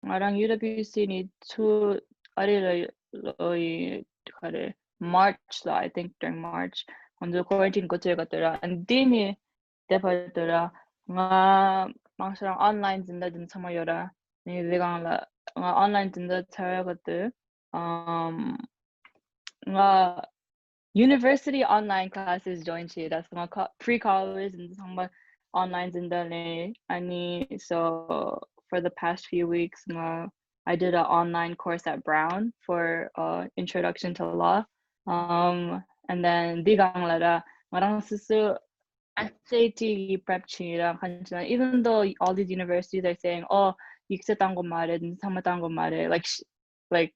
ང་རང་UWC ནས་ཚུར་ཨ་རི་ལ་ལོ་ཡི་ག་རེ་March ལ། I think during March ང་ཚོ་quarantine འགོ་བཙུགས་ག་དུས་ར། And འདི་ནི་དེ་བར་དུ་ར་ང་མང་ཤོས་རང་online འཛིན་གྲྭ་འདི་ཚང་མ་ཡོད་ར། ནི་འདི་སྒང་ལ་ང་online འཛིན་གྲྭ་ཚར་ག་དུས། Um, ང་university online classes join བྱས་ར། So ང་ཁ་pre-college འདི་ཚང་མ་online འཛིན་གྲྭ་ལས། ཨ་ནི་so for the past few weeks ང་I did an online course at Brown for uh, introduction to law. Um, and then འདི་སྒང་ལ་ར་ང་རང་སོ་སོ་SAT གི་prep བྱས་ར། གང་ཅི་ན། Even though all these universities are saying, oh, ཡིག་ཚད་བཏང་དགོས་མ་རེད། འདི་ཚང་མ་བཏང་དགོས་མ་རེད། Like, sh- like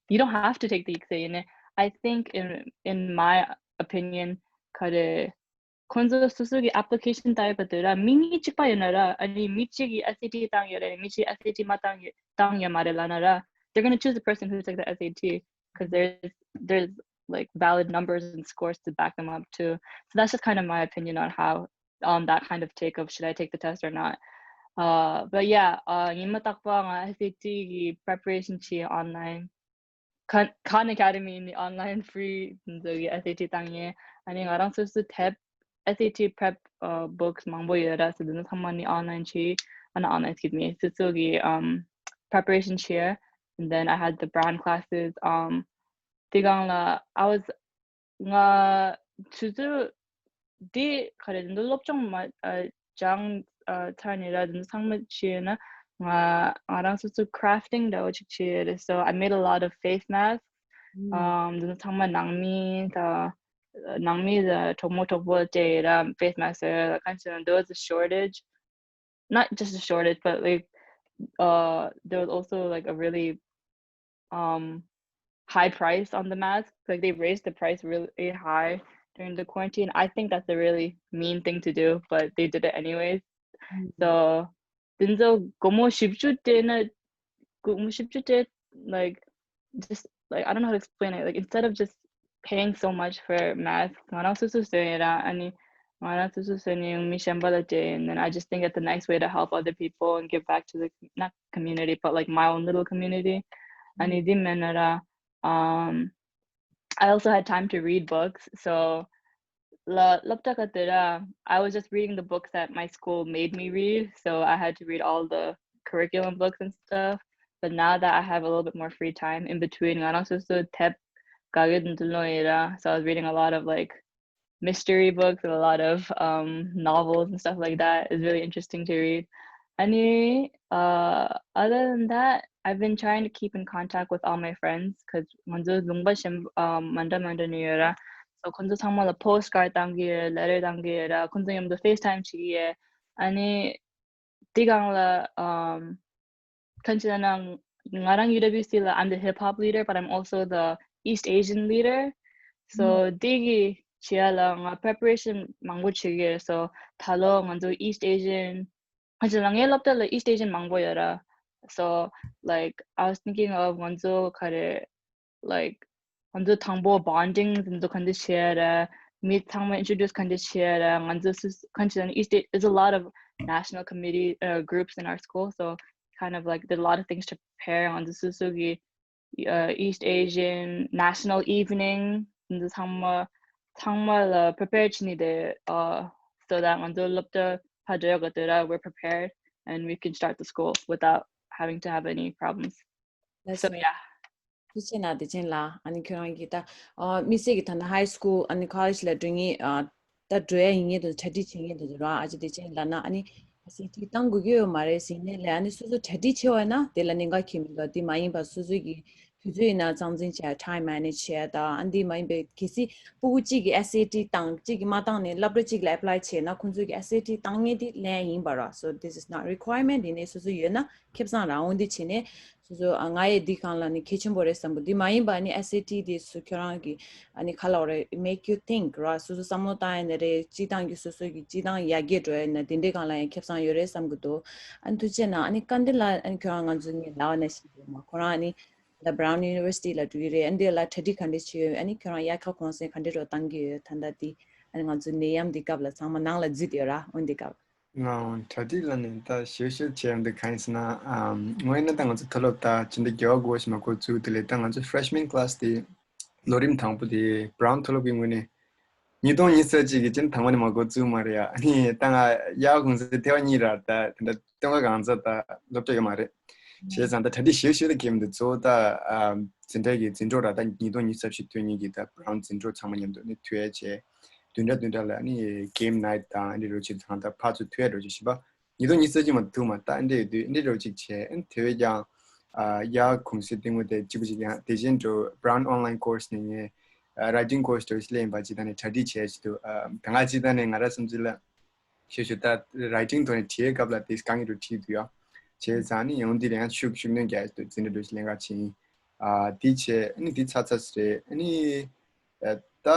you don't have to take the exam. I think in in my opinion, ག་རེ་ཁོང་ཚོ་སོ་སོ་གི་application བཏང་ཡོད་པ་དེ་ར་མི་གཉིས་གཅིག་པ་ཡོད་ན་ར། ཨ་ནི་མི་གཅིག་གིས་SAT བཏང་ཡོད་རེད། མི་གཅིག་SAT མ་བཏང་ཡོད་བཏང་ཡོད་མ་རེད་ལབ་ན་ར། They're gonna choose the person who took the SAT because there's there's like valid numbers and scores to back them up too. So that's just kind of my opinion on how um that kind of take of should I take the test or not. Uh, but yeah, uh, ཉི་མ་རྟག་པར་ང་SAT གི་preparation བྱས་online. Khan Khan Academy ནི་online free འདི་གི་SAT བཏང་ཡིན། ཨ་ནི་ང་རང་སོ་སོ་ཐེབ་SAT prep uh, books མང་པོ་ཡོད་ར། སོ་འདི་ཚང་མ་ནི་online བྱས། ཨ་ན་online excuse me སོ་སོ་གི um preparation བྱས། And then I had the Brown classes. Um, དེ་སྒང་ལ་I was ང་ཆུ་ཚོད་འདི་ག་རེ་འདི་སློབ་སྦྱོང་མ་ཨ་སྦྱང་ཨ་ཚར་ནས་ར་འདི་ཚང་མ་བྱས་ན་ང་ང་རང་སོ་སོ་crafting འདྲ་བོ་ཅིག་བྱས་ཡོད་རེད། So I made a lot of face masks. Um, འདི་ཚང་མ་ནང་མི་དང་ནང་མི་དང་གྲོགས་མོ་གྲོགས་པོ་བཅས་ར་face mask ཟེར་ཡ་ལ་གང་བྱས་ན་there was a shortage, not just a shortage, but like uh there was also like a really um high price on the mask. Like they raised the price really high during the quarantine. I think that's a really mean thing to do, but they did it anyways. So དེ་ཚོ་སྒོར་མོ་བཞི་བཅུ་སྤྲད་ན་སྒོར་མོ་བཞི་བཅུ་སྤྲད། Like just like I don't know how to explain it. Like instead of just paying so much for masks, ང་རང་སོ་སོ་བཟོས་ཡིན་ར། ཨ་ནི་ང་རང་སོ་སོ་བཟོས་ནས་མི་གཞན་པ་ལ་སྤྲད་ཡིན། And I just think it's a nice way to help other people and give back to the, not community, but like my own little community. ཨ་ནི་འདི་མེད་ན་ར། Um, I also had time to read books. So ལ་སློབ་གྲྭ་ག་དེ་ར། I was just reading the books that my school made me read, so I had to read all the curriculum books and stuff. But now that I have a little bit more free time in between ང་རང་སོ་སོ་དེབ་ག་གེ་འདི་ལོན་ཡིན་ར། So I was reading a lot of like mystery books and a lot of um novels and stuff like that. It's really interesting to read. ཨ་ནི uh other than that, I've been trying to keep in contact with all my friends because ང་ཚོ་ལུང་པ་གཞན་um མ་འདྲ་མ་འདྲ་ནས་ཡོད་ར། So ཁོང་ཚོ་ཚང་མ་ལ་postcard བཏང་གི་ཡོད། letter བཏང་གི་ཡོད་ར། ཁོང་ཚོ་མཉམ་དུ་FaceTime བྱེད་ཀྱི་ཡོད། ཨ་ནི་དེ་སྒང་ལ་um གང་བྱས་ན་ང་རང་UWC ལ་I'm the hip hop leader, but I'm also the East Asian leader. So དེ་གི་བྱེད་ཡ་ལ་ང་preparation མང་པོ་བྱེད་ཀྱི་ཡོད། So ད་ལོ་ང་ཚོ་East Asian གང་བྱས་ན་ངའི་སློབ་གྲྭ་ལ་East Asian མང་པོ་ཡོད་ར། So like I was thinking of ང་ཚོ་ག་རེ། Like ང་ཚོ་དང་པོ་bonding འདི་ཚོ་ག་འདྲ་བྱེད་ཡ་ར། མི་ཚང་མ་introduce ག་འདྲ་བྱེད་ཡ་ར། ང་ཚོ་སུ་གང་བྱས་ན་East A- there's a lot of national committee uh, groups in our school, so kind of like there's a lot of things to prepare. ང་ཚོ་སུ་སུ་གི uh, East Asian National Evening འདི་ཚང་མ་ཚང་མ་ལ་prepare བྱེད་ནི་དེ། Uh, so that ང་ཚོ་སློབ་གྲྭ་ཕར་འགྲོ་ཡག་གི་དུས་ར་we're prepared and we can start the school without having to have any problems. So yeah. ཐུགས་རྗེ་གནང་བདེ་ཆེན་ལགས། ཨ་ནི་ཁྱོད་རང་གིས་ད་ཨ་དམིགས་བསལ་གྱི་ད་ནི་high school ཨ་ནི་college ལ་འགྲོ་མཁན་ཨ་ད་འགྲོ་ཡ་ཡིན་མཁན་དང་གྲ་སྒྲིག་བྱེད་མཁན་དེ་ཚོ་ར། ཨ་ཅེ་བདེ་ཆེན་ལགས་ན་ཨ་ནི་SAT བཏང་དགོས་ཀྱི་ཡོད་མ་རེད་ཟེར་ནས་ལས། ཨ་ནི་སོ་སོ་གྲ་སྒྲིག་བྱས་པ་ན་དེ་ལ་གནད་འགག་གང་ཡང་མི་འདུག་དེ་མ་ཡིན་པ་སོ་སོ་གི་དུས་ཚོད་ཡིན་ན་ཚང་ཚིང་བྱས། time manage བྱས། ད་ཨ་འདི་མ་ཡིན་པའི་གལ་སྲིད་སྤུ་གུ་གཅིག་གིས་SAT བཏང་གཅིག་གིས་མ་བཏང་ནས་སློབ་གྲྭ་གཅིག་ལ་apply བྱས་ན་ཁོང་ཚོ་གིས་SAT བཏང་མཁན་དེ་ལེན་ཡིན་པ་ར། So this is not requirement. ཡིན་ནའི་སོ་སོ་ཡོད་ན་ཁེ་བཟང་རང་འོང་འདི་བྱས་ནས་སོ་སོ་ཨ་ང་ཡི་འདི་སྒང་ལ་ནི་གལ་ཆེན་པོ་རེད་བསམ་གི། འདི་མ་ཡིན་པ་ནི་SAT དེ་སུ་ཁྱོད་རང་གི་ཨ་ནི་ག་ལབ་རེད། make you think ར། སོ་སོ་བསམ་བློ་བཏང་ཡ་ནི་རེད། སྤྱི་བཏང་གི་སོ་སོ་གི་སྤྱི་བཏང་ཡར་རྒྱས་འགྲོ་ཡ་ན་དེ་འདྲའི་སྒང་ལ་ཡང་ཁེ་བཟང་ཡོད་རེད་བསམ་གི་འདུག་ཨ་ནི་ཐུགས་རྗེ་གནང་། ཨ་ནི་སྐལ་ལྡན་ལགས་ཨ་ནི་ཁྱོད་རང་ང་ཚོ་ངས་ལབ་པ་ནང་བཞིན་རེད་མ། ཁོ་རང་ཨ་ནི་ད་Brown University ལ་འགྲོ་གི་རེད། ཨ་ནི་དེ་ལ་གྲ་སྒྲིག་ག་འདྲས་བྱས་ཡོད། ཨ་ནི་ཁྱོད་རང་དབྱར་ཁ་གུང་སེང་ག་འདྲས་རོགས་བཏང་གི་ཡོད། ད་ལྟ་འདི་ཨ་ནི་ང་ཚོ་ནད་ཡམས་འདི་སྐབས་ལ་ཚང་མ་ནང་ལ་འཛུལ་བསྡད་ཡོད་ར། འོན་ཏེ་སྐབས། ང་གྲ་སྒྲིག་ལ་ནི་ད་ཞེ་ཤོས་བྱས་ཡོང་དུས་གང་ཡིན་ཟེར་ན། ཨམ་དངོས་གནས་ད་ང་ཚོ་མཐོ་སློབ་ད་ཕྱི་ཟླ་བརྒྱད་པ་དགུ་པ་ཞིག་མ་འགོ་བཙུགས་དེ་ལས་ད་ང་ཚོ་freshman class དེ་ལོ་རིམ་དང་པོ་དེ་Brown མཐོ་སློབ་ཀྱི་ངོས་ནས་ཉིས་སྟོང་ཉི་ཤུ་རྩ་གཅིག་གི་ཕྱི་ཟླ་དང་པོ་ནས་མ་འགོ་བཙུགས་མ་རེད་ཡ། ཨ་ནི་ད་ང་དབྱར་ཁ་གུང་སེང་ཐེངས་མ་གཉིས་ར་ད་དེ་འདྲ་སྟོན་ཁ་གང་ཚ་ད་སློབ་གྲྭ་ཡོད་མ་རེད། བྱས་ཙང་ད་གྲ་སྒྲིག་ཞེ་ཤོས་ད་གལ་མི་འདུག་གཙོ་བོ་ད་ཨམ་འཛིན་གྲྭ་གི་འཛིན་གྲོགས་ར་ད་ཉིས་སྟོང་ཉི་ཤུ་རྩ་བཞི་ཐོན་མཁན་གྱི་ད་Brown འཛིན་གྲོགས་ཚང་མ་མཉམ་དུ་ནི་ཐུག་ཡ་བྱས། བདུན་ཕྲག་བདུན་ཕྲག་ལ་ནི་game night དང་ཨ་འདྲ་རོ་ཅིག་དང་ད་ཕར་ཚུར་ཐུག་ཡ་རོ་ཅིག་བྱེད་པ། ཉིས་སྟོང་ཉི་ཤུ་རྩ་གཅིག་མ་ཐུག་མ་ད་ཨ་འདྲ་ཡོད་དུས་ཨ་འདྲ་རོ་ཅིག་བྱས། ཨ་ནི་དེ་བས་ཀྱང་ཨ་དབྱར་གུང་སེང་སྟེང་ངོ་དེ་གཅིག་པུ་ཅིག་ཡང་དེ་བཞིན་དུ་Brown online course ནས་ངས་ཨ་writing course དུ་སླེབས་ཡིན་པ་ཅིག་ད་ནི་གྲ་སྒྲིག་བྱས་ཅིག་ཏུ་ཨ་ད་ང་ཅིག་ད་ནི་ང་རང་བསམ་ཚུལ་ལ་ཞེ་ཞུ་ད་writing ཐོག་ནས་བྲིས་སྐབས་ལ་དེ་གང་གི་རུ་བྲིས་འདུག་ཡ། བྱས་ཙང་ནི་ཡང་འདི་ལ་ཡང་ཤུགས་ཤུགས་སྣོན་རྒྱག་ཏུ་འཛིན་གྲྭ་འགྲོ་ཞིག་ལེན་ག་ཕྱིན། ཨ་དེ་བྱས་ཨ་ནི་དེ་ཚ་ཚ་རེད། ཨ་ནི་ད་ད་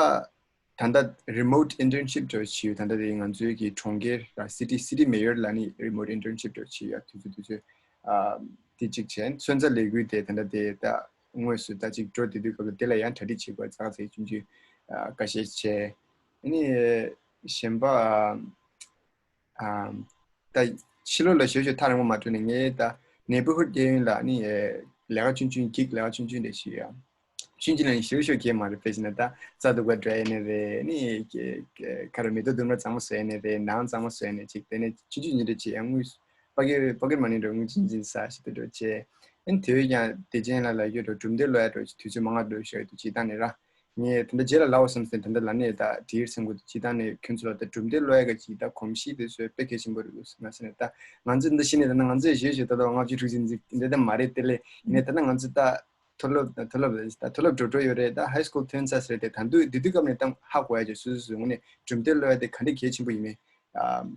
ལྟ་remote internship འགྲོ་བྱས་ཡོད། ད་ལྟ་དེ་ང་ཚོའི་གི་གྲོང་ཁྱེར་ར་city city mayor ལ་ནི་remote internship འགྲོ་བྱས་ཡོད། དུས་ཚོད་དུས་ཚོད་ཨ་དེ་གཅིག་བྱས། སོན་རྩ་ལས་འགུལ་དེ་ད་ལྟ་དེ་ད་དངོས་སུ་ད་ཅིག་འགྲོ་བསྡད་དུས་སྐབས་ལ་དེ་ལ་ཡང་གྲ་སྒྲིག་བྱེད་དགོས་ཙག་ཙིག་ཆུང་ཆུང་ཨ་འགའ་ཤས་བྱས། ཨ་ནི་གཞན་པ་ཨམ་ད་ཕྱི་ལོགས་ལ་ཞོ་ཞོ་ཐག་རིང་པོ་མ་འགྲོ་ནས་ངས་ད་neighborhood caring ལ་ནི་ལས་ཀ་ཆུང་ཆུང་gig ལས་ཀ་ཆུང་ཆུང་རེ་ཞིག་ཡོད། ཆུང་ཆུང་ལ་ནི་ཞོ་ཞོ་གས་མ་རེད། དཔེ་བྱས་ན་ད་རྩྭ་འདུག་པ་འདྲ་ཡས་ནས་རེད། ནི་ཁ་ར་མེ་ཏོག་ལྡུམ་ར་གཙང་མ་བཟོས་ནས་རེད། ནང་གཙང་མ་བཟོས་ནས་ཅིག་དེ་ནས་ཆུང་ཆུང་ཉིན་རེ་ཅིག་ཡང་དངུལ་ pocket pocket money འགྲོ་དངུལ་ཆུང་ཆུང་ཟ་ཞིག་ཏུ་འགྲོ་བྱས། ཨན་དེ་བས་ཀྱང་དེ་ཅན་ལ་ལ་ཡོད་འགྲོ་གྲུབ་འབྲས་ལོ་ཡ་འགྲོ་དུས་ཚོད་མང་ང་འགྲོ་ཞོར་དུ་ཅི་ད་ནི་ར། ངས་དེ་འདྲ་རྗེས་ལ་ལའོ་བསམ་སྟེ་དེ་འདྲ་ལ་ནས་ད་དེའི་སེམས་ཁུར་ཅི་ད་ནས་ཁྱོད་ཚོ་ལ་ད་གྲུབ་འབྲས་ལོ་ཡ་ག་ཅིག་ད་གོམས་གཤིས་དེ་ཚོ་དཔེ་གལ་ཆེན་པོ་རེད་འདུག་ང་ཟེར་ནས་ད་ང་ཚོ་འདི་ཤི་ནས་ད་ན་ང་ཚོས་ཞེས་ཞེས་ད་ད་ལྔ་བཅུ་དྲུག་ཅུ་འཛིན་འཛིན་འདི་ད་མ་རེད་དེ་ལས་ནས་ད་ན་ང་ཚོ་ད་མཐོ་སློབ་མཐོ་སློབ་ད་མཐོ་སློབ་འགྲོ་འགྲོ་ཡོད་རེད། ད་ཧའི་སྐུལ་ཐོན་ཚར་ཟེར་ཏེ་ད་དུས་དེ་དུས་སྐབས་ནས་ད་ཧ་གོ་ཡ་ཅིག་སུ་སུ་སུ་ངོ་ནས་གྲུབ་འབྲས་ལོ་ཡ་དེ་ག་འདྲ་གལ་ཆེན་པོ་ཡིན་མེད།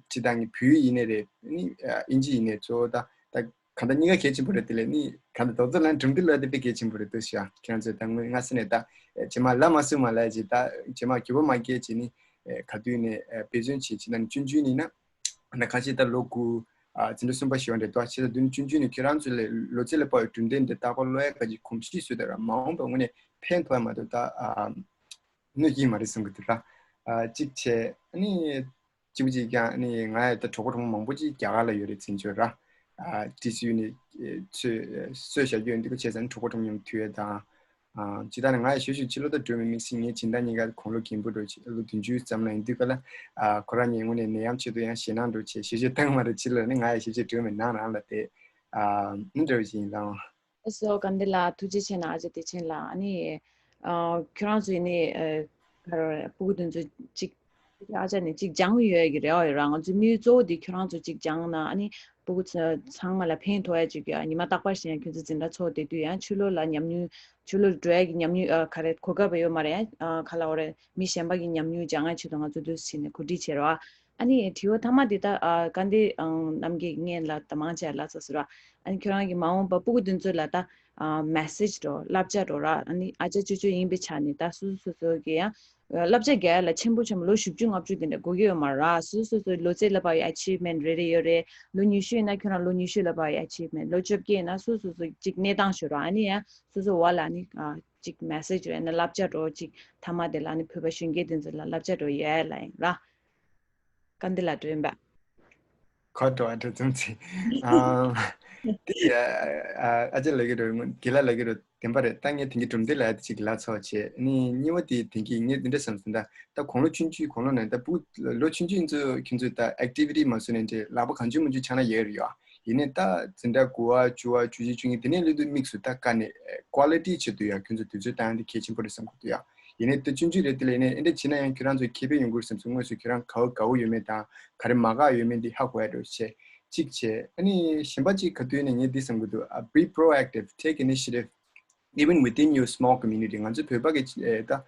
ཅི་ད་ངས་བོད་ཡིག་ཡིན་ནའི་རེད་ནི་ཨིན་ཇི་ཡིན་ནའི་གཙོ་བོ་ད་ད་གང་ལྟར་གཉིས་ཀ་གལ་ཆེན་པོ་རེད། དེ་ལས་ནི་གང་ལྟར་རྡོག་རྡོག་ལ་གྲུབ་འབྲས་ལ་དེ་དཔེ་གལ་ཆེན་པོ་རེད་འདུག་ཤག་ཁྱེད་རང་ཚོས་ད་དངོས་སྔ་ས་ནས་ད་རྗེས་མ་ལ་མ་སུ་མ་ལ་ཅི་ད་རྗེས་མ་འགྱོད་པ་མ་སྐྱེ་ཅི་ནི་ག་དུས་ནས་འབད་བརྩོན་བྱེད་ཅི་ད་ནི་ཆུང་ཆུང་ནི་ན་ད་ཁ་ཤས་ད་ལོ་དགུ་འཛིན་གྲྭ་གསུམ་པ་ཞིག་ཡོང་རེད་དོ། ཆེ་ད་དུས་ནི་ཆུང་ཆུང་ནི་ཁྱེད་རང་ཚོ་ལས་ལོ་ཚད་ལ་དཔག་པའི་གྲུབ་འབྲས་འདི་རྟག་པར་ལོ་ཡ་ག་ཅིག་གོམས་གཤིས་བཟོས་ད་ར་མ་འོངས་པ་དངོས་གནས་ཕན་ཐོགས་ཡ་མ་གཏོགས་ད་གནོད་ཀྱི་མ་རེད་བསམ་གི་འདུག་ར། གཅིག་བྱས་ནི། གཅིག་པུ་གཅིག་ཀྱང་ནི་ང་ཡི་ད་གྲོགས་པོ་གྲོགས་མོ་མང་པོ་ཅིག་རྒྱ་གར་ལ་ཡོད་རེད་ཚིན་ཆོས་ར། ཨ་ཏི་སི་ཡུ་ནི་ཚོས་གསོས་བཞག་རྒྱུ་ཡོད་འདི་ག་བྱས་ཙང་གྲོགས་པོ་གྲོགས་མོ་མཉམ་དུ་ཡོད་དང་། ཨ་ཅི་ད་ནི་ང་ཡི་ཞུ་ཞུ་ཕྱི་ལོ་ད་འགྲོ་མི་དམིགས་བསལ་ངའི་སྦྱིན་བདག་གཉིས་ཀ་དགུང་ལོ་རྒན་པོ་འགྲོ་ཆེ་ལོ་བདུན་ཅུ་ཙམ་ལ་ཡིན་དུས་ག་ལ་ཨ་ཁོ་རང་ཉིད་དངོས་གནས་ནད་ཡམས་ཆེད་དུ་ཡང་ཞེད་སྣང་འགྲོ་ཆེ་ཞེ་ཞེ་བཏང་མ་རེད། ཕྱི་ལོ་ནི་ང་ཡི་ཞེ་ཞེ་འགྲོ་མི་ནང་རང་ལ་དེ་ཨ་ནི་འདྲ་བ་ཞིག་ཡིན་ལང་། ཨ་སོ་ག་འདི་ལ་ཐུགས་རྗེ་ཆེ་ན་ཨ་ཅེ་བདེ་ཆེན་ལགས། ཨ་ནི་ཨ་ཁྱོད་རང་ཚོ་ནི་ཨ་ག་རེ་སྤུ་གུ་དེ་ཚོ་གཅིག་ཨ་ཅག་ནས་གཅིག་སྦྱང་ཡོད་ཀྱི་རེད་བ། ཡོད་ར་ང་ཚོའི་དམིགས་ཡུལ་གཙོ་བོ་དེ་ཁྱོད་རང་ཚོ་གཅིག་སྦྱང་ན་ཨ་ནི་སྤུ་གུ་ཚོ་ཚང་མ་ལ་ཕན་ཐོགས་ཡ་ཅིག་ཡ། ཉི་མ་རྟག་པར་བཞིན་ཁྱོད་ཚོ་འཛིན་གྲྭ་ཚོགས་བསྡད་དུས་ཡང་ཕྱི་ལོགས་ལ་ཉམས་མྱོང་ཕྱི་ལོགས་འགྲོ་ཡ་གི་ཉམས་མྱོང་ཨ་ག་རེ་གོ་སྐབས་ཡོད་མ་རེད། ཡང་ཨ་ག་ལ་འོ་རེད་མི་གཞན་པ་གི་ཉམས་མྱོང་སྦྱང་ཡ་ཆེད་དུ་ང་ཚོ་འདུག་སེ་བྱས་ནས་གོ་སྒྲིག་བྱས་ར་བ། ཨ་ནི་དྲི་བ་ཐ་མ་འདི་ད་ཨ་དཀའ་འདི་ཨང་རྣམ་རྒྱལ་ངས་ལ་ད་མང་ཆེ་ལ་ཚ་ཟེར་བ། ཨ་ནི་ཁྱོད་རང་གི་མ་འོངས་པ་སྤུ་གུ་འདི་ཚོ་ལ་ད་ཨ་མེ་སེཇ་འགྲོ་བསླབ་བྱ་འགྲོ་ར། ཨ་ནི་ཨ་ཅག་ཅོ་ཅོ་ཡིན་པའི་ཆ་ནས་ད་སོ་སོ་སོ་སོ་གི་ཡང་བསླབ་བྱ་རྒྱག་ཡ་ལ་ཆེན་པོ་ཆེན་པོ་ལོ་བཞི་བཅུ་ལྔ་བཅུ་དེ་འདྲ་དགོས་ཀྱི་ཡོད་མ་ར། སོ་སོ་སོ་ལོ་ཚད་ལ་བབ་ཡ་ཨ་ཆིབ་མེན་རེ་རེ་ཡོད་རེད། ལོ་ཉི་ཤུ་ཡིན་ན་ཁྱོད་རང་ལོ་ཉི་ཤུ་ལ་བབ་ཡ་ཨ་ཆིབ་མེན། ལོ་བཅོ་བརྒྱད་ཡིན་ན་སོ་སོ་སོ་གཅིག་གནས་སྟངས་ཤོད་ར། ཨ་ནི་ཡང་སོ་སོ་བ་ལ་ཨ་ནི་ཨ་གཅིག་མེ་སེཇ་རེད་ན་བསླབ་བྱ་འགྲོ་གཅིག་ཐ་མ་དེ་ལ་ཨ་ནི་བོད་པ་གཞོན་སྐྱེས་དེ་ཚོ་ལ་བསླབ་བྱ་འགྲོ་ཡོད་ལ་ཡིན་ར། སྐབས་འདི་ལ་འགྲོ་ཡིན་པ། ཁོ་འགྲོ་བ་འགྲོ་ཙམ་ཚེ། ཨ་དེ་ཨ་ཅེ་ལ་གི་རོ་དགེ་ལ་ལ་གི་རོ་བདེན་པ་རེད། ད་ངས་དེང་གི་གྲུབ་འབྲས་ལ་ཡ་དེ་ཅིག་ལ་ཚོགས་བྱས་ནི་གཉིས་པ་དེ་དེང་གི་ངས་འདི་འདྲ་བསམ་སོང་། ད་ད་དགུང་ལོ་ཆུང་ཆུང་དགུང་ལོ་ནས་ད་སྤུ་ལོ་ཆུང་ཆུང་ཚོ་ཁྱོད་ཚོས་ད་ཨེག་ཊི་བི་ཊི་མ་བཟོ་ནས་འདྲེ་ལག་པ་གང་བྱུང་མང་བྱུང་ཆག་ན་ཡོད་རེད་ཡོད། ཡིན་ནའི་ད་འཛིན་གྲྭ་དགུ་བ་བཅུ་བ་བཅུ་གཅིག་བཅུ་གཉིས་དེ་ནས་སླེབས་དུས་དམིགས་སུ་ད་དཀའ་ནས་ཀོ་ལི་ཊི་ཆེད་དུ་ཡ་ཁྱོད་ཚོ་དུས་ཚོད་བཏང་ཡ་དེ་གལ་ཆེན་པོ་རེད་བསམ་གི་འདུག་ཡ། ཡིན་ནའི་ད་ཆུང་ཆུང་རེད། དེ་ལས་ནས་ཨེ་འདྲ་བྱས་ན་ཡང་ཁྱོད་རང་ཚོ་ཁེ་ཕན་ཡོང་གི་རེད་བསམ་སོང་། དངོས་སུ་ཁྱོད་རང་ག་བ་དགའ་བོ་ཡོད་མེད་དང་ག་རེ་མ་དགའ་ཡོད་མེད་འདི་ཧ་གོ་ཡ་འགྲོ་བྱས་གཅིག་བྱས། ཨ་ནི་གཞན་པ་གཅིག་ག་དུས་ནས་ངས་འདི་བསམ་གི་འདུག་ཨ། Be proactive, take initiative even within your small community. ང་ཚོ་བོད་པ་གི་ཨེ་ད་ཨེ་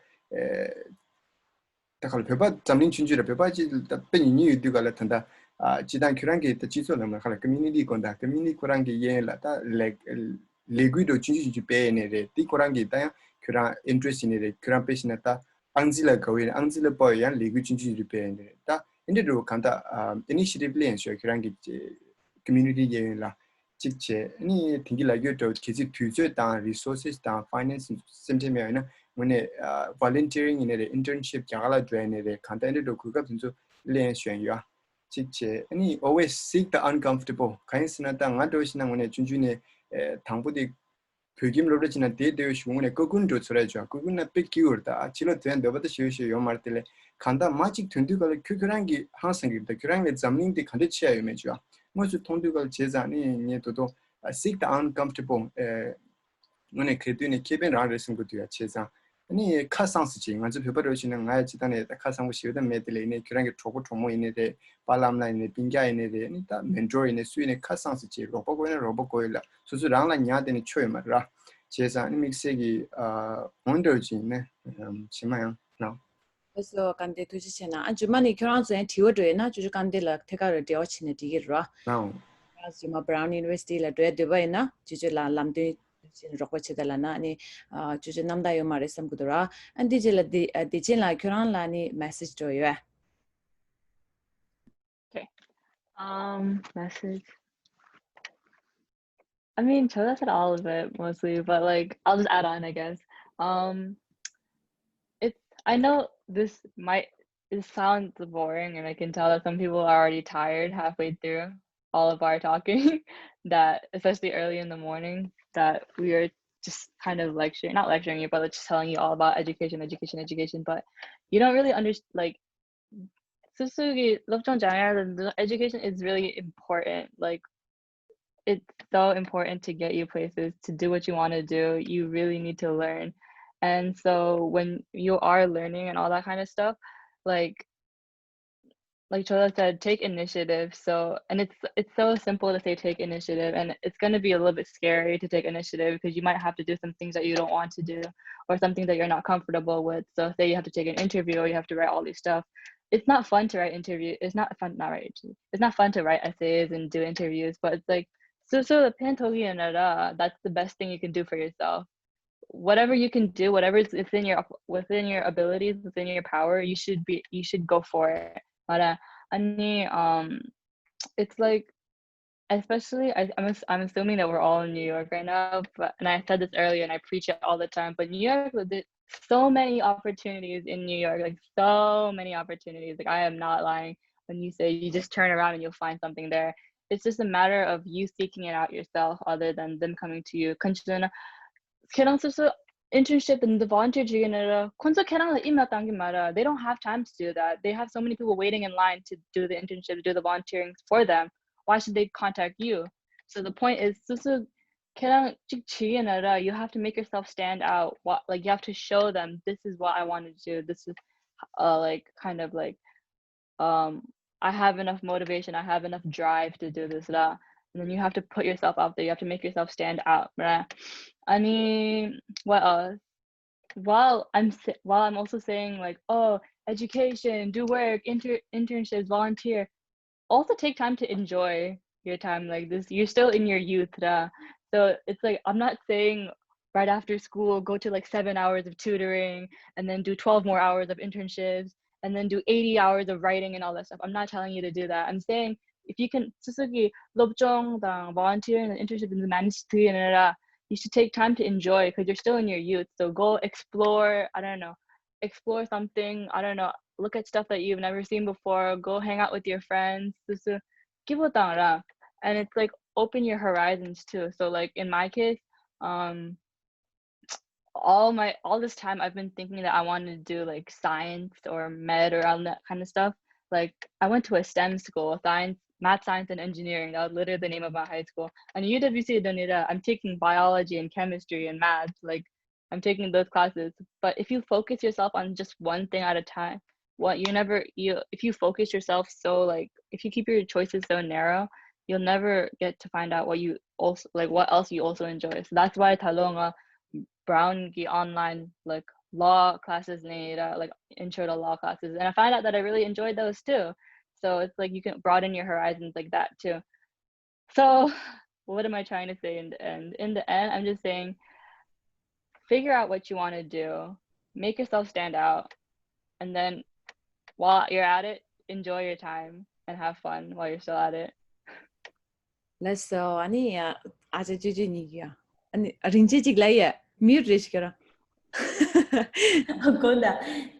ད་ག་ལ་བོད་པ་འཛམ་གླིང་ཆུང་ཆུང་རེད། བོད་པ་གཅིག་ད་དཔེ་ཉུང་ཉུང་ཡོད་དུས་ག་ལ་ད་ད་ཨ་སྤྱི་བཏང་ཁྱོད་རང་གི་ད་སྤྱི་ཚོགས་ལ་མ་ག་ལ་ཀོ་མུ་ནི་ཊི་ཁོ་ད་ཀོ་མུ་ནི་ཊི་ཁོ་རང་གི་གཡས་གཡོན་ལ་ད་ལས་ལས་འགུལ་འགྲོ་ཆུང་ཆུང་ཆུང་ཆུང་སྤེལ་ཡས་ནས་རེད། དེ་ཁོ་རང་གི་ད་ཡང་ཁྱོད་རང་ཨིན་ཊི་རེ་སི་ཊི་ཡིན་ནས་རེད། ཁྱོད་རང་དཔེ་བྱས་ན་ད་ཨང་རྩིས་ལ་དགའ་བོ་ཡིན་ན་ཨང་རྩིས་ལ་དཔའ་བའི་ཡང་ལས་འགུལ་ཆུང་ཆུང་ཆུང་ཆུང་སྤེལ་ཡས་ནས་རེད། ད་ཨེ་འདྲ་འགྲོ་གང་ལྟར་ཨ་ཨི་ནི་ཤི་ཊི་བྷི་ལེན་ཤོག་ཁྱོད་རང་གི་ཀོ་མུ་ནི་ཊི་གཡས་གཡོན་ལ་གཅིག་བྱས། ཨ་ནི་དེང་གི་ལ་རྒྱུ་འདྲ་བོ་གལ་སྲིད་དུས་ཚོད་དང་རི་སོར་སེ་སི་དང་ཕའི་ནན་སི་སེམས་ཁྲལ་མེད་པ་ཡིན་ན་དངོས་གནས་ཨ་ཝོ་ལན་ཊི་ཡ་རིང་ཡིན་ནའི་རེད། ཨིན་ཊརན་ཤིབ་རྒྱ་གར་ལ་འགྲོ་ཡས་ནའི་རེད། གང་ལྟར་ཨེ་འདྲ་འགྲོ་གོ་སྐབས་དེ་ཚོ་ལེན་ཤོད་ཡོད། གཅིག་བྱས། ཨ་ནི་always seek the uncomfortable. གང་ཡིན་ཟེར་ན་ད་ང་འདྲ་བོ་ཞིག་ན་དངོས་གནས་ཆུང་ཆུང་ནས་ཨེ་དང་པོ་དེ་བོད་ཁྱིམ་སློབ་གྲྭ་ཕྱིན་ན་དེ་དེ་བས་ཞུ་དངོས་གནས་སྐུ་ཀུན་འགྲོ་ཚོར་ཡ་བྱུང་། སྐུ་ཀུན་ན་དཔེ་སྐྱིད་པོ་རེད། ད་ཕྱི་ལོགས་དོན་འདོད་པ་ད་ཞེ་པོ་ཞེ་ཡོད་མ་རེད། དེ་ལས་གང་ལྟར་མ་གཅིག་ཐོན་དུས་ག་ལ་ཁྱོད་ཁྱོད་རང་གི་ཧང་སང་གི་རེད། ད་ཁྱོད་རང་ལས་འཛམ་གླིང་དེ་ག་འདྲ་ཆེ་ཡ་ཡོད་མེད་བྱུང་། དངོས་སུ་མཐོང་དུས་ག་ལ་བྱས་ཙང་ནི་ངས་དོ་དོ་seek the uncomfortable ཨེ། དངོས་གནས་གལ་སྲིད་ནས་ཁེ་ཕན་རང་རེད་བསམ་གི་འདུག་ཡ། བྱས་ཙང་ཨ་ནི་ཁ་གསང་སེ་བྱེད། ང་ཚོ་བོད་པ་འདྲ་བོ་ཞིག་ན་ང་ཡ་སྤྱི་བཏང་ནས་ད་ཁ་གསང་པོ་ཞེ་པོ་ད་མེད། དེ་ལས་ཡིན་ནའི་ཁྱོད་རང་གི་གྲོགས་པོ་གྲོགས་མོ་ཡིན་ནའི་རེད། པཱ་ལགས་ཨ་མ་ལགས་ཡིན་ནའི་སྤུན་ཀྱག་ཡིན་ནའི་རེད། ཨ་ནི་ད་མེན་ཊོར་ཡིན་ནའི་སུ་ཡིན་ནའི་ཁ་གསང་སེ་བྱེད། རོགས་པ་དགོས་ན་རོགས་པ་དགོས་ཡོད་ལ་སོ་སོ་རང་ལ་ཉར་བསྡད་ནས་ཆོ་ཡོད་མ་རེད་ར། བྱས་ཙང་ཨ་ནི་དམིགས་བསལ་གྱི་ཨ་འོན་འདྲ་བོ་ཅིག་ཡིན་ན་ཨམ་ཕྱི་མ་ཡང་ནའོ། ལགས་སོ། བཀའ་འདྲི་ཐུགས་རྗེ་ཆེ་གནང་། ཨ་རྗེས་མ་ནས་ཁྱོད་རང་ཚོ་ཡང་དྲི་བ་འགྲོ་ཡོད་ན་ཅོ་ཅོ་བཀའ་འདྲི་ལ་ཐད་ཀར་འབྲེལ་བ་བྱས་ནས་འགྲིག་གི་རེད་བ། ལགས་འོང་། ཨ་རྗེས་མ་Brown University ལ་འགྲོ་ཡ་འདོད་པ་ཡིན་ན་ཅོ་ཅོ་ལ་ལམ་སྟོན་བྱས་ནས་རོགས་པ་བྱེད་དང་ལབ་ན་ཨ་ནི་ཨ་ཅོ་ཅོ་རྣམ་དག་ཡོད་མ་རེད་བསམ་གི་འདུག་ར། ཨ་འདི་རྗེས་ལ་འདི་ཨ་བདེ་ཆེན་ལགས་ཁྱོད་རང་ལ་ནི་མེ་སེཇ་འགྲོ་ཡོད། Okay. Um, message. I mean, Choda said all of it mostly, but like I'll just add on, I guess. Um, it's I know this might it sounds boring, and I can tell that some people are already tired halfway through all of our talking. That especially early in the morning, that we are just kind of lecturing, not lecturing you, but just telling you all about education, education, education. But you don't really understand like Susugi, Lobchong Jaya, education is really important. Like it's so important to get you places, to do what you want to do. You really need to learn. And so when you are learning and all that kind of stuff, like like Chola said, take initiative. So, and it's it's so simple to say take initiative, and it's going to be a little bit scary to take initiative because you might have to do some things that you don't want to do or something that you're not comfortable with. So, say you have to take an interview or you have to write all these stuff. It's not fun to write interview. It's not fun, not write interview. It's not fun to write essays and do interviews, but it's like, so, so the pantogi and that's the best thing you can do for yourself. Whatever you can do, whatever is within your within your abilities, within your power, you should be you should go for it. But uh, I mean, um, it's like, especially I, I'm ass- I'm assuming that we're all in New York right now, but and I said this earlier and I preach it all the time. But New York, there's so many opportunities in New York, like so many opportunities. Like I am not lying when you say you just turn around and you'll find something there. It's just a matter of you seeking it out yourself, other than them coming to you. Considering ཁྱེད་རང་སོ་སོ་internship དང་volunteer བྱེད་ཀྱི་ཡིན་ན་ར། ཁོང་ཚོ་ཁྱེད་རང་ལ་email་བཏང་གི་མ་རེད། They don't have time to do that. They have so many people waiting in line to do the internship, to do the volunteering for them. Why should they contact you? So the point is, སོ་སོ་ཁྱེད་རང་གཅིག་བྱེད་ཀྱི་ཡིན་ན་ར། You have to make yourself stand out. What, like, you have to show them, this is what I want to do. This is uh, like kind of like um, I have enough motivation, I have enough drive to do this, lah. And then you have to put yourself out there. You have to make yourself stand out, right? I mean, what else? While I'm sa- while I'm also saying like, oh, education, do work, inter- internships, volunteer. Also take time to enjoy your time like this. You're still in your youth, lah. So it's like I'm not saying right after school go to like seven hours of tutoring and then do twelve more hours of internships and then do eighty hours of writing and all that stuff. I'm not telling you to do that. I'm saying if you can, Suzuki, སློབ་སྦྱོང་དང་volunteering and internship and manage to, you should take time to enjoy because you're still in your youth. So go explore, I don't know, explore something, I don't know, look at stuff that you've never seen before, go hang out with your friends. This is give and it's like open your horizons too. So like in my case, um, all my all this time I've been thinking that I wanted to do like science or med or all that kind of stuff. Like I went to a STEM school, science, math, science, and engineering. That was literally the name of my high school. And U W C Dunira, I'm taking biology and chemistry and math. Like I'm taking those classes. But if you focus yourself on just one thing at a time, what you never you if you focus yourself so like if you keep your choices so narrow, you'll never get to find out what you also like what else you also enjoy. So that's why Talonga Brown ki online like law classes later, like intro to law classes. And I find out that I really enjoyed those too. So it's like you can broaden your horizons like that too. So what am I trying to say in the end? In the end, I'm just saying figure out what you want to do, make yourself stand out, and then while you're at it, enjoy your time and have fun while you're still at it. Let's so. ཨ་ནི་ཨ་ཅག་ཅུ་ཅུ་གཉིས་ཀྱིས་ཨ་ནི་རིན་ཆེན་གཅིག་ལ་ཡ་mute རེ་ཞིག་ར། དགོངས་དག་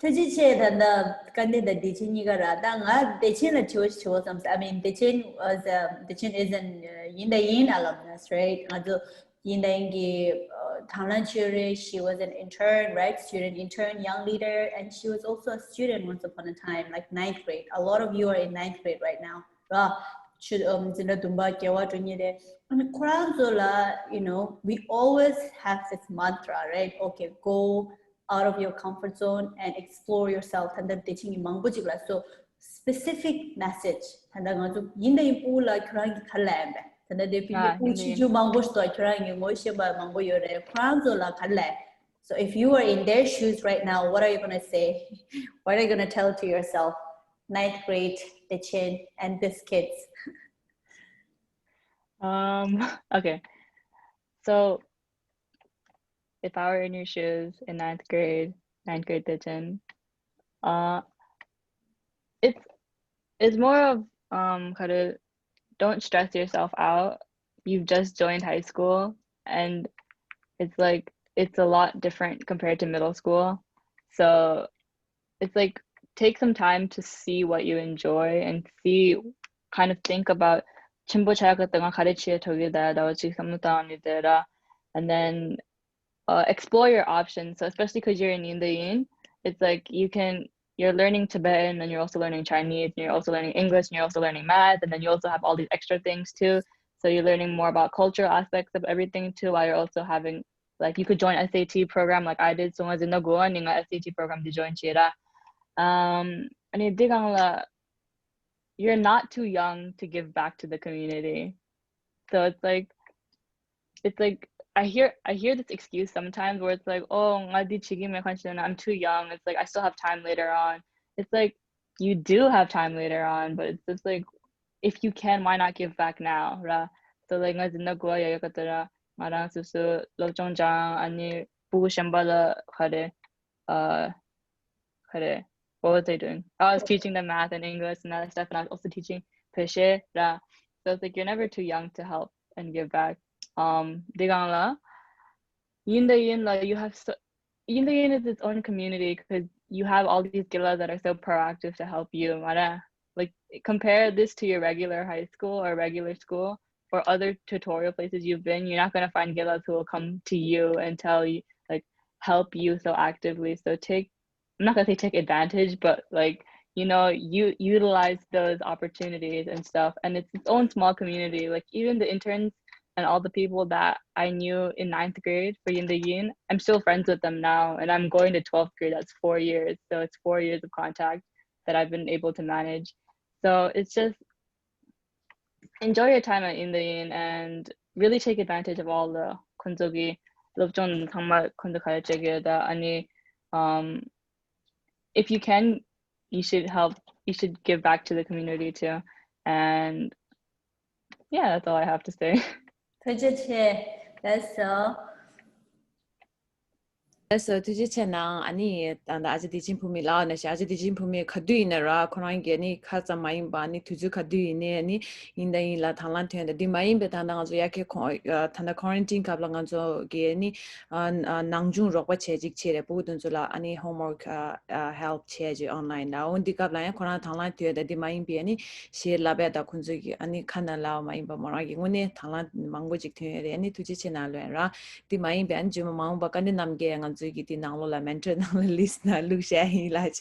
ཐུགས་རྗེ་ཆེ། ད་ལྟ་བཀའ་འདི་དང་བདེ་ཆེན་གཉིས་ཀ་ར། ད་ང་བདེ་ཆེན་ལ་དྲི་བ་ཞིག་དྲི་བ་བསམ་སོང་། I mean བདེ་ཆེན་was uh, བདེ་ཆེན་is an uh, ཡིན་ད་ཡིན་alumnus, right? ང་ཚོ་ཡིན་ད་ཡིན་གྱི་དང་བླངས་ཆོས་རེ, she was an intern, right? Student intern, young leader, and she was also a student once upon a time, like ninth grade. A lot of you are in ninth grade right now, ར། ཆུ་འཛིན་གྲྭ་བདུན་པ་བརྒྱད་པ་འགྲོ་མཁན་རེད། ཨ་ནི་ཁོ་རང་ཚོ་ལ you know we always have this mantra, right? Okay, go out of your comfort zone and explore yourself. ད་ལྟ་བདེ་ཆེན་གྱིས་མང་པོ་ཅིག་ལ་so specific message ད་ལྟ་ང་ཚོ་ཡིན་ད་ཡིན་པུ་ལ་ཁྱོད་རང་གིས་ག་རེ་ལབ་ཡིན་པས། ད་ལྟ་དེ་ཕི་གི་པུ་ཆུང་ཆུང་མང་པོ་ཞིག་འདུག་ཁྱོད་རང་གིས་ངོ་ཤེས་པ་མང་པོ་ཡོད་རེད། ཁོ་རང་ཚོ་ལ་ག་རེ་ལབ། So if you were in their shoes right now, what are you gonna say? What are you gonna tell to yourself? Ninth grade, the chin, and these kids. Um, okay. So if I were in your shoes in ninth grade, ninth grade teaching, uh, it's it's more of um, kind of don't stress yourself out. You've just joined high school, and it's like it's a lot different compared to middle school. So it's like take some time to see what you enjoy and see, kind of think about ཆེན་པོ་ཆགས་ཀྱི་ད་ང་ག་རེ་བྱེད་ཐུབ་ཀྱི་ད་ད་བ་ཅིག་བསམ་བློ་བཏང་ནས་དེ་ར། And then uh, explore your options. So especially because you're in Indian, it's like you can you're learning Tibetan and you're also learning Chinese and you're also learning English and you're also learning math and then you also have all these extra things too. So you're learning more about cultural aspects of everything too, while you're also having, like, you could join S A T program like I did. So ང་འཛིན་གྲྭ་དགུ་པ་ནས་ང་S A T program དེ་join བྱས་ར། Um, ཨ་ནི་འདི་སྒང་ལ, you're not too young to give back to the community. So it's like, it's like I hear I hear this excuse sometimes where it's like, oh, ང་འདི་བྱེད་ཀྱི་མེད་མཁན་ཞིག་ན, I'm too young. It's like I still have time later on. It's like you do have time later on, but it's just like, if you can, why not give back now, right? So like ང་འཛིན་གྲྭ་དགུ་པ་ཡོད་ཡོད་ག་ད་ར། ང་རང་སོ་སོ་སློབ་སྦྱོང་སྦྱང་། ཨ་ནི་ཕྲུ་གུ་གཞན་པ་ལ་ག་རེ། Uh, ག་རེ། What was I doing? I was teaching them math and English and other stuff, and I was also teaching བོད་གཞས་ར། So it's like you're never too young to help and give back. Um, འདི་སྒང་ལ་ཡིན་དང་ཡིན་ལ་you have so, ཡིན་དང་ཡིན is its own community because you have all these དགེ་ལགས་that are so proactive to help you, མ་རེད། Like, compare this to your regular high school or regular school or other tutorial places you've been, you're not going to find དགེ་ལགས་who will come to you and tell you, like, help you so actively. So take, I'm not going to say take advantage, but, like, you know, you utilize those opportunities and stuff. And it's its own small community. Like, even the interns and all the people that I knew in ninth grade for Yin Yin, I'm still friends with them now. And I'm going to twelfth grade. That's four years. So it's four years of contact that I've been able to manage. So it's just enjoy your time at Yin Yin and really take advantage of all the ཁོང་ཚོ་གི་སློབ་སྦྱོང་ཚང་མ་ཁོང་ཚོ་ག་རེ་བྱེད་ཀྱི་ཡོད་ད། ཨ་ནི། Um, if you can, you should help, you should give back to the community too. And yeah, that's all I have to say. ཐུགས་རྗེ་ཆེ། That's all. ལགས་སོ། ཐུགས་རྗེ་ཆེ་གནང་། ཨ་ནི་ད་ལྟ་ཨ་ཅག་བདེ་ཆེན་ཕུ་མི་ལགས་ནས་ཤི། ཨ་ཅག་བདེ་ཆེན་ཕུ་མི་ག་དུས་ཡིན་ན་ར་ཁོ་རང་གིས་ཨ་ནི་ཁ་ཙམ་མ་ཡིན་པ་ཨ་ནི་དུས་ཚོད་ག་དུས་ཡིན་ནའི་ཨ་ནི་ཡིན་དང་ཡིན་ལ་དང་བླངས་ཐོན་དང་། འདི་མ་ཡིན་པའི་ད་ལྟ་ང་ཚོ་ཡ་གི་ཁོང་ད་ལྟ་quarantine་སྐབས་ལ་ང་ཚོ་གིས་ཨ་ནི་ནང་སྦྱོང་རོགས་པ་བྱས་ཅིག་བྱས་རེད། ཕྲུ་གུ་དེ་ཚོ་ལ་ཨ་ནི་homework help་བྱས་ཅིག་online་ལ། འོ་འདི་སྐབས་ལ་ཡང་ཁོ་རང་དང་བླངས་ཐོན་དང་། འདི་མ་ཡིན་པའི་ཨ་ནི་ཞེས་ལབ་ཡ་ད་ཁོང་ཚོ་གིས་ཨ་ནི་ཁ་ནང་ལ་མ་ཡིན་པ་མོ་རང་གི་དངོས་གནས་དང་བླངས་མང་པོ་ཅིག་ཐོན་ཡོད་རེད། ཨ་ནི་ཐུགས་རྗེ་ཆེ་གནང་ལོས་ར། དེ་མ་ཡིན་པའི་ཨ་ནི་རྗེས་མ་མ་འོངས་པ་དཀའ་འདྲི་གནང་མཁན་ང་ཚོའི་གི་དེ་ནང་ལོགས་ལ་mentor་ནང་ལ་list་ནང་བླུགས་བཞག་ཡིན་ལགས།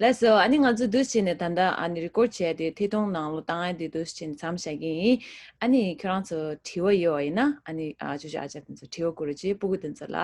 ལགས་སོ། ཨ་ནི་ང་ཚོ་འདུག་སེ་བྱས་ནས་ད་ལྟ་ཨ་ནི་record་བྱས་ཏེ་ཐད་གཏོང་ནང་ལོགས་བཏང་ཡ་དེ་འདུག་སེ་བྱས་ནས་མཚམས་བཞག་གི་ཡིན། ཨ་ནི་ཁྱོད་རང་ཚོ་དྲི་བ་ཡོད་པ་ཡིན་ན་ཨ་ནི་ཨ་ཅོ་ཅོ་ཨ་ཅག་དེ་ཚོ་དྲི་བ་བསྐུར་རོགས་བྱེད། ཕྲུ་གུ་དེ་ཚོ་ལ།